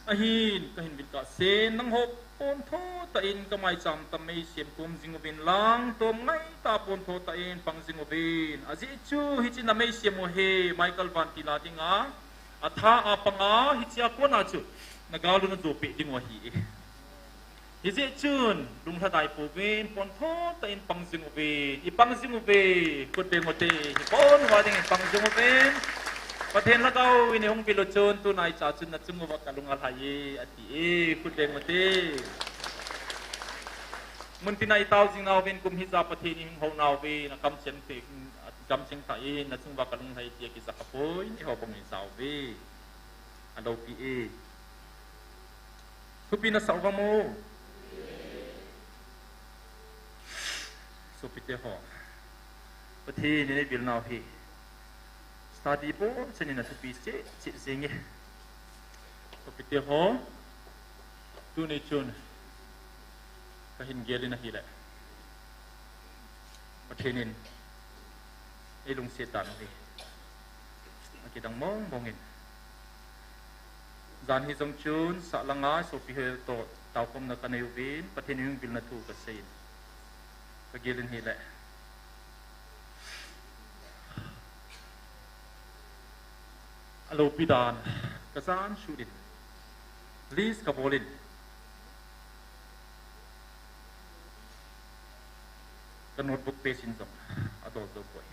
Ahin, kahin vil kahsen, nangho pontho tah in kamaicham tam meisem kom jing uvin lang, tom ngaitah pontho tah in pang jing uvin. Ajeh chu, hiche na meisem u hi, Michael Vantil a dinga, atha a panga, hichea kona chu, nagal u najopeh ding u ahi. Hijeh chun, lunglhadai pouvin, pontho tah in pang jing uvin, ipang jing uve, khut beng ute, hipon uva ding ipang jing uvin. Pathen lhagao in eihung vil u chun, tunaicha chun nachung uva kalung alhai e, ati e, khut beng ute. Muntina itao jing nauvin kum hijat Pathen ihung hou nauvin, akamcheng te, akamcheng tah in, nachung uva kalung alhai tia kija khapoi, eiho bang in jao uve. Aloupi e. Thupi nasah uvam o. Sopite ho. Pathen in eivil nau hi. Study bol chan in athupi cheh cheh jing e. Sopite ho. Tuni chun. Kahin gel in ahile. Pathen in eilungset dan u hi akidang mong mong in. Jan hi jong chun, sahlang a, sopi ho toh, taokhomna kanei uvin, Pathen in eihung vilna thu kasei in. Kagel in ahile. Aloupi dan, kajan sut in. List kabol in. Ka notebook page in jong adol jou poi.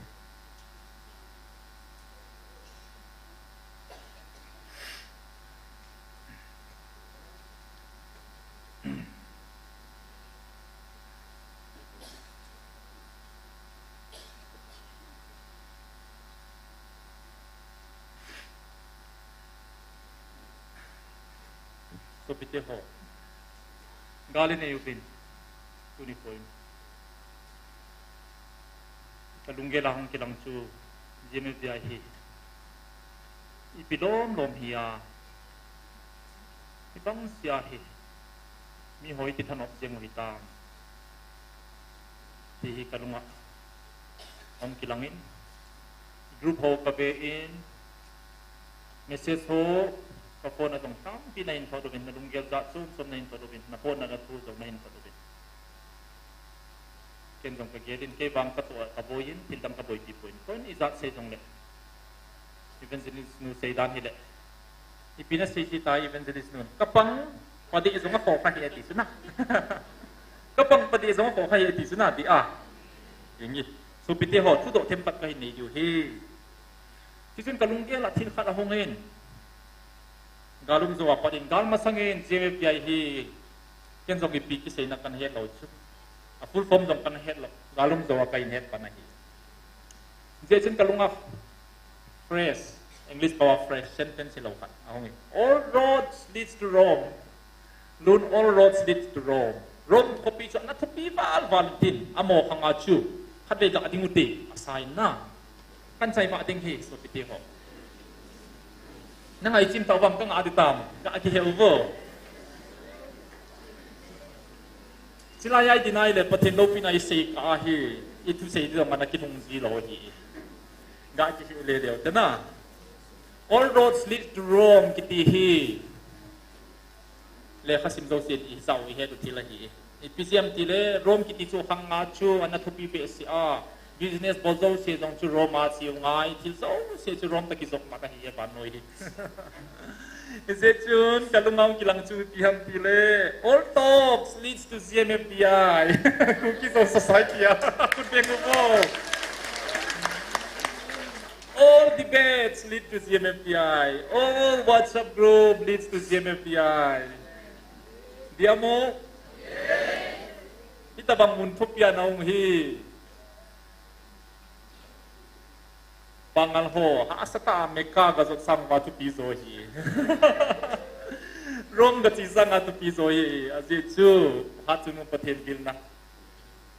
Sopite ho. Gal inei uvin. Tuni point. Ka lunggel a hung kilang chu, G M F D I hi ipi lom lom hi a, ibang sia hi mi hoi kithanop jeng u hitam, ti hi ka lunga hung kilang in, group ho ka ve in, message ho ka phone a jong tampi na hin thot uvin, na lunggel jat chom chom na hin thot uvin, na phone na, na thu jong na hin thot uvin. Ken jong ka gel in, kei vang ka toh a ka boi in, thil dang ka boipi poi. Koin ijat sei jongle, evangelist nu sei dan hile, ipi na sei sei ta evangelist nu, ka pang, padi jong a kho kha hi ati chu na. Ka pang, padi jong a kho kha hi ati chu na, ti a. Ingi. Sopite ho, thudoh themkhat ka hin nei diu hi. Tichun ka lunggel a thil khat ahung in. Galum jo a pat in, gal masang in G M F D I hi, ken jong ipi kiseina kan het lou chu. A full form jong kan het lou. Galum jo a ka hin het pan ahi. Hijeh chun ka lunga phrase, English pao a phrase, sentence hilou khat ahung in. All roads leads to Rome. Lun, all roads lead to Rome. Rome khopi chu ana thupi val val tin, amaho khang a chu khatvei ga ding u ti, asei na. Kan chai va ding hi, sopite ho. Na ngai chim tau vang ka nga di tam, ka kiheu vo. Chilai ai dinai le, Pathen loupina i sei ka hi, i thusei di jong ana kinung ji lou hi. Ga kiheu le leu te na. All roads lead to Rome kiti hi. Lekha sim jousen i jao i het u thil ahi. Ipi jeh ham tile, Rome kiti chu khang a chu ana thupi behseh a. Business bol jouse jong chu Rome a cheu ngai, thil jouse chu Rome toh kijop mat ahi e vannoi hi. Hijeh chun ka lunga hung kilang chu ipi ham tile, all talks leads to G M F D I. Kuki Zo Society a. Khut beng u vo. All debates lead to G M F D I. All WhatsApp group leads to G M F D I. Dia mo? Hitabang mun thupi a na um hi. Pangal ho, hahsa tah a Mecca ga jot sang uva thupi jo hi. Rome ga che sang a thupi jo hi. Ajeh chu, Hatchungnung Pathen vilna.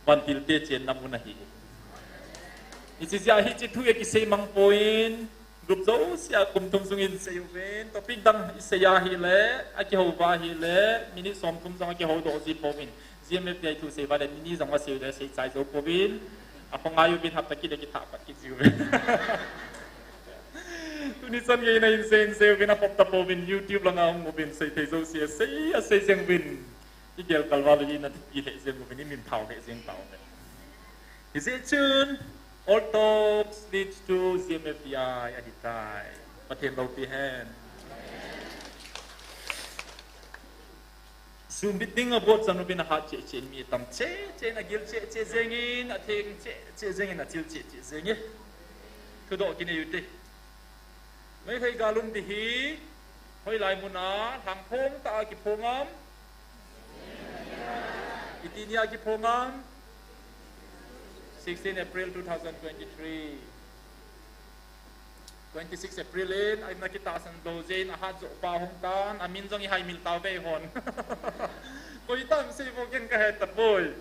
Vantil te chenna mun ahi. Hiche jeh a hiche thu hi kisei mang poi, group jouse a kum thum sung in sei uvin, topic dang i sei ahile, akihou uva ahile, minute som thum jong akihou doh ji pouvin. G M F D I thu sei uva le, minute jong asei le, sei chai jou pouvin. Akhongai uvin, hapta kit le kithah pat kit ji uvin. Tuni chan gei in sei, sei uvin, akhop ta pouvin, YouTube langa hung uvin, sei thei jouse, sei, asei jeng uvin. I gel kal val u hi na thupi lheh jeng uvin, i min thau lheh jeng tauve. Hijeh chun, all talks leads to G M F D I ahitai. Pathen loupi hen. Sumbit ding a bot chan uvin a hat cheh cheh in mi tam cheh cheh in a gil cheh cheh jeng in, a theng cheh cheh jeng in, a chil cheh cheh jeng in. Thudoh kinei u te. Meitei galum ti hi, hoilai mun a, lhangphong tah a kiphong am? Iti ni a kiphong am? Sixteen April two thousand twenty-three. Twenty-six April in, a in a kitahsan lou jeh in, a hat joh pa hung tan, a min jong i haimil tauve hon. Koi tam sei vo ken ka het tapoi.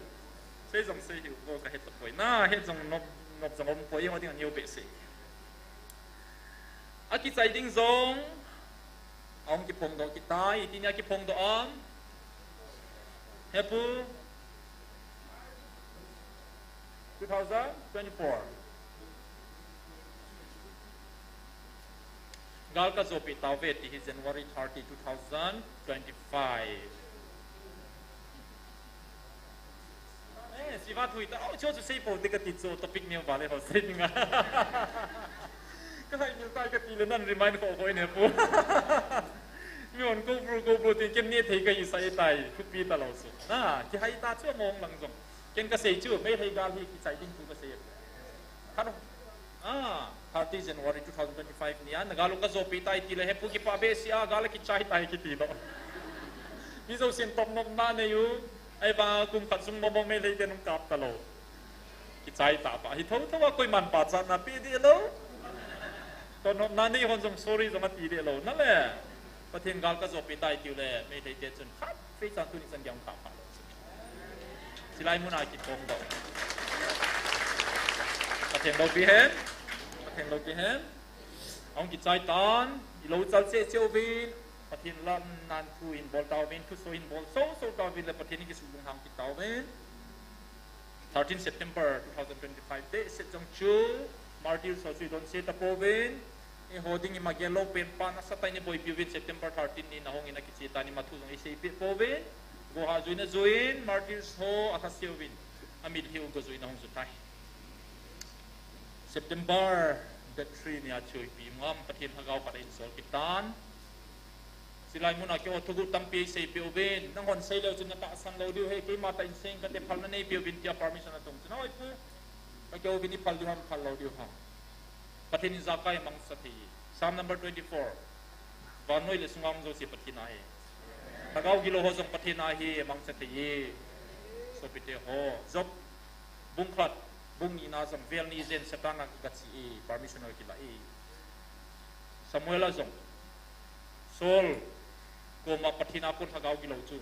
Sei jong sei hiu vo ka het tapoi. Na, het jong nop, nop jong um poi, ho ding a neo behseh. A kichai ding jong, ahung kiphong doh kit tai, iti ni a kiphong doh am? Hepu? Two thousand twenty-four. Gal ka jopeh tauve ti hi January thirty, two thousand twenty-five. Eh, siva thui ta, oh, chu chu sei pou te ka ti chu, topic neo vale ho sei ding a. Ka haimil tai ka ti le nan remind kho kho in hepu. Mi hon ko bru, ko bru ti ken ne thei ka hi sai tai, thupi talou chu. Na, kihai ta chu mong lang jong. Ken ka sei chu, Meitei gal hi kichai ding thu ka sei. Khat, ah, thirty January two thousand twenty-five ni a, na gal u ka jopeh tai ti le, hepu kipah behseh a, gal a kichai tai kiti lou. Mi jousen topnopna nei u, ahivang a kum khat sung mong mong Meitei ten hung kap talou. Kichai tah pa, hi tho tho a koiman pachatna pe deh lou. Topnopna nei hon jong sorry jong ati deh lou, na le. Pathen gal ka jopeh tai tiu le, Meitei te chun khat, fei chan tuni chan gei hung kap lou. Chilai mun a kiphong doh. Ka Pathen loupi hen. Pathen loupi hen. Ahung kichai tan, ilou chal cheh cheh uvin, Pathen lam nan thu hin bol tauvin, thuso hin bol soso tauvin le Pathen in kisuh lunghang kit tauvin. Thirteen September two thousand twenty-five date set jong chu, martyrs ho chu idonse tapouvin, eiho ding ima gel lou pen pa nasatah in iboipi uvin, September thirteen ni nahung in akiche tan, ima thu jong iseipeh pouvin, go ha juin ajuin, martyrs ho alhase uvin, amitlhi u go juin ahung ju tai. September date three ni a chu ipi ngam, Pathen lhagao khat in sol kit tan. Chulai muna keiho thuguh tampi eiseipeh uvin, nanghon sei leu chun natahsan lou diu ahi, keima tah in seng kate, phalna neipeuvin tia permission atong chun, oi pu, kakihou uvin, iphal diu ham, phal lou diu ham. Pathen in ijakai mangcha thei. Psalm number twenty-four. Vannoi le sunga um jouse Pathen ahi. Lhagao gilou ho jong Pathen ahi, mangcha thei e. Sopite ho, Job bung khat, bung ni na jong vel ni jen Satan a gache e, permission akilah e. Samuel a jong Saul koma Pathen a kon lhagao gilou chun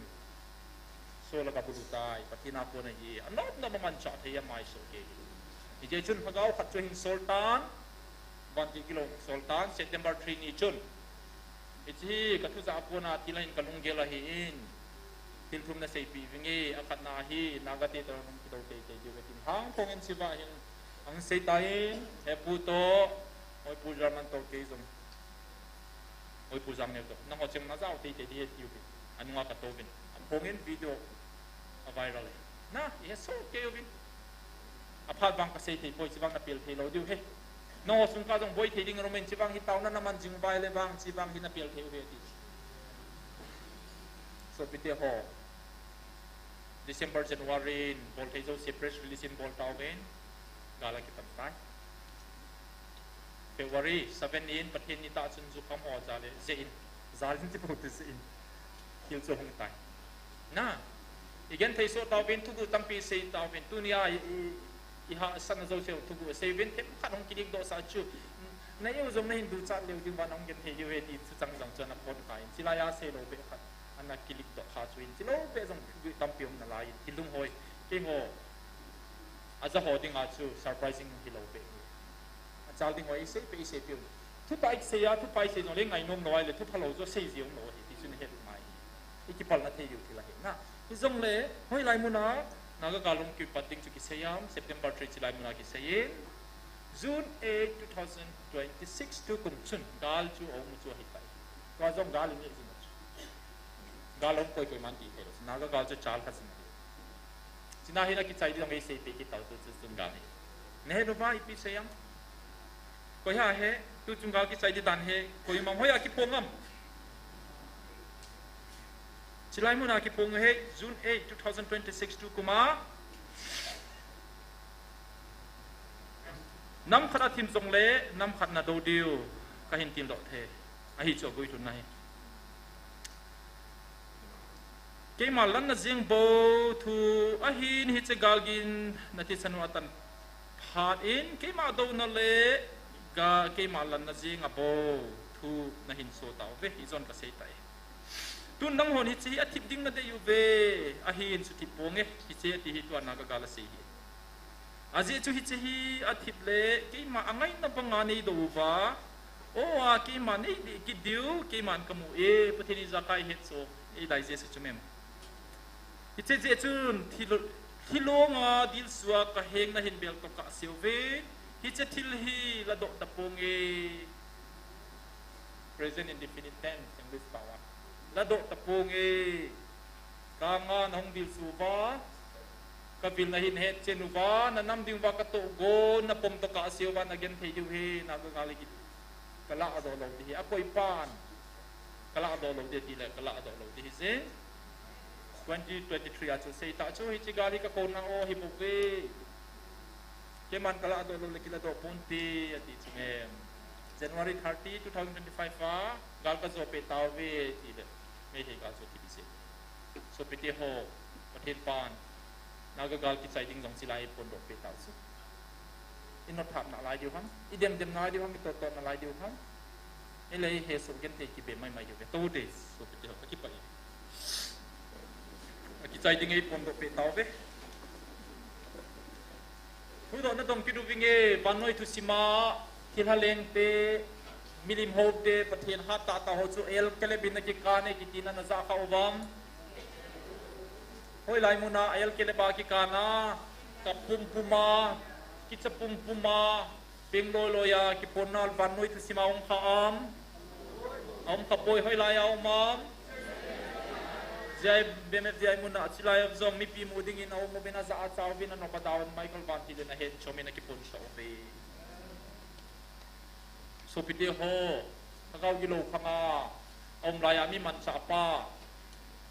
Saul agabulu tai, Pathen a kon ahi, anop nop a manchah thei a maisoh kei. Hijeh chun lhagao khat chu ahin sol tan, vantil gilou sol tan, September three ni chun. Hiche hi kathujah a kona thil ahin kalunggel ahin, thil thum naseipeh vinge, akhatna hi, Naga te toh hung kidou teitei diu ve tin, hangphong in hicheva hin ahung sei tan, Hepu toh, Oipu German toh kei jong, Oipu Jangneo toh, nangho cheng najao teitei ding ahi tiu ve, anunga katouvin, aphong in video aviral e. Na, ihe soh kei uvin. Aphat vang kasei thei poi, hichevang napel thei lou diu ahi. Nangho sung ka jong boi thei ding aum in, hichevang hi taona naman jing uva ahile vang, hichevang hi napel thei u ahi ati. Sopite ho, December, January in bol thei jouse press release in bol tauvin, gal akipan tai. February seven in Pathen ni tah chun jukham ho jal in, jeh in, jal in ti bou ti jeh in, thil chu ahung tai. Na, igenthei soh tauvin, thuguh tampi sei tauvin, tunia i, i, ihahsatna jouse thuguh sei uvin, themkhat hung kilikdoh sah chu, na-eu jong nahin duchat leu ding uva nahung genthei diu ahi ti chu chang jong chu ana phondoh in, chulai a sei lou beh khat ana kilikdoh kha chu in, chulou beh jong thuguh tampi um nalai in, thil lunghoi, keiho aja ho dinga chu surprising hilou beh hi. Achal ding ho iseipeh, iseipeh u. Thupha isei a, thupha isei jongle ngainom lou ahile, thupha lou chu sei jeng lou ahi, ti chu nahet u ngai hi. Ikipalna thei diu thil ahi na. Hijongle, hoilai muna Naga gal hung kipat ding chu kisei am, September three chulai muna kisei in, June eight, two thousand twenty-six tukum chun gal chu aum u chu ahitai. Tua jong gal inei jing u chu. Gal aum koi koi man ti thei lou. Naga gal chu chal kha jing ahi. Chuna hin akichai ding jong eiseipeh kit tau, tu chu chun gal hi. Nahet uva ipi sei am? Koi ha he, tu chun gal kichai ding dan hi, koima hoiya kiphong am? Chulai muna kiphong ahi, June eight, two thousand twenty-six tukum a. Nam khat athim jongle, nam khat nado diu, kahin tildoh thei. Ahi chu aguilhunna hi. Keima lanna jeng bou thu ahin, hiche galgin nathisan u atan phat in, keima douna le ga, keima lanna jeng abou thu nahin so tauve, hijon kasei tai. Tun nanghon hiche hi athip ding nadei uve, ahin suthip ponge, hiche ati hi tua Naga gal asei hi. Ajeh chu hiche hi athip le, keima angaina banga neidou uva, o a keima neidei kit diu, keiman kamu e, Pathen ijakai het chu, eidai Jesu chu mem. Hiche jeh chun, thil-, thilong a dilsua kahengna hin bel toh kahseuve, hiche thil hi ladoh taponge. Present indefinite tense, English pao a. Ladoh taponge. Kanga nahung dilsu uva, kavilna hin hetchen uva, nanam ding uva katohgon, napom toh kahseuva, nagenthei diu hi, Naga gal hi kiti. Kaladoh lou ding hi, akoipan kaladoh lou ding tile, kaladoh lou ding hije. Twenty twenty-three a chu seitah chu, hiche gal hi kakouna o hibouve. Keiman kaladoh lou le kiladoh ponte, ati chu mem. January thirty, two thousand twenty-five a, gal kajo peh tauve, tile, Meitei gal chu kibise. Sopite ho, Pathen pan Naga gal kichai ding jong chulai phondoh peh tau chu. Inotthap nalai diu ham, idemdem nalai diu ham, itohtoh nalai diu ham. Ilei hesoh genthei kibe maimai diu ve. Tote, sopite ho, akipah e. Akichai ding eiphondoh peh tauve. Thudohna dong kidu vinge, vannoi thusima, thilha lengte, milim hote, Pathen hat tahtah ho chu el kelep in akikan e kiti na najah kha uvam. Hoilai muna el kelep a kikan a, ka pumpuma, kicha pumpuma, peng loiloi a kiponna vannoi thusima hung kha am. Aum kha poi, hoilai a um am. J I, B M F J I muna chilai a jong mipi mu dingin aum uvin, ajah a acha uvin, anop a da uvin, Michael Vantil in ahet chomin akipon sa uve. Sopite ho, lhagao gilou khanga aum lai a mi manchah pa,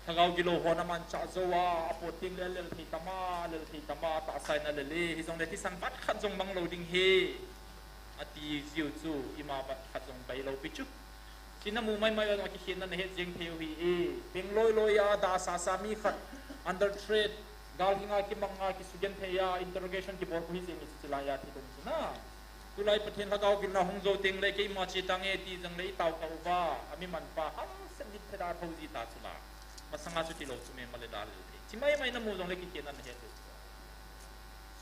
lhagao gilou hon amanchah jou a, apot teng le alel thei tam a, alel thei tam a, atahsa in alel e, hijongle thisan vat khat jong mang lou ding ahi, ati jiu chu ima vat khat jong bai lou pi chu. China mu maimai a akikhenna nahet jeng thei u ahi e. Peng loiloi a, da sasa mi khat under threat, gal hinga kimanga kisugenthei a, interrogation kibol u ahi jeng e chu chilai a thidung chu na. Tulai Pathen lhagao gilna hung jou teng le keima che tange ti jongle itao kha uva, ami manpa hahsa in theda thou ji ta chu la. Masanga chu tilou chu me male da le. Chi maimai namu jongle kikhenna nahet u.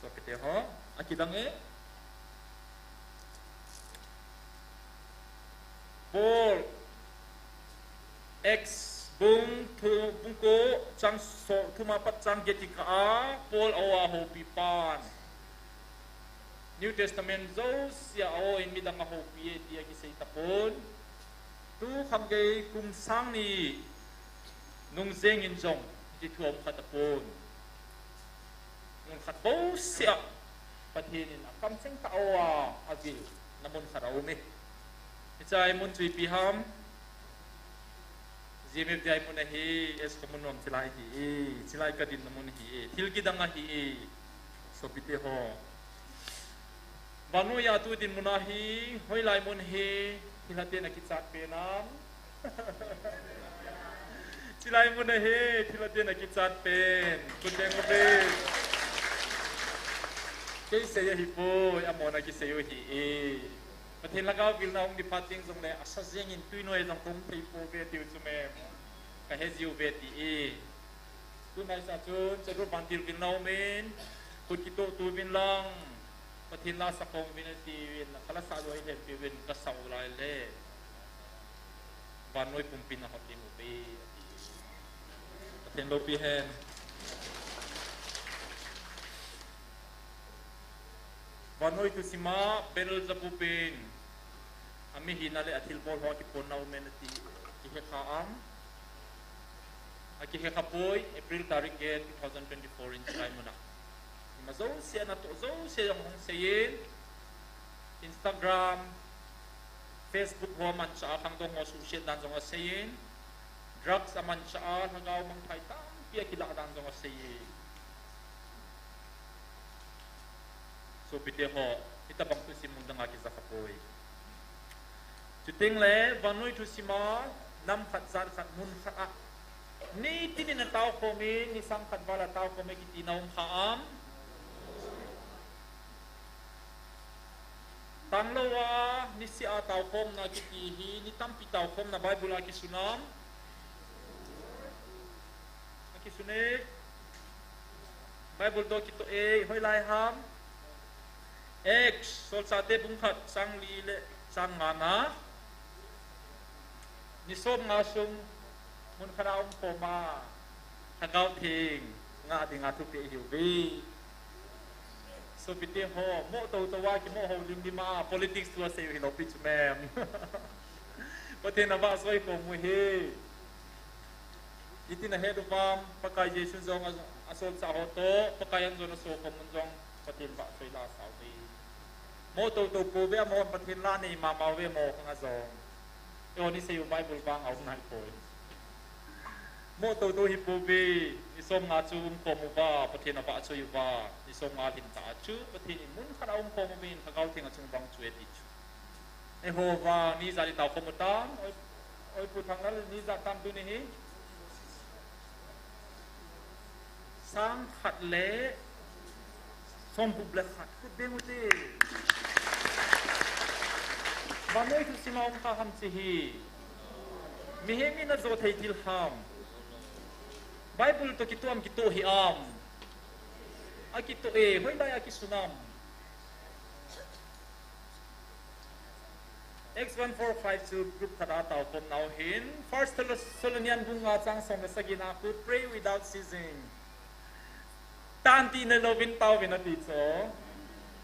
Sopite ho, akidang e. Paul, Acts bung thu, bung ko, chang so, thum apat chang get a, Paul aw a houpi pan. New Testament jouse a aw in midang ahoupi e ti akisei tapon. Tu khang gei kum sang ni nung jeng in jong, ti thu aum kha tapon. Mun khat bouseh a, Pathen in akamcheng tah a aw a, avil na mun khat aum e. Hiche a mun chu ipi ham, G M F D I mun ahi, S ko mun nom chilai ahi e, chilai kadin na mun ahi e, thil kidang ahi e, sopite ho. Vannoi a tu dinmun ahi, hoilai mun ahi, thilha ten akichat pen am. Chilai mun ahi, thilha ten akichat pen. Kuteng uve. Kei sei ahi poi, amon akisei u ahi e. Pathen lhagao vilna hung di phat teng jongle, asa jeng in tuinoi jong tum thei pouve tiu chu me. Kahe jiu ve ti e. Tunai sa chun, chadu pantil vilna um in, khut kitoh tuvin lang, Pathen la sakhom uvin atiuvin, kala sa loi hen piuvin, kasau lai le. Vannoi pumpin ahot ding uve, ati. Pathen loupi hen. Vannoi thusima Beelzebub in, amihina le athilbol ho akiponna um e nati, kihe kha am. Akihe kha poi, April tarik get, two thousand twenty-four in chilai muna. Ima jouse natoh jouse jong hung seiyin, Instagram, Facebook ho amanchah a, khangdong ho suhset dan jong aseiyin, drugs amanchah a, lhagao mangthai tampi akilah dan jong aseiyin. Sopite ho, hitabang thusim mun dang a kija kha poi. Chuteng le, vannoi thusima, nam khat jat khat mun khat a. Nitin in ataokhom in, ni sang khat val ataokhom e kiti na um kha am. Tanglou a, niseh a taokhomna kiti hi, ni tampi taokhomna Bible a kisun am. Akisun e. Bible toh kitoh e, hoilai ham. Acts, Solchahte bung khat, chang li le chang nga na. Ni som nga sung, mun khat a umkhom a, Lhagao Theng ngah dinga thupeh ahiuve. Sopite ho, mo toto a kimo ho lim lim a, politics thu asei u hilou pi chu mem. Pathen avahchoi khom u ahi. Iti nahet uvam, Pakai Jesu jong a, asolchah ho toh, Pakai an jong asokhom un jong, Pathen vahchoi la asauve. Mo toto pouve, amahon Pathen la nei mama uve, mo khang a jong. Eiho ni sei u Bible vang aum nai poi. Mo toto hi pouve, ni som nga chu umkhom uva, Pathen avahchoi uva, ni som nga lhin ta chu, Pathen in mun khat a umkhom uvin, Lhagao Theng achung vang chu e ti chu. Eiho vang, ni ijat i taokhom u tam, oi, oi Pu Thanglal, ni ijat tam tuni hi. Sang khat le, som gup le khat, khut beng u te. Vannoi thusima um kha ham chi hi. Mihem in ajo thei thil ham. Bible toh kitoh am kitoh hih am. Akitoh e, hoilai a kisun am. Acts one four five chu group khat a tao khom nau hin, First Thessalonian bung nga chang som le sagi na khu, "Pray without ceasing." Tan ti nei louvin tauvin ati chu.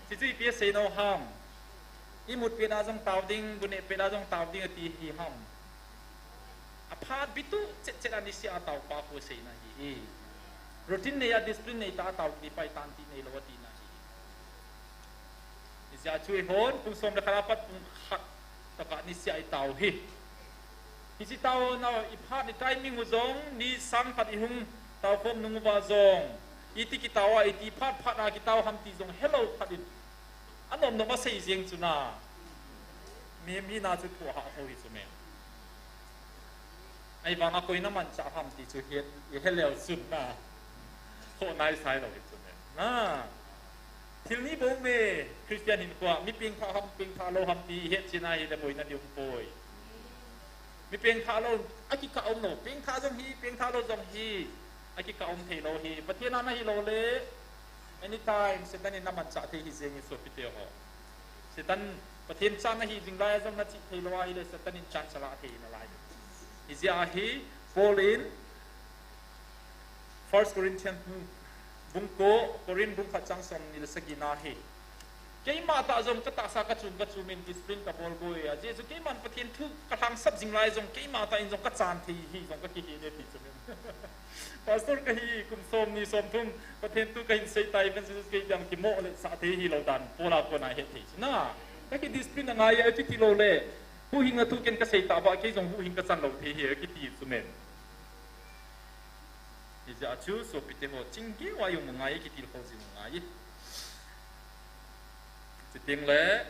Hichu ipi asei nom ham? Imut pet a jong tao ding, bu neh pet a jong tao ding ati hi ham? Aphat bit u chet chet a niseh a tao pa khu seina ahi. Routine nei a, discipline nei tah a tao kiti pa hi tan ti nei lou atina ahi. Hijeh a chu eihon pung som le khat a pat pung khat tah a niseh a itao hi. Hiche taona, iphat ni timing u jong, ni sang khat ihung tao khom nung uva jong, iti kitao a, iti phat phat a kitao ham ti jong helou phat in, anom nom a sei jeng chu na. Mihem hina chu thu ahah lou hi chu me. Ahivang a koi na manchah ham ti chu het, ihet leu chun na, khoh nai sai lou hi chu me. Na. Thil ni bou me, Christian hinkhoa, mi pengthah ham, pengthah lou ham ti ihet chin ahile boina ding um poi. Mi pengthah lou, akikah um lou, pengthah jong hi, pengthah lou jong hi, akikah um thei lou hi. Pathen a nahi lou le, anytime Satan in na manchah thei hi jeng hi sopite ho. Satan, Pathen cha nahi jing lai a jong na chih thei lou ahile, Satan in chance alah thei nalai. Hijeh a hi, Paul in, First Corinthians bung, bung ko, Corinth bung khat chang som ni le sagi na hi. Keima tah jong ka tahsa ka chum ka chum in discipline ka bol boi a. Ajeh chu keiman Pathen thu ka lhangsap jing lai jong keima tah in jong ka chan thei hi jong ka kihe e ti chu me. Pastor kahi kum som ni som thum, Pathen thu kahin sei tai, evangelist kei dang kimo le sah thei hi lou dan, Paul a kona het thei chu na. Ka ki discipline angai a kiti lou le, huhhing a thu ken ka sei tah ba, kei jong huhhing ka chan lou thei hi kiti chu me. Hijeh a chu sopite ho, chingkeu a i um u ngai, kitilkhou jing u ngai. Chuteng le,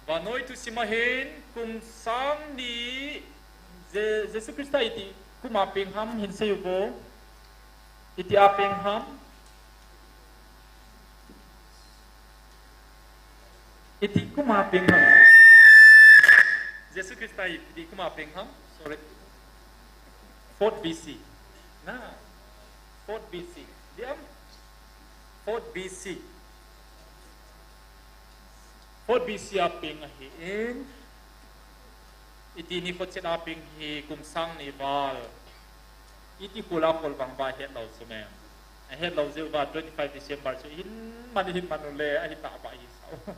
vannoi thusim a hin, kum sang ni, Je-, Jesu Christa iti kum a peng ham hin sei uvo. Iti a peng ham. Iti kum a peng ham. Jesu Christa iti kum a peng ham. Sorry. Fourth B C. Na. Fourth B C. Diam? Fourth B C. Fourth B C a peng ahin. Iti nikho chet a peng hi kum sang ni val. Iti khol a khol vang ba het lou chu me. Ahet lou jeh uva twenty five December chu hin man hin man u le ahi tah ba hi sao.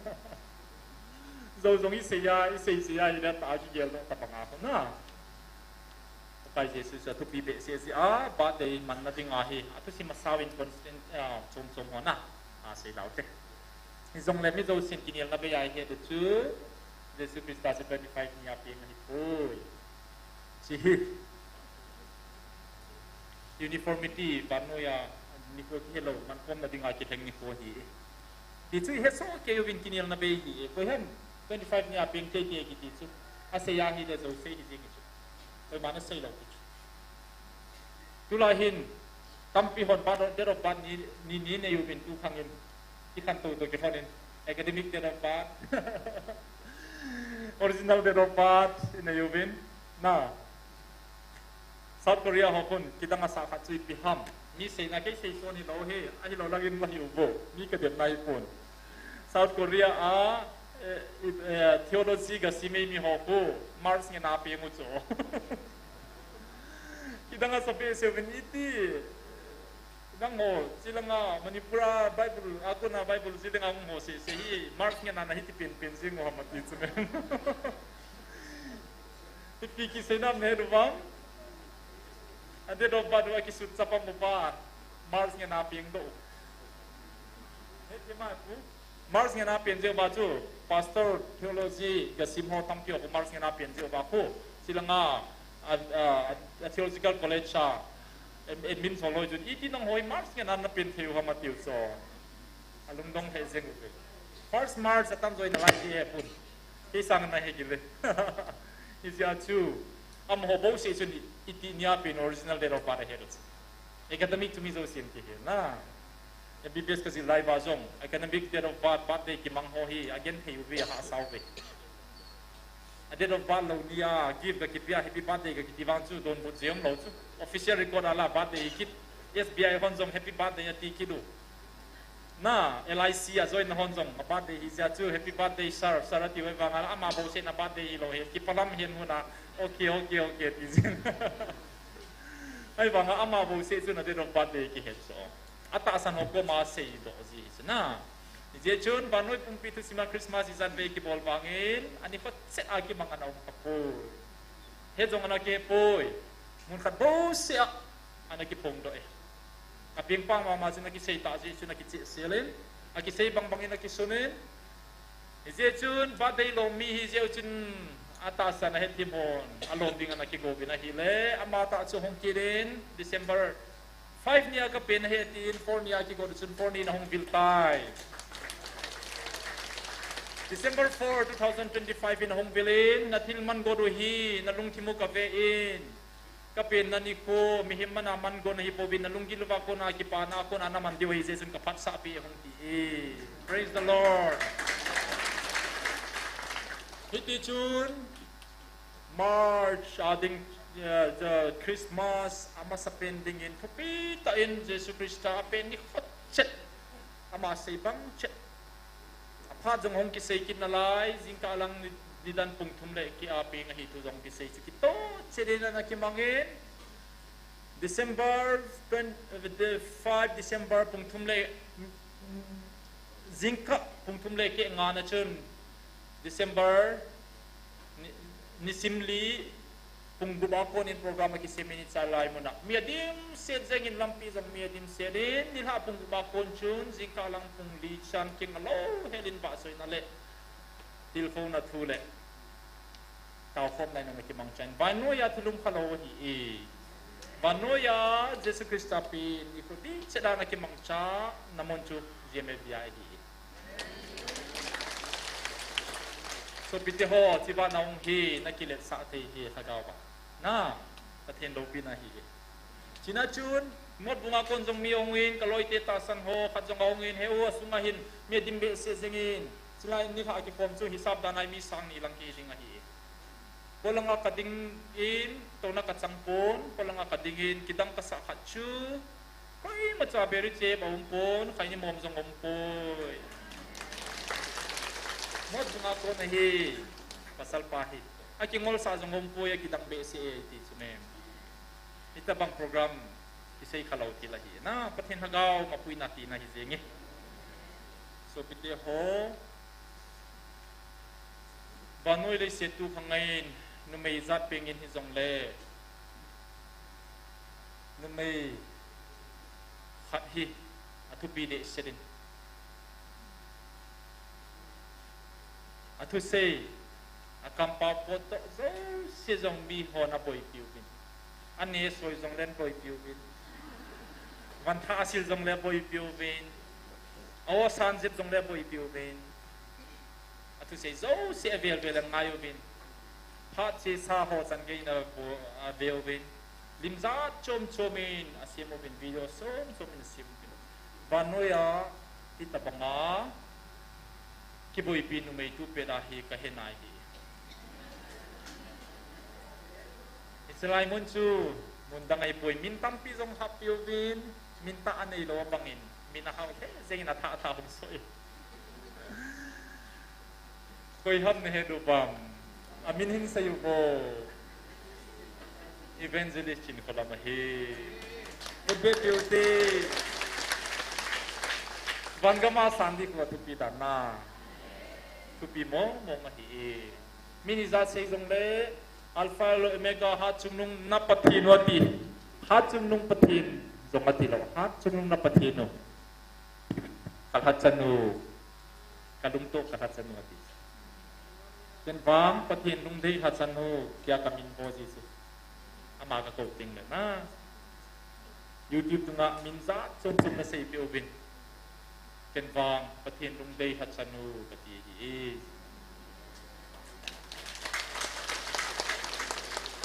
Jou jong i sei a, i sei sei a, i le tah a kigel doh tabang a kho na. Pakai Jesu chu athupi behseh jeh a, birthday manna ding ahi. Athusim a sao in constant, ah, chom chom ho na. A sei lau te. Hijongle mi jousen kinelna bei a ihet u chu, Jesu Christa chu twenty five ni a peng ahi poi. Chi hi. Uniformity, vannoi a nikho kihe lou, mankhomna ding a kilheng nikho ahi. Ti chu ihet soh kei uvin kinelna bei ahi. Koi ham twenty five ni a peng teitei kiti chu. Asei ahile jouse hi jing chu. Koiman asei lou ti chu. Tulai hin, tampi hon birth, date of birth ni, ni, ni nei uvin tu khang in, i khantou toh kilhon in, academic date of birth, original date of birth, i nei uvin, na. South Korea ho khun, kidang asah khat chu ipi ham. Mi seina kei sei son hilou hi, ahilou langin la hi uvo, mi kademna hi pon. South Korea a, eh, eh, theology gasim eimi ho khu, March ngen a peng u chu. Kidang asa behseh uvin iti. Nangho, chilanga Manipur a Bible, a kona Bible chilanga hung ho seh seh hi, March ngen a nahi ti pen pen jing u ham ati chu me. Ipi kiseina ham nahet u vang. A date of birth u akisut chapang uva, March ngen a peng doh. Heti ma pu. March ngen a peng jeh uva chu, pastor theology gasim ho tampi ho March ngen a peng jeh uva khu, chilanga, a, a, a theological college a, em, admin ho loi chun, iti nangho hi March ngen a napeng thei u ham atiu chu. Alungdong thei jeng uve. First March atam joi nalai ti he pun. Kei sang nahe kit le. Hijeh a chu, amaho bouseh chun i, iti ni a peng original date of birth ahe lou chu. Academic chu mi jousen kihe na. M B B S kajil lai uva jong, academic date of birth, birthday kimang ho hi, agenthei uve, ahahsa uve. A date of birth lou ni a, gift kakipeh a, happy birthday kakiti vang chu, donbut jeh umlou chu. Official record a la birthday hi kit, S B I hon jong happy birthday ati kit u. Na, L I C a join na hon jong, a birthday hi jeh chun, "Happy birthday, sir, sir," ati uva vang a, ama bouseh na birthday hilou hi, kipalam hin huna, "Okay, okay, okay," ti jin. Ahivang a ama bouseh chun a date of birthday kihet so. Atahsan ho koma seidoh ji chu na. Hijeh chun, vannoi pumpi thusim a Christmas ijat vei kibol vangin, ani khat set a kimang ana um kha poi. He jong ana kipoi. Mun khat bouseh a, ana kiphongdoh e. Apeng pang mama chun akisei tah jeh chun akicheh sel in, akisei bang bang in akisun in. Hijeh chun birthday lom mi hijeh chun atahsan a hethem hon alom ding ana kigo uvin ahile, ama tah chu hung kit in December five ni a kapen ahi tin, four ni a kigo chun four ni in ahung vil tai. December four, two thousand twenty-five in ahung vil in, na thil man got u hi, na lungthim u kave in. Kapenna nikho, mihem mana man got nahi pouvin, na lunggil uva kona kipana kona na man diu ahi jeh chun kaphatsah pi ahung ti e. Praise the Lord. Hiti chun, March, a ding, eh, the Christmas, amasapen dingin, thupi tah in Jesu Christa apen nikho chet, ama sei bang chet. Aphat jong hung kisei kit nalai, jingkah lang ni, nidan pung thum le keh a peng ahi thu jong kisei chu kitoh chet in ana kimang in. December twenty, eh, the five December pung thum le, jingkah pung thum le keh nga na chun December ni, nisim li pung gup a kon in program akisem in hiche lai mun a. Mi adimset jeng in lampi jong mi adimset in, nilhah pung gup a kon chun, jingkah lang pung li chan kinga lou hel in vahchoina le tilkhouna thu le taokhomna in ana kimangcha in, vannoi a thil um khalou ahi e. Vannoi a Jesu Christa pen nikho ding chet a ana kimangcha na mun chu G M F D I ahi e. Sopite ho, hiche vannoi hi na kiletsah thei hi lhagao a. Na, Pathen loupina ahi e. Chuna chun, Motbung a kon jong mi ahung in, ka loite tahsan ho, khat jong ahung in, he u asunga hin, mi adim behseh jeng in, chulai nilhah a kikhom chu hisap dan a mi sang ni lang kihi ding ahi. Polanga ka ding in, tona ka chang pon, polanga ka ding in, kidang kasah khat chu, koima cha beri che ba um pon, khaini mom jong um poi. Motbung a kon ahi, pasal pa hi. Akingolsah jong um poi, akidang behseh e, ti chu mem. Hitabang program kisei khalou thil ahi. Na, Pathen lhagao mapuina tina hi jeng e. Sopite ho, vannoi leiset tu khangai in, numei jat peng in hijongle, numei khat hi athupi dehset in. Athusei, akampao potdoh jouse jong mi hon aboipi uvin. Anesoi jongle aboipi uvin. Vantha asil jongle aboipi uvin. Aosan jep jongle aboipi uvin. Athusei jouse avel vel angai uvin. Phat chesa ho chan gei in ave uvin. Lim jat chom chom in asem uvin, video som som in asem uvin. Vannoi a hitabanga kiboipi numei tu pet ahi kahe nai hi. Hiche lai mun chu mun dang ahipoi, min tampi jong hahpeh uvin, min tah aneilou abang in, min ahao lheh jeng in athah thah hung soi. Koi ham nahet u vem? Amin hin seiyu vo. Evangelist Chinkholam ahi. Khut beh peh u te. Van gam a san ding khu athupi dan na. Thupi mong mong ahi. Min ijat sei jongle, Alpha le Omega, hatchungnung na Pathen u ati. Hatchungnung Pathen jong ati lou. Hatchungnung na Pathen u. Ka lhachanu, ka lungtoh ka lhachanu ati. Ken vang Pathen lungdei lhachanu tia ka min bol ji chu. Ama ka kou teng le na. YouTube tunga min jat chom chom na seipeh uvin. Ken vang Pathen lungdei lhachanu kati ahi.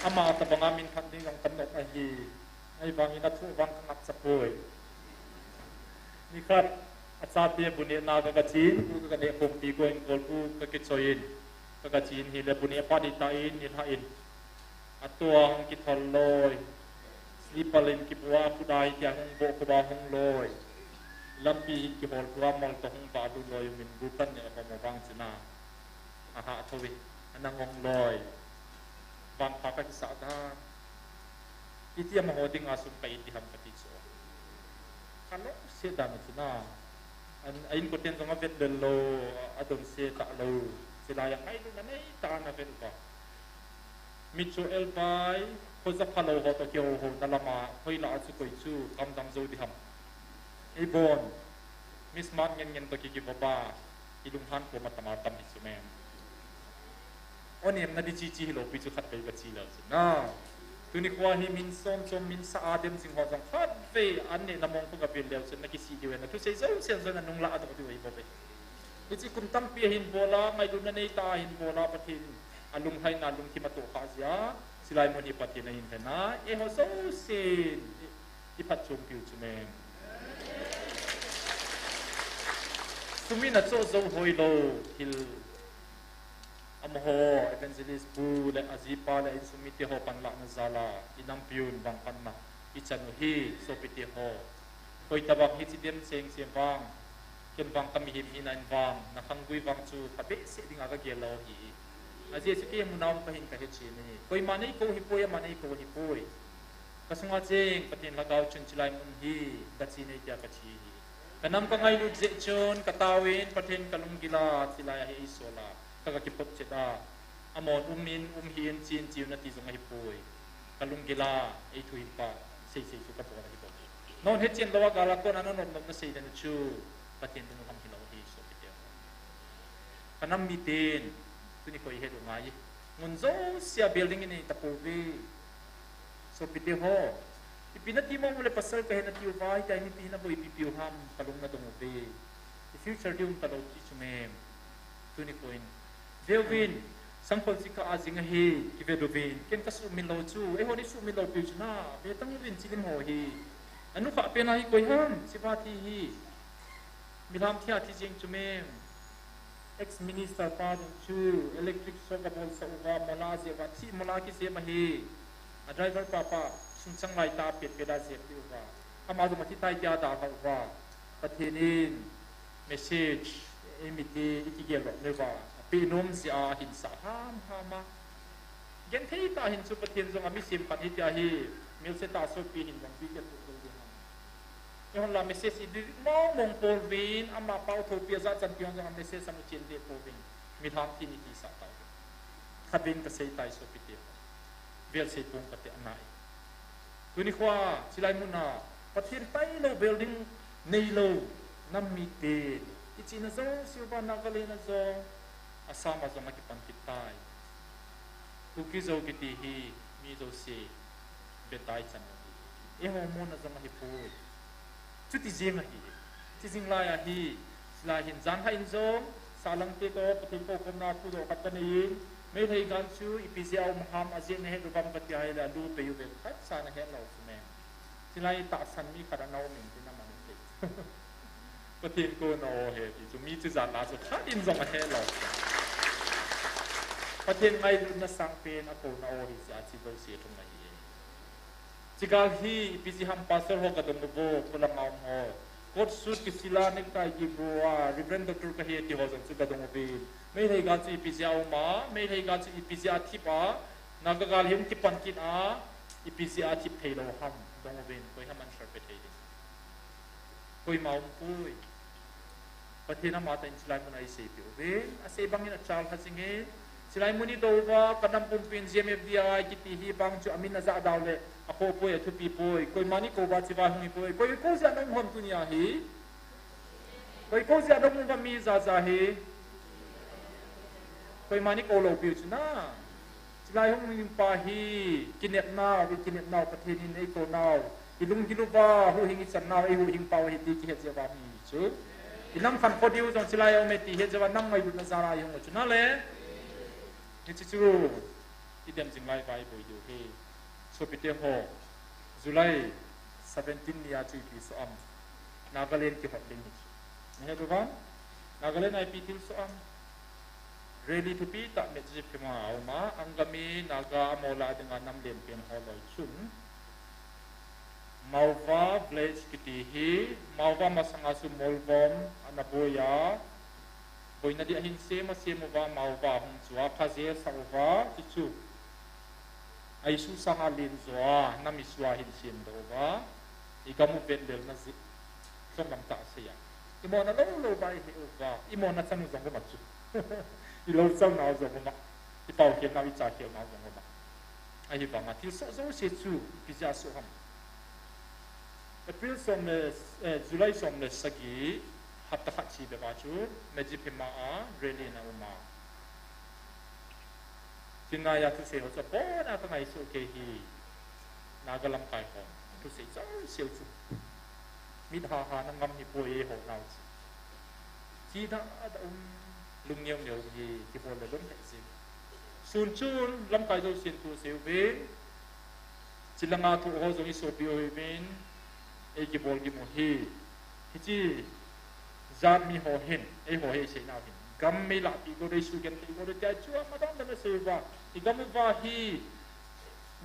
Ama tabanga min khat ding jong ka nop ahi. Ahivangin athu vang ka ngapcha poi. Nikhat, achate bu nehna ka, ka chen, bu ka, ka neh khompi ko in kol bu ka kichoi in. Ka, ka chen hile bu neh phat hita in, nilhah in. Atua hung kithol loi. Slipper in kibu a, khut a hitia hung boh khup a hung loi. Lampi hi kihol tua mol toh hung valut loi umin Bhutan ne akom vang china. Aha thovi, anang ong loi. Vangpha kakisah dan. Iti amaho dinga sum ka iti ham kati chu. Kalungset dan china. An, a inkoten jong avet lel lou, adonse talou. Chilai a ngailutna neitah a avet uva. Micho elpai, khoja phalou ho toh kihou houna lama, hoilah a chu koi chu, kamdam jou diham. Eibon, Miss Mark ngen ngen toh kiki vapa, ilunghan ko matama tam hi chu mem. Onem na di chi chi hilou pi chu khatvei kachi leu chu. Na, tuni khoa hi min som som min sa a dem jing ho jong khatvei, an neh na mong ko kabil leu chu, nakisih diu e, nathusei jouse jong nanung lah a doh diu e bo be. Hichi kum tampi ahin bol a, ngailutna neitah a ahin bol a, Pathen alunglhaina lungthim atoh kha jeh a, chilai mun hi Pathen ahin lhen a, eiho jousen i, iphatchompiu chu mem. Sum in achoh jou hoilou, thil amaho, evangelist pu le ajipa le insung mite ho panlahna jal a, inampiun vangphatna ichan u hi, sopite ho. Koi tabang hichi dem cheng cheng vang, ken vang kamihem hina in vang, nakhanggui vang chu phabehseh dinga kagel lou hi. Ajeh chu kei muna um kahin kahe chen e. Koima neikou hipoi, ama neikou hipoi. Kasunga cheng Pathen lhagao chun chilai mun hi, kachi nei tia kachi hi. Kanam kangailut jeh chun, kataovin Pathen kalunggil a, chilai a hi eisol a, ka, kakipop chet a. Amon um in, um hih in, chi in, chi un ati jong ahipoi. Kalunggil a, eithuhilpa, seisei chu kabol ahi bou. Non hechen lou a gal a kona nanop nop nasei dan u chu, Pathen lungkham hilou ahi sopite. Kanam miten, tuni kho ihet u ngai. Mun jousea building in eitapouve. Sopite ho. Ipi nati mong ule pasal kahi nati uva, hitia hi mipi hina bou ipi piu ham, kalung nadong uve. I future diu um talou ti chu mem. Tuni kho in. Veuvin, sangkhol chikha a jing ahi, kivet uvin. Ken kasuhmil lou chu, eihon isuhmil lou piu chu na, ve tang uvin chilim ho hi. Anukhah pen a hi koi ham, chiva thi hi. Milham thi a thi jeng chu mem. Ex-minister pa jong chu, electric shock abolsah uva, mola jeh uva, thih mola kijep ahi. A driver pa pa, sum chang lai tah a pet pet a jep diu va. Ama jong athi tai tia dalha uva. Pathen in message, eimite, ikigel lou le uva. Apeh nom jeh a ahinsah ham ham a. Genthei tah hin chu Pathen jong a mi semkhat hitia hi, melse tah sopi hin jong pi kitoh jou ding ham. Eihon la message i delete mong mong pouvin, ama pao thopi a jachan pi hon jong a message amu chen deh pouvin. Milham thi in itisah tauve. Khatvei in kasei tai sopite. Velsei pong kate anai. Tuni khoa, chilai mun a, Pathen tailou building neilou, nam mite. Ichena jouse uva Nagaland a jong, Assam a jong akipan kit tai. Kuki-Zo kiti hi mi jouse betai chan ahi. Eiho mona jong ahipoi. Chuti jeng ahi. Chuti jeng lai ahi. Chulai hin janhi in jong, Salangte toh, Pathen koukhomna thudoh khat kanei in, Meitei gal chu ipi jeh a um ham, ajeh nahet uvam kati ahile, alu pei uve, khatcha nahet lou chu mem. Chulai tahsan mi khat ana um in, tina man thei. Pathen kouna o ahi ti chu mi chu jan a chu khat in jong ahe lou. Pathen ngailutna sangpen akouna o ahi jeh a chi jouse thum ahi. Chigal hi ipi jeh ham pastor ho kadong uvo, kholama um ho. Coat suit kisil a necktie kibu a, Reverend Doctor kahi ti ho jong chu kadong uvin. Meitei gal chu ipi jeh a um a, Meitei gal chu ipi jeh a thip a, Naga gal hi hung kipan kit a, ipi jeh a thip thei lou ham, dong uvin, koi ham answer pe thei ding. Koima umpoi. Pathen amatah in chulai mun a eisei peh uve. Asei bangin achal kha jingin. Chulai mun idou uva, kanam pumpin G M F D I kiti hi bang chu amin ajah dau le, akhoh poi, athupi poi. Koiman eikou uva chiva hung hipoi. Koi kou jeh a naum ham tunia hi. Koi kou jeh a naum uva mi jaja hi. Koiman eikou lou piu chu na. Chulai hung hing pa hi, kinepnau, ikinepnau, Pathen in eikou nau, ilunggil uva, huhhing ichan nau, eihuhhing pau ahi ti kihet jeh uva hung hi chu. Inam khankho diu jong chulai a um e ti het jeh uva nam ngailutna jal a ihung u chu na le. Hiche chu, idem jing lai uva iboi diu hi. Sopite ho, July seventeen ni a chu ipi soh am. Nagaland kihot ding hi chu. Nahet uvam? Nagaland a ipi thil soh am. Rally thupi tah Metjip phima a um a, Angami Naga amaho lah dinga nam lenpen ho loi chun, Mauva village kiti hi, Mauva masanga chu Molvom ana boi a, boina dia hin sem a sem uva, Mauva hung chu a phaje sa uva, chu chu. Aisu sanga lin zo a, nam isu a hin sem do uva, i gam u vet lel na ji, song lam ta se ya. I mo na lo lo bai he uva, i mo na chan u zong uva chu. I lo chal na u zong uva, i pau khel na u, i cha khel na u zong uva. Ahivanga thil soh jouse chu ipi jeh a soh ham. April som le, eh, July som le sagi, hapta khat chi bep a chu, Medziphema a rally na um a. Chennai a thusei ho chu abon a ka ngaisuh kei hi, Naga lamkai hon thusei jouse u chu. Mit ha ha na ngam hi poi e ho nau chu. Chi da da um, lung neu neu hi kibol le lung hei jing. Sun chun lamkai jousen thusei uve. Chilanga thu ho jong i sopi u hi uvin, ei kibol kimu hi. Hichi jat mi ho hin, ei ho hi sei nau hin, gam mei lahpi go dei, su gen tei go dei, tia chu ama dang dang a sei uva. I gam uva hi,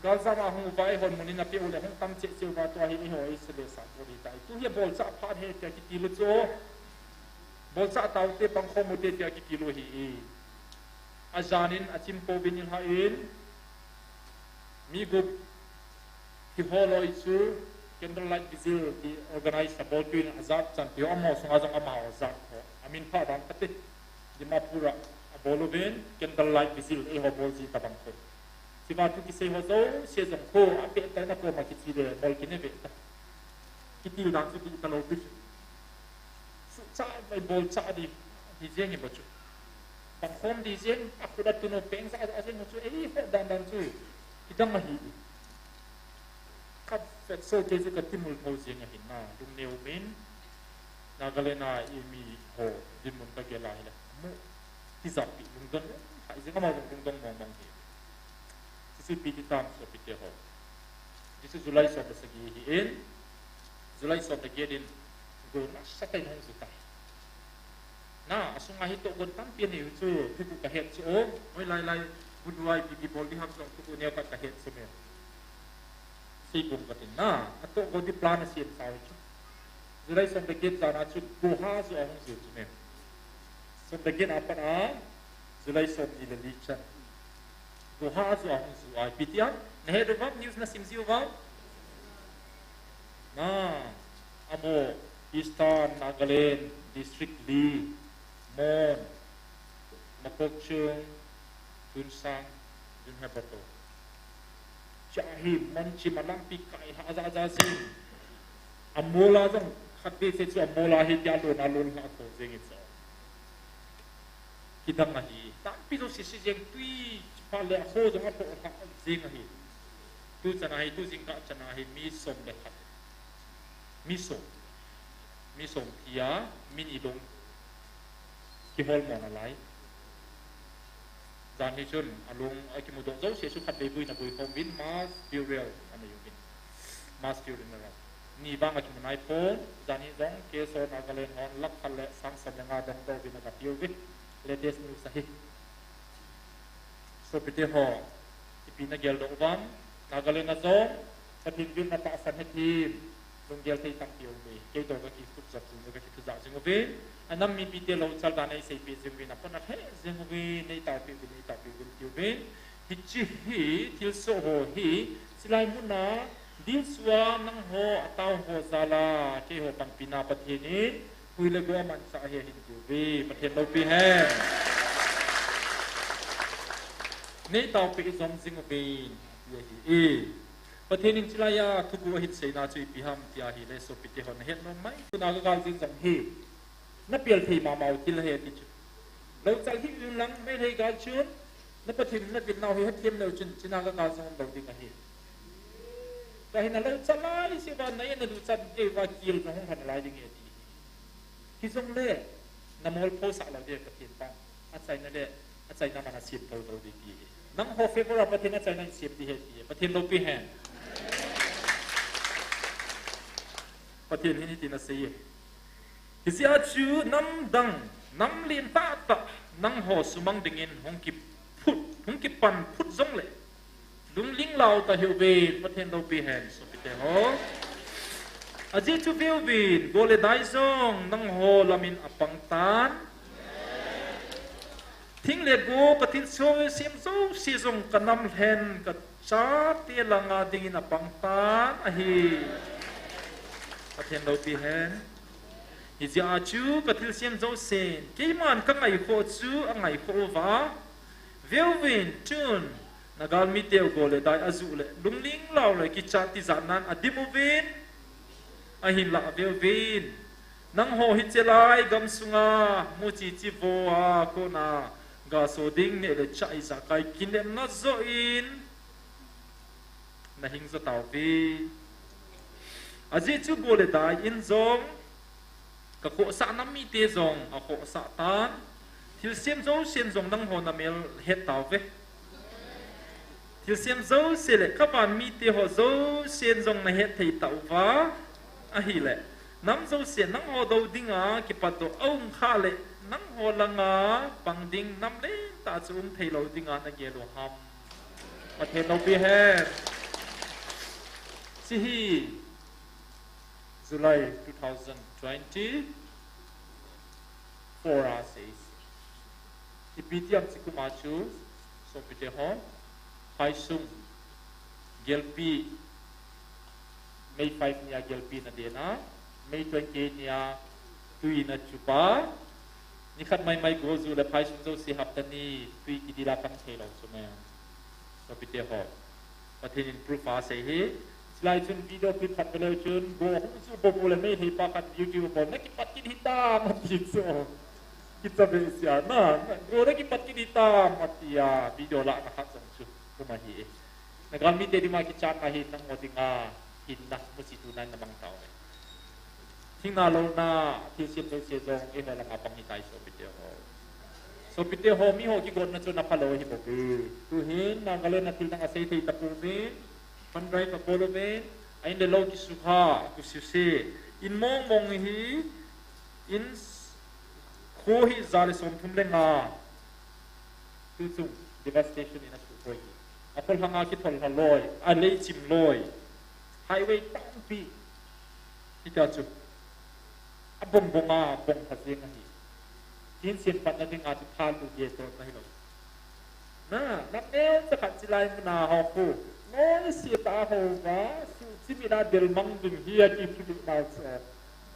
galjam a hung uva, ei hon mun in a pe u le hung tam cheh cheh uva, tua hi ei ho ei se le sa go dei tai. Tu hi bolchah phat he tia kiti lu chu. Bolchah tau te, pangkhom u te tia kiti lu hi. A jan in a chim pouvin i lha in, mi gup hi ho loi chu candlelight vigil ti organize a bol tuin a jat chan ti ho, amaho sunga jong amaho jat ho. A min pha dan kate. Dimapur a, a bol uvin candlelight vigil ei ho bol ji tabang ko. Chiva thu kisei ho jouse jong kho a peh tai na ko ma kichi le mol kine ve ta. Kitil dan chu ti ta lo pi. Suhchah vai bolchah di, di jeng hi bo chu. Pangkhom di jeng, a khut a tun u peng sa a jeng ho chu, ei, hot dan dan chu. Kidang ahi. Khat vet so kei chu ka timul tho jeng ahi na, lungneo min. Nagaland a i mi ho, dinmun ka gel a hile. Mu, tijat pi, lungdon, hai jeng ama lungdon mong mong hi. Sisi pi ti tam so pi te ho. This is July som le sagi hi in. July som le get in. Go na sa tai hong juta. Na, asunga hi tohgon tampi nei u chu, thugu ka het chu o, oi lai lai, bu duai pi pi bol di ham jong thugu neo ka ka het chu me. Sei bung ka tin na, atohgon di plan a siam sa u chu. July som le get jana chu, go ha chu ahung ju chu me. Som le get a pat a, July som ni le li chan. Go ha chu ahung ju ai, pi ti am, na het u vam, news na sim ji u vam. Na, amo Eastern Nagaland District li, Mon, Mokokchung, Tuensang, Dunhabato. Cha hi Mon chima lampi kai ha ja ja sin. Amola jong khat be se chu amola hi tia lona lon ha ko jeng i cha. Kidang ahi. Tampi jouse se jeng tui pha le a kho jong a pho ha jeng ahi. Tu chan ahi, tu jingkah chan ahi, mi som le khat. Mi som. Mi som tia, mi ni dong. Kihol mo na lai. Jan hi chun, alung, a kimu dong jouse chu khat be bui na bui khom vin, mass burial, ana yu vin. Mass funeral. Ni vang a kimu nai pon, jan hi jong, K S O Nagaland hon, lakh khat le sang som le nga dong do vin a ka piu vin. Latest news ahi. Sopite ho, ipi na gel doh uvam, Nagaland a jong, Pathen vilna tahsan hethem, lunggel thei tampi um e, kei toh ka kitup jap jing uve, ka kithu jap jing uve, a nam mipite lo chal dan ei seipeh jing uvin, a pon a lheh jing uvin, nei taopeh uvin, nei taopeh uvin, ti uvin. Hiche hi, thilsoh ho hi, chilai muna, Dilsua nangho atao ho jal a, keiho panpina Pathen in, hui le go amanchah ahi ahin tiuve, Pathen loupi hen. Nei taopeh jom jing uvin, ti ahi e. Pathen in chilai a thuguh ahin seina chu ipi ham ti ahile sopite hon nahet nom mai. Tuna ka gal jing jong hi. Na pel thei mama u thil ahi ti chu. Lo chal hih un lang, Meitei gal chun, na Pathen na vil nau hi hethem leu chun, china ka gal jong lou ding ahi. Tua hi na lo chal lai, se va na in na lu chan kei va kil jong hung han lai ding e ti. Hijongle, na mol pho sah lou ding Pathen pa. Achaina le, achaina man a siam thou thou ding ti. Nangho favor a Pathen achaina in siam ding ahi ti. Pathen loupi hen. Pathen hin hitin asei e. Hijeh a chu namdang, nam lentah tah, nangho sumang dingin hung kiphut, hung kipan phut jongle, lungling lau ta hih uve, Pathen loupi hen, sopite ho. Ajeh chu veuvin, go le dai jong nangho lamin apang tan. Thing le go kathilsem jouse jong kanam lhen kachate langa dingin apang tan ahi. Pathen loupi hen. Hijeh a chu kathilsem jousen keiman kangaikhoh chu angaikhoh uva. Veuvin, tun nagalmi teu go le dai ajuh le lungling lau le kichat tijat nan adim uvin. Ahinlah veuvin, nangho hiche lai gamsunga muchi chivoa kona gaso ding neh le chah ijakai kinepna johin nahing jo tauve. Ajeh chu go le dai in jong kakhohsah nam mite jong akhohsah tan. Thilsem jousen jong nangho namel het tauve. Thilsem jouse le kavan mite ho jousen jong nahet thei tauva. Ahile, nam jouse nangho dou dinga kipatdoh aum khah le nangho langa pang ding nam lentah chu um theilou dinga nagel u ham? Pathen loupi hen. Hiche hi July two thousand twenty-four a sei. Ipi ti ham, hiche kum a chu sopite ho, phaisung gelpi, May five nia gelpi nadena, May twenty-eight nia tui nachupa, nikhat maimai gojuh le phaisung jouse hapta ni tui kidila pang theilou chu me. Sopite ho, Pathen in proof asei hi. Chulai chun video clip khat veleu chun, go hung chu bobu le Meitei pa khat YouTube bol, nakipat kit hitam ati chu. Kicha behseh a, na, go nakipat kit hitam atia video lahna khat jong chu um ahi. Nagalmite dinga kichatna hi nangho dinga hinna muchi tuna namang tauve. Thingna louna thilsem jouse jong eiho langa pang hitai sopite ho. Sopite ho, miho kigotna chu naphalou hi bou ve. Tuhin Nagaland a thil dang asei thei tapouvin, fund drive abol uvin, a in le lou kisukha, kisuse. In mong mong hi, in kho hi ja le somthum le nga. Tuchung devastation in asuhboi hi. Akhol hanga kithol lha loi, alei chim loi. Highway tampi. Hitia chu abong bonga bong pha jeng ahi. Kin sin patna dinga chu phalu ge to na hilou. Na, nam neocha khat chilai muna ho khu, noise tah a houva, suhchimit a delmang ding hi ati philou nau chu.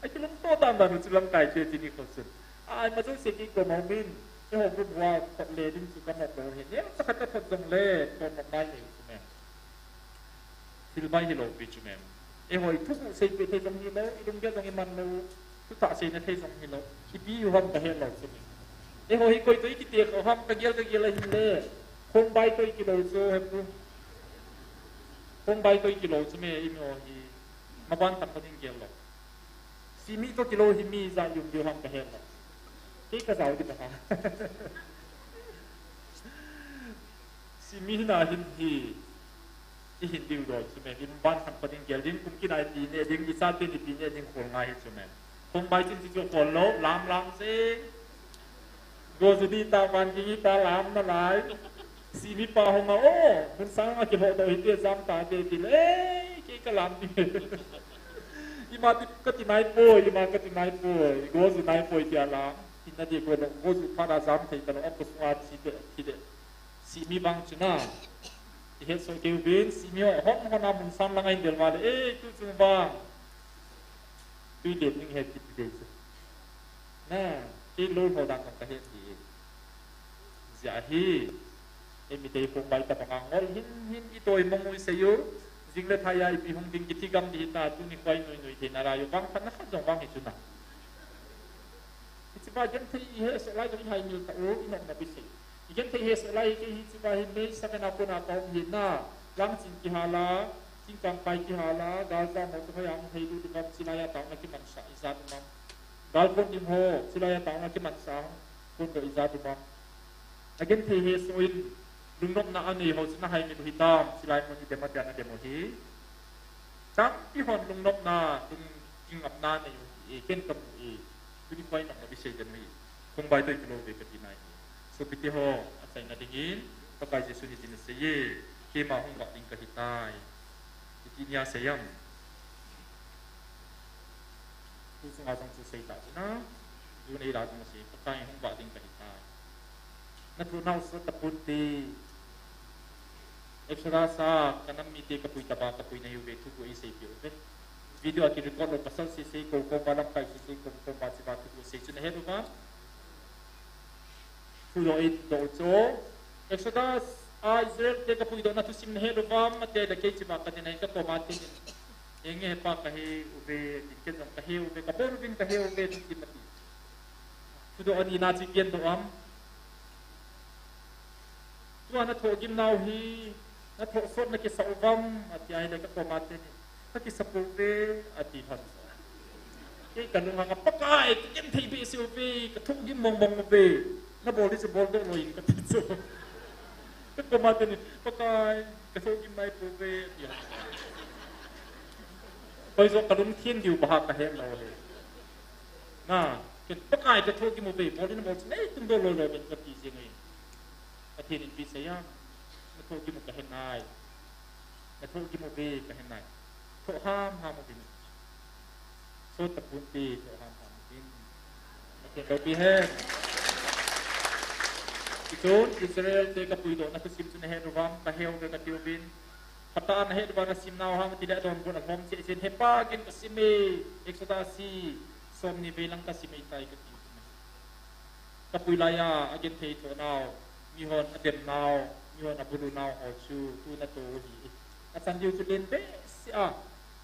Akilungto dan dan u chu lamkaite chini kho chun. Ai, ima jouse kikoma umin, eiho group a thot le ding chu kanom lou ahi. Neocha khat kathot jongle, thot nom nai nei chu me. Thil bai hilou pi chu me. Eiho ithuguh seipeh thei jong hilou, ilunggel jong iman lou, thutah seina thei jong hilou. Ipi hiu ham kahet lou chu me. Eiho hi koi toh ikitekhoh ham kagel kagel ahile, khongbai toh ikilou chu hepu. Khongbai toh ikilou chu me, eiho hi maban tam khat in gel lou. Simi toh kilou hi mi ijat um diu ham kahet lou. Kei kajao ding ham. Simi hina hin hi ihin diu lou chu me, imaban thangkhat in gel ding, kum kit a ipi neh ding, ichaten ipi neh ding khol ngai hi chu me. Khongbai chun hichu khol lou, lam lam jeng. Go ju ding ta, van ging hita, lam nalai. Simi pa hung a, o, mun sang a kihodoh hite, jam tate tile, ei, kei kalam ding. Ima ti, kati naipoi, ima kati naipoi, go ju naipoi tia lam. Hinna ding go lou, go ju phat a jam thei talou, apo sunga thi de, thi de. Simi vang chu na. Ihet soh kei uvin, simi ho hon hon a mun sang langa in del vale, ei, tuchung vang. Tui del ding het kiti dei chu. Na, kei lou lou dan jong kahet hi. Hijeh hi, eimi te khongbai tabang a ngol hin hin itoi mong u isei u, jing le thai a ipi hung ding kithi gam ding hita, tuni khoi nui nui thei nalai u, vangphatna khat jong vang hi chu na. Hiche pa genthei ihesoh lai jong ihaimil tah u, inopnop isei. Igenthei hesoh lai hi kei hiche pa hi May second a kona kaum hi na, lang ching kihal a, chingkang pai kihal a, gal jam ho chu hoi a hung thei diu ham, chulai a taona kimansah ijat um am. Gal phon ding ho, chulai a taona kimansah, phondoh ijat um am. Agenthei hesoh in, lungnopna anei ho chu nahaimil u hitam, chulai mun hi dem a tia nadem u hi. Tampi hon lungnopna, lung kingapna nei u hi, ken kamu e, tuni khoi nopnop isei den u hi. Khongbai toh ikilou ve kati nai hi. Sopite ho, achaina dingin, Pakai Jesu in hitin asei e, keima hung vah ding kahitai. Iti nia asei am. Tuchunga jong chu sei ta chu na. Tun ei la jong sei, Pakai hung vah ding kahi tai. Na thu nau sot tapon te. Exodus a, ka nam mite ka pui taba, ka pui nahiuve, thuguh ei seipeh uve. Video a ki record lou pasal sei sei, kou kou va lamkai sei sei, kou kou va chiva thuguh sei chu nahet uva. Thudoh ei thudoh u chu. Exodus a Israel te ka puidoh na thusim nahet uvam, ati le kei chiva ka din ahi, ka koma tin in. Enge hepa kahe uve, tin ken jong kahe uve, kabol uvin kahe uve, tin ati. Thudoh ani na chu gen doh am. Tua na thohgim nau hi, na thoh sot na kisa uvam, ati ahile ka koma tin in. Ka kisa pouve, ati lhon. Kei ka lunga ka Pakai, ka genthei behseh uve, ka thohgim mong mong uve. Na bol ding chu bol doh lou in kati chu. Ka koma tin in, Pakai, ka thohgim nai pouve, ati lhon. Koi joh ka lungthim diu baha ka het lou hi. Na, ken Pakai ka thohgim uve, bol ding na bol chu nei tungdoh lou lou in kati jeng in. Pathen in ipi asei am, na thohgim u kahe nai. Na thohgim uve kahe nai. Thoh ham ham uvin. Sot tapon te, thoh ham ham uvin. Pathen loupi hen. Hichun Israel te ka puidoh na thusim chu nahet uvam, kahe uve kati uvin. Phatah a nahet uva nasim nau ham ati le adonbut a lhom cheh cheh in, hepa, ken kasim e, Exodus hi somni vei lang kasim e tai kati. Ka pui laiya, agenthei thoh nau, mihon adem nau, mihon abulu nau ho chu, tu natoh u ahi. Achan diu chu len behseh a,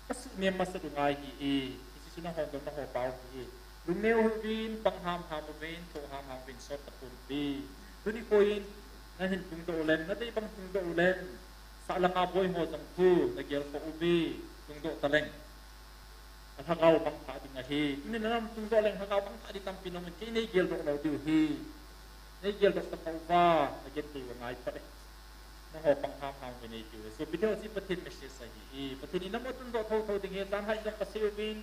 ka suhnem masa u ngai ahi e, hiche chu nahon jong naho pau ahi e. Lungneo hih uvin, pang ham ham uvin, thoh ham ham uvin, sot tapon te. Tuni kho in, nahin tungdoh u leng, nadei bang tungdoh u leng, sahlang a boi ho jong thu, nagel kha uve, tungdoh taleng. Alhagao mangthah ding ahi. Tuni nanam tungdoh leng lhagao mangthah ding tampi naum in, kei nei geldoh lou diu ahi. Nei geldoh tapouva, nagenthei u angai phat e. Nangho pang ham ham uvin eiti uve. Sopite ho, hiche Pathen message ahi. Pathen in namo tungdoh thotho ding ahi, jan hai jong kasei uvin.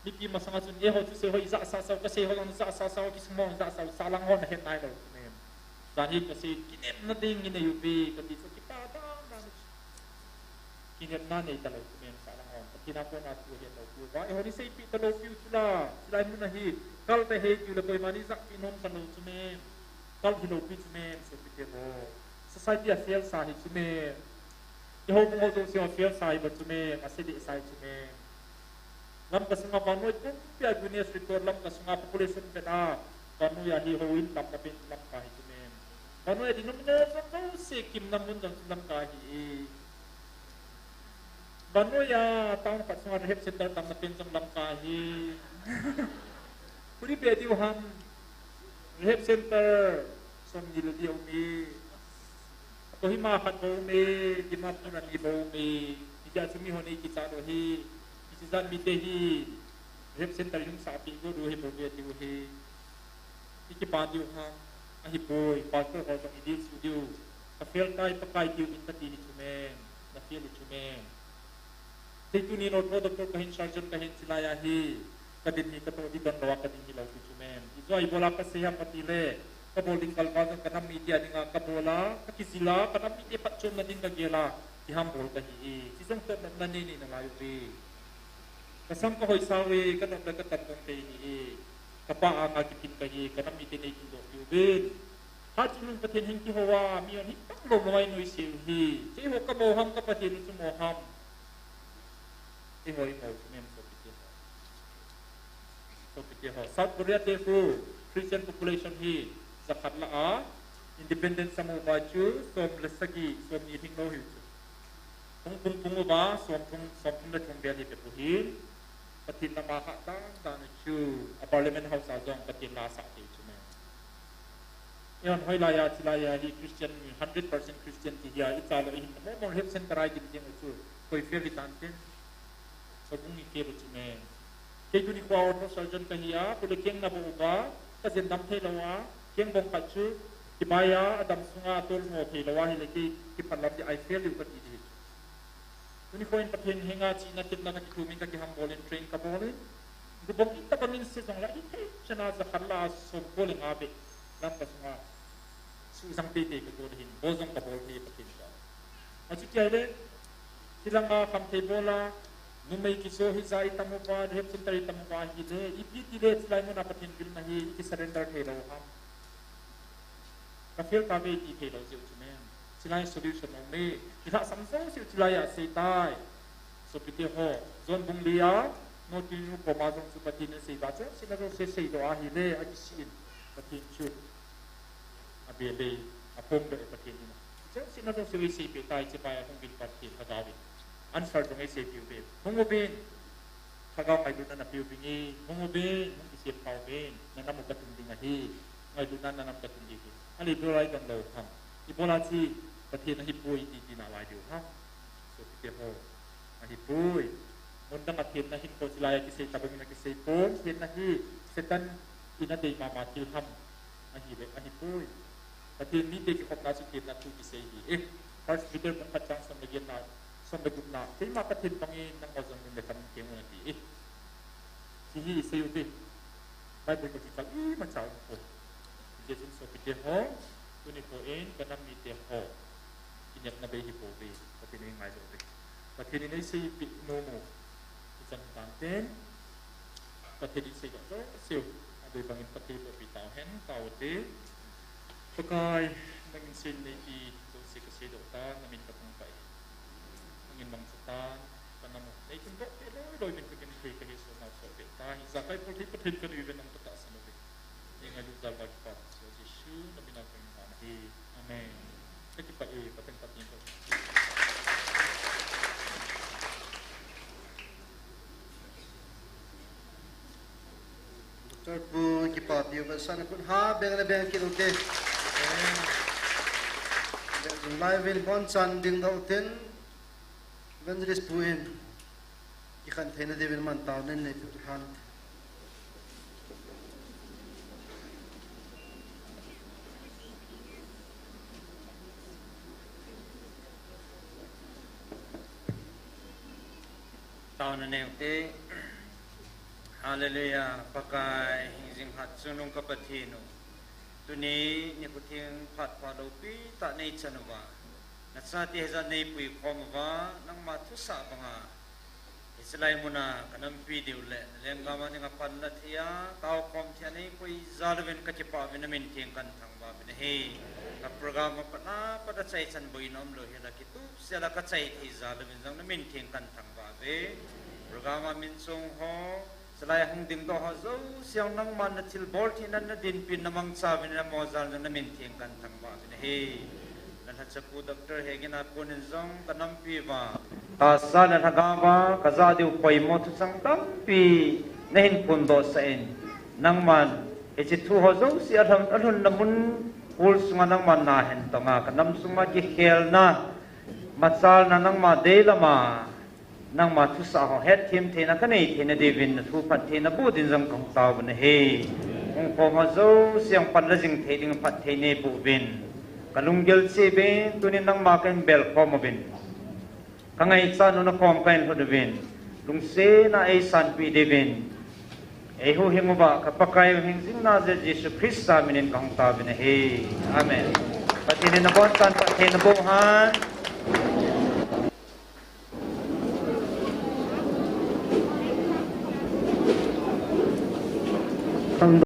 Mipi masanga chun eiho thusei ho ijah sasa u, kasei ho jong ijah sasa u, kisumil ho ijah sasa u, sahlang ho nahet nailou chu mem. Jan hi kasei, kinepna ding inei uve, kati chu kipa dan dan u chu. Kinepna nei talou chu mem, sahlang hon. Pathen a kona thu ahet lou piuva, eiho nei seipeh talou piu chula. Chulai mun a hi, cult ahi tiu le koiman ijahpeh nom talou chu mem. Cult hilou pi chu mem, sopite ho. Society a fail sa hi chu mem. Eihobung ho jouse a fail sa hi ba chu mem, ase deh sa hi chu mem. Lamka sunga vannoi pumpia Guinness Record, Lamka sunga population pen a vannoi a hi houin tamna pen chu Lamka hi chu mem. Vannoi a denomination jouse kimna mun jong chu Lamka hi e. Vannoi a town khat sunga rehab center tamna pen jong Lamka hi. Huri be diu ham. Rehab center somni le li aum e. Kohima khat bou um e, Dimapur a ni bou um e. Hitia chu mihon ei kichat u hi. Hiche jat mite hi rehab center hung sahpeh got u hi bou ve diu hi. Ikipa diu ham, ahipoi, pastor ho jong idih chu diu. Ka fail tai Pakai tiu in kati hi chu mem, na fail u chu mem. Kei tuni lou tho doctor kahin, surgeon kahin, chulai a hi, kadin hi katoh ding donlou a kadin hilou pi chu mem. Ijeh a ibola kasei ham kati le, kabol ding kalval jong kanam mite a dinga kabol a, kakijil a, kanam mite phatchomna ding kagel a, kihambol kahi e, chujong toh nopna nei nei nalai uve. Kasam kahoisa uve, kanop le katan jong kei hi e. Kapa anga kiphin kahi, kanam mite nei tungdoh piuvin. Hatchungnung Pathen hin kihou a, mihon hi panglou lou a inoise u hi. Keiho kamo ham, ka Pathen u chu mo ham. Eiho imo chu mem sopite ho. Sopite ho. South Korea te khu Christian population hi jakhat lah a, independence amu uva chu som le sagi, somni lhinglou hiu chu. Hung pung pung uva, somthum, somthum le thum vel hi bep u hin, Pathen lama kha dan dan u chu, a Parliament House a jong Pathen la asah thei chu mem. Eiho hoilai a, chilai a hi Christian, hundred percent Christian ti hi a, icha lou ihin, mo mo rehab center a idin jeng u chu, koi fail itan tin. Sabung ifail u chu mem. Kei tuni kho a ortho surgeon kahi a, kule keng nabou uva, kajen dam theilou a, keng bong khat chu, kibai a, adam sunga tolmo theilou a, hile kei kiphat lam ding a ifail diu kati ding hi chu. Tuni kho in Pathen henga chihna thepna kakithum in kakihambol in train kabol in, gubong in tabang in se jongle hithei chana jakhat lah a somko le nga beh Lamka sunga suhjang teitei kagot ahin, bol jong kabol thei Pathen koma. Achuti ahile, hilanga khamthei bol a, Numei kiso hija itam uva, rehab center itam uva ahile, ipi tile chulai muna Pathen vilna hi ikisurrender thei lou ham. Ka fail tave iti thei lou jeh u chu men. Chulai solution aume. Ilhahsam jouse u chulai a asei tai. Sopite ho, John bung li a, Nottingu koma jong chu Pathen in asei uva, chonsetna jouse seidoh ahile, akisih in. Pathen chu abebe, aphongdoh e Pathen in. Chonsetna jouse u eiseipeh tai, hiche pai a hung vin Pathen lhagao in answer jong eiseipeh uve. Hung uvin, lhagao ngailutna napeh uvin, hung uvin, hung kisem pha uvin, nanam u katun ding ahi, ngailutna nanam katun ding ahi. Ale ibola idon lou ham. Ibola hiche Pathen ahipoi iti tina lai diu ham. Sopite ho, ahipoi. Mun dang a thenna hinkho chulai a kisei tabang in akisei pon, thenna hi Satan in adei mama thil ham. Ahile, ahipoi. Pathen mite kikhopna chu thenna thu kisei ahi. Eh, First Peter bung khat chang som le getna, som le gupna. Keima Pathen bangin nangho jong lungdei khat in theng un ati. Eh, hiche hi isei uvin. Bible a kichal imacha umpoi. Hijeh chun sopite ho, tuni nikho in kanam mite ho, kinepna bei hipouve, Pathen in eingailu uve. Pathen in eiseipeh nom u ichan tanten, Pathen in seidoh jouseu adei bangin Pathen in eibohpi tauhen, taovin te. Pakai, nangin seiyin neipe jouse kaseidoh tan, namin kathangvah e. Nangin mangcha tan, kanam u neikindoh peh loi louvin kagenthei kahesoh nau sohpeh tan, ijakai bol thei Pathen kanei uve, nang katahsan uve. Eingailut jal uva kipathu Jesu namin a kahin vah ahi. Amen. Kakipah e, Pathen phatthei boh. Doctor Pu kipah peh uva, sana khut ha beng le beng kit ute. Beng jing lai uvin, bonchan dingdoh utin, Evangelist Pu in kikhen theina diuvin aman taona anei peh u hen. Taona nei ute. Hallelujah. Pakai, hingjing hat chungnung ka Pathen u, tuni nikho theng phat pha loupi tah neichan uva, nachate hijat neipui khom uva, nangma thusah banga hiche lai muna kanampi diu le nalenggam a dinga panla thei a, taokhom thei a neikoi jal uvin kakipah uvin, namin theng kahin thangvah uvin ahi. Ka program apat apat a chaichan boina umlou hel a, kitup sel a kachai thei jal uvin jong namin theng kahin thangvah uve. Program a min chong ho, chulai a hung dingdoh ho jouse jong nangman nathilbol theina nadinpin namangcha uvin, amaho jal jong namin theng kahin thangvah uvin ahi. Nalhacha Pu Doctor Hegin a konin jong kanampi uva, tahsa le lhagao va kajah diu poimo thuchang tampi nahin phondohsah in, nangman hiche thu ho jouse alhun, alhunna mun kul sunga nangman nahin tonga, kanam sunga kikhelna, machalna, nangma deilam a nangma thusah ho hetthem theina kanei theina diuvin nathu phatthei naboh din jong kahung taovin ahi. Hung khom ho jouse jong panla jing thei ding phatthei neiboh uvin, kalunggel cheh uvin, tunin nangma kahin belkhom uvin, kangaichat u nakom kahin lhut uvin, lungsetna eisanpeh diuvin eihuhhing uva ka Pakai u hingjing Nazareth Jesu Christa minin kahung taovin ahi. Amen. Pathen in nabonchan phatthei naboh hen.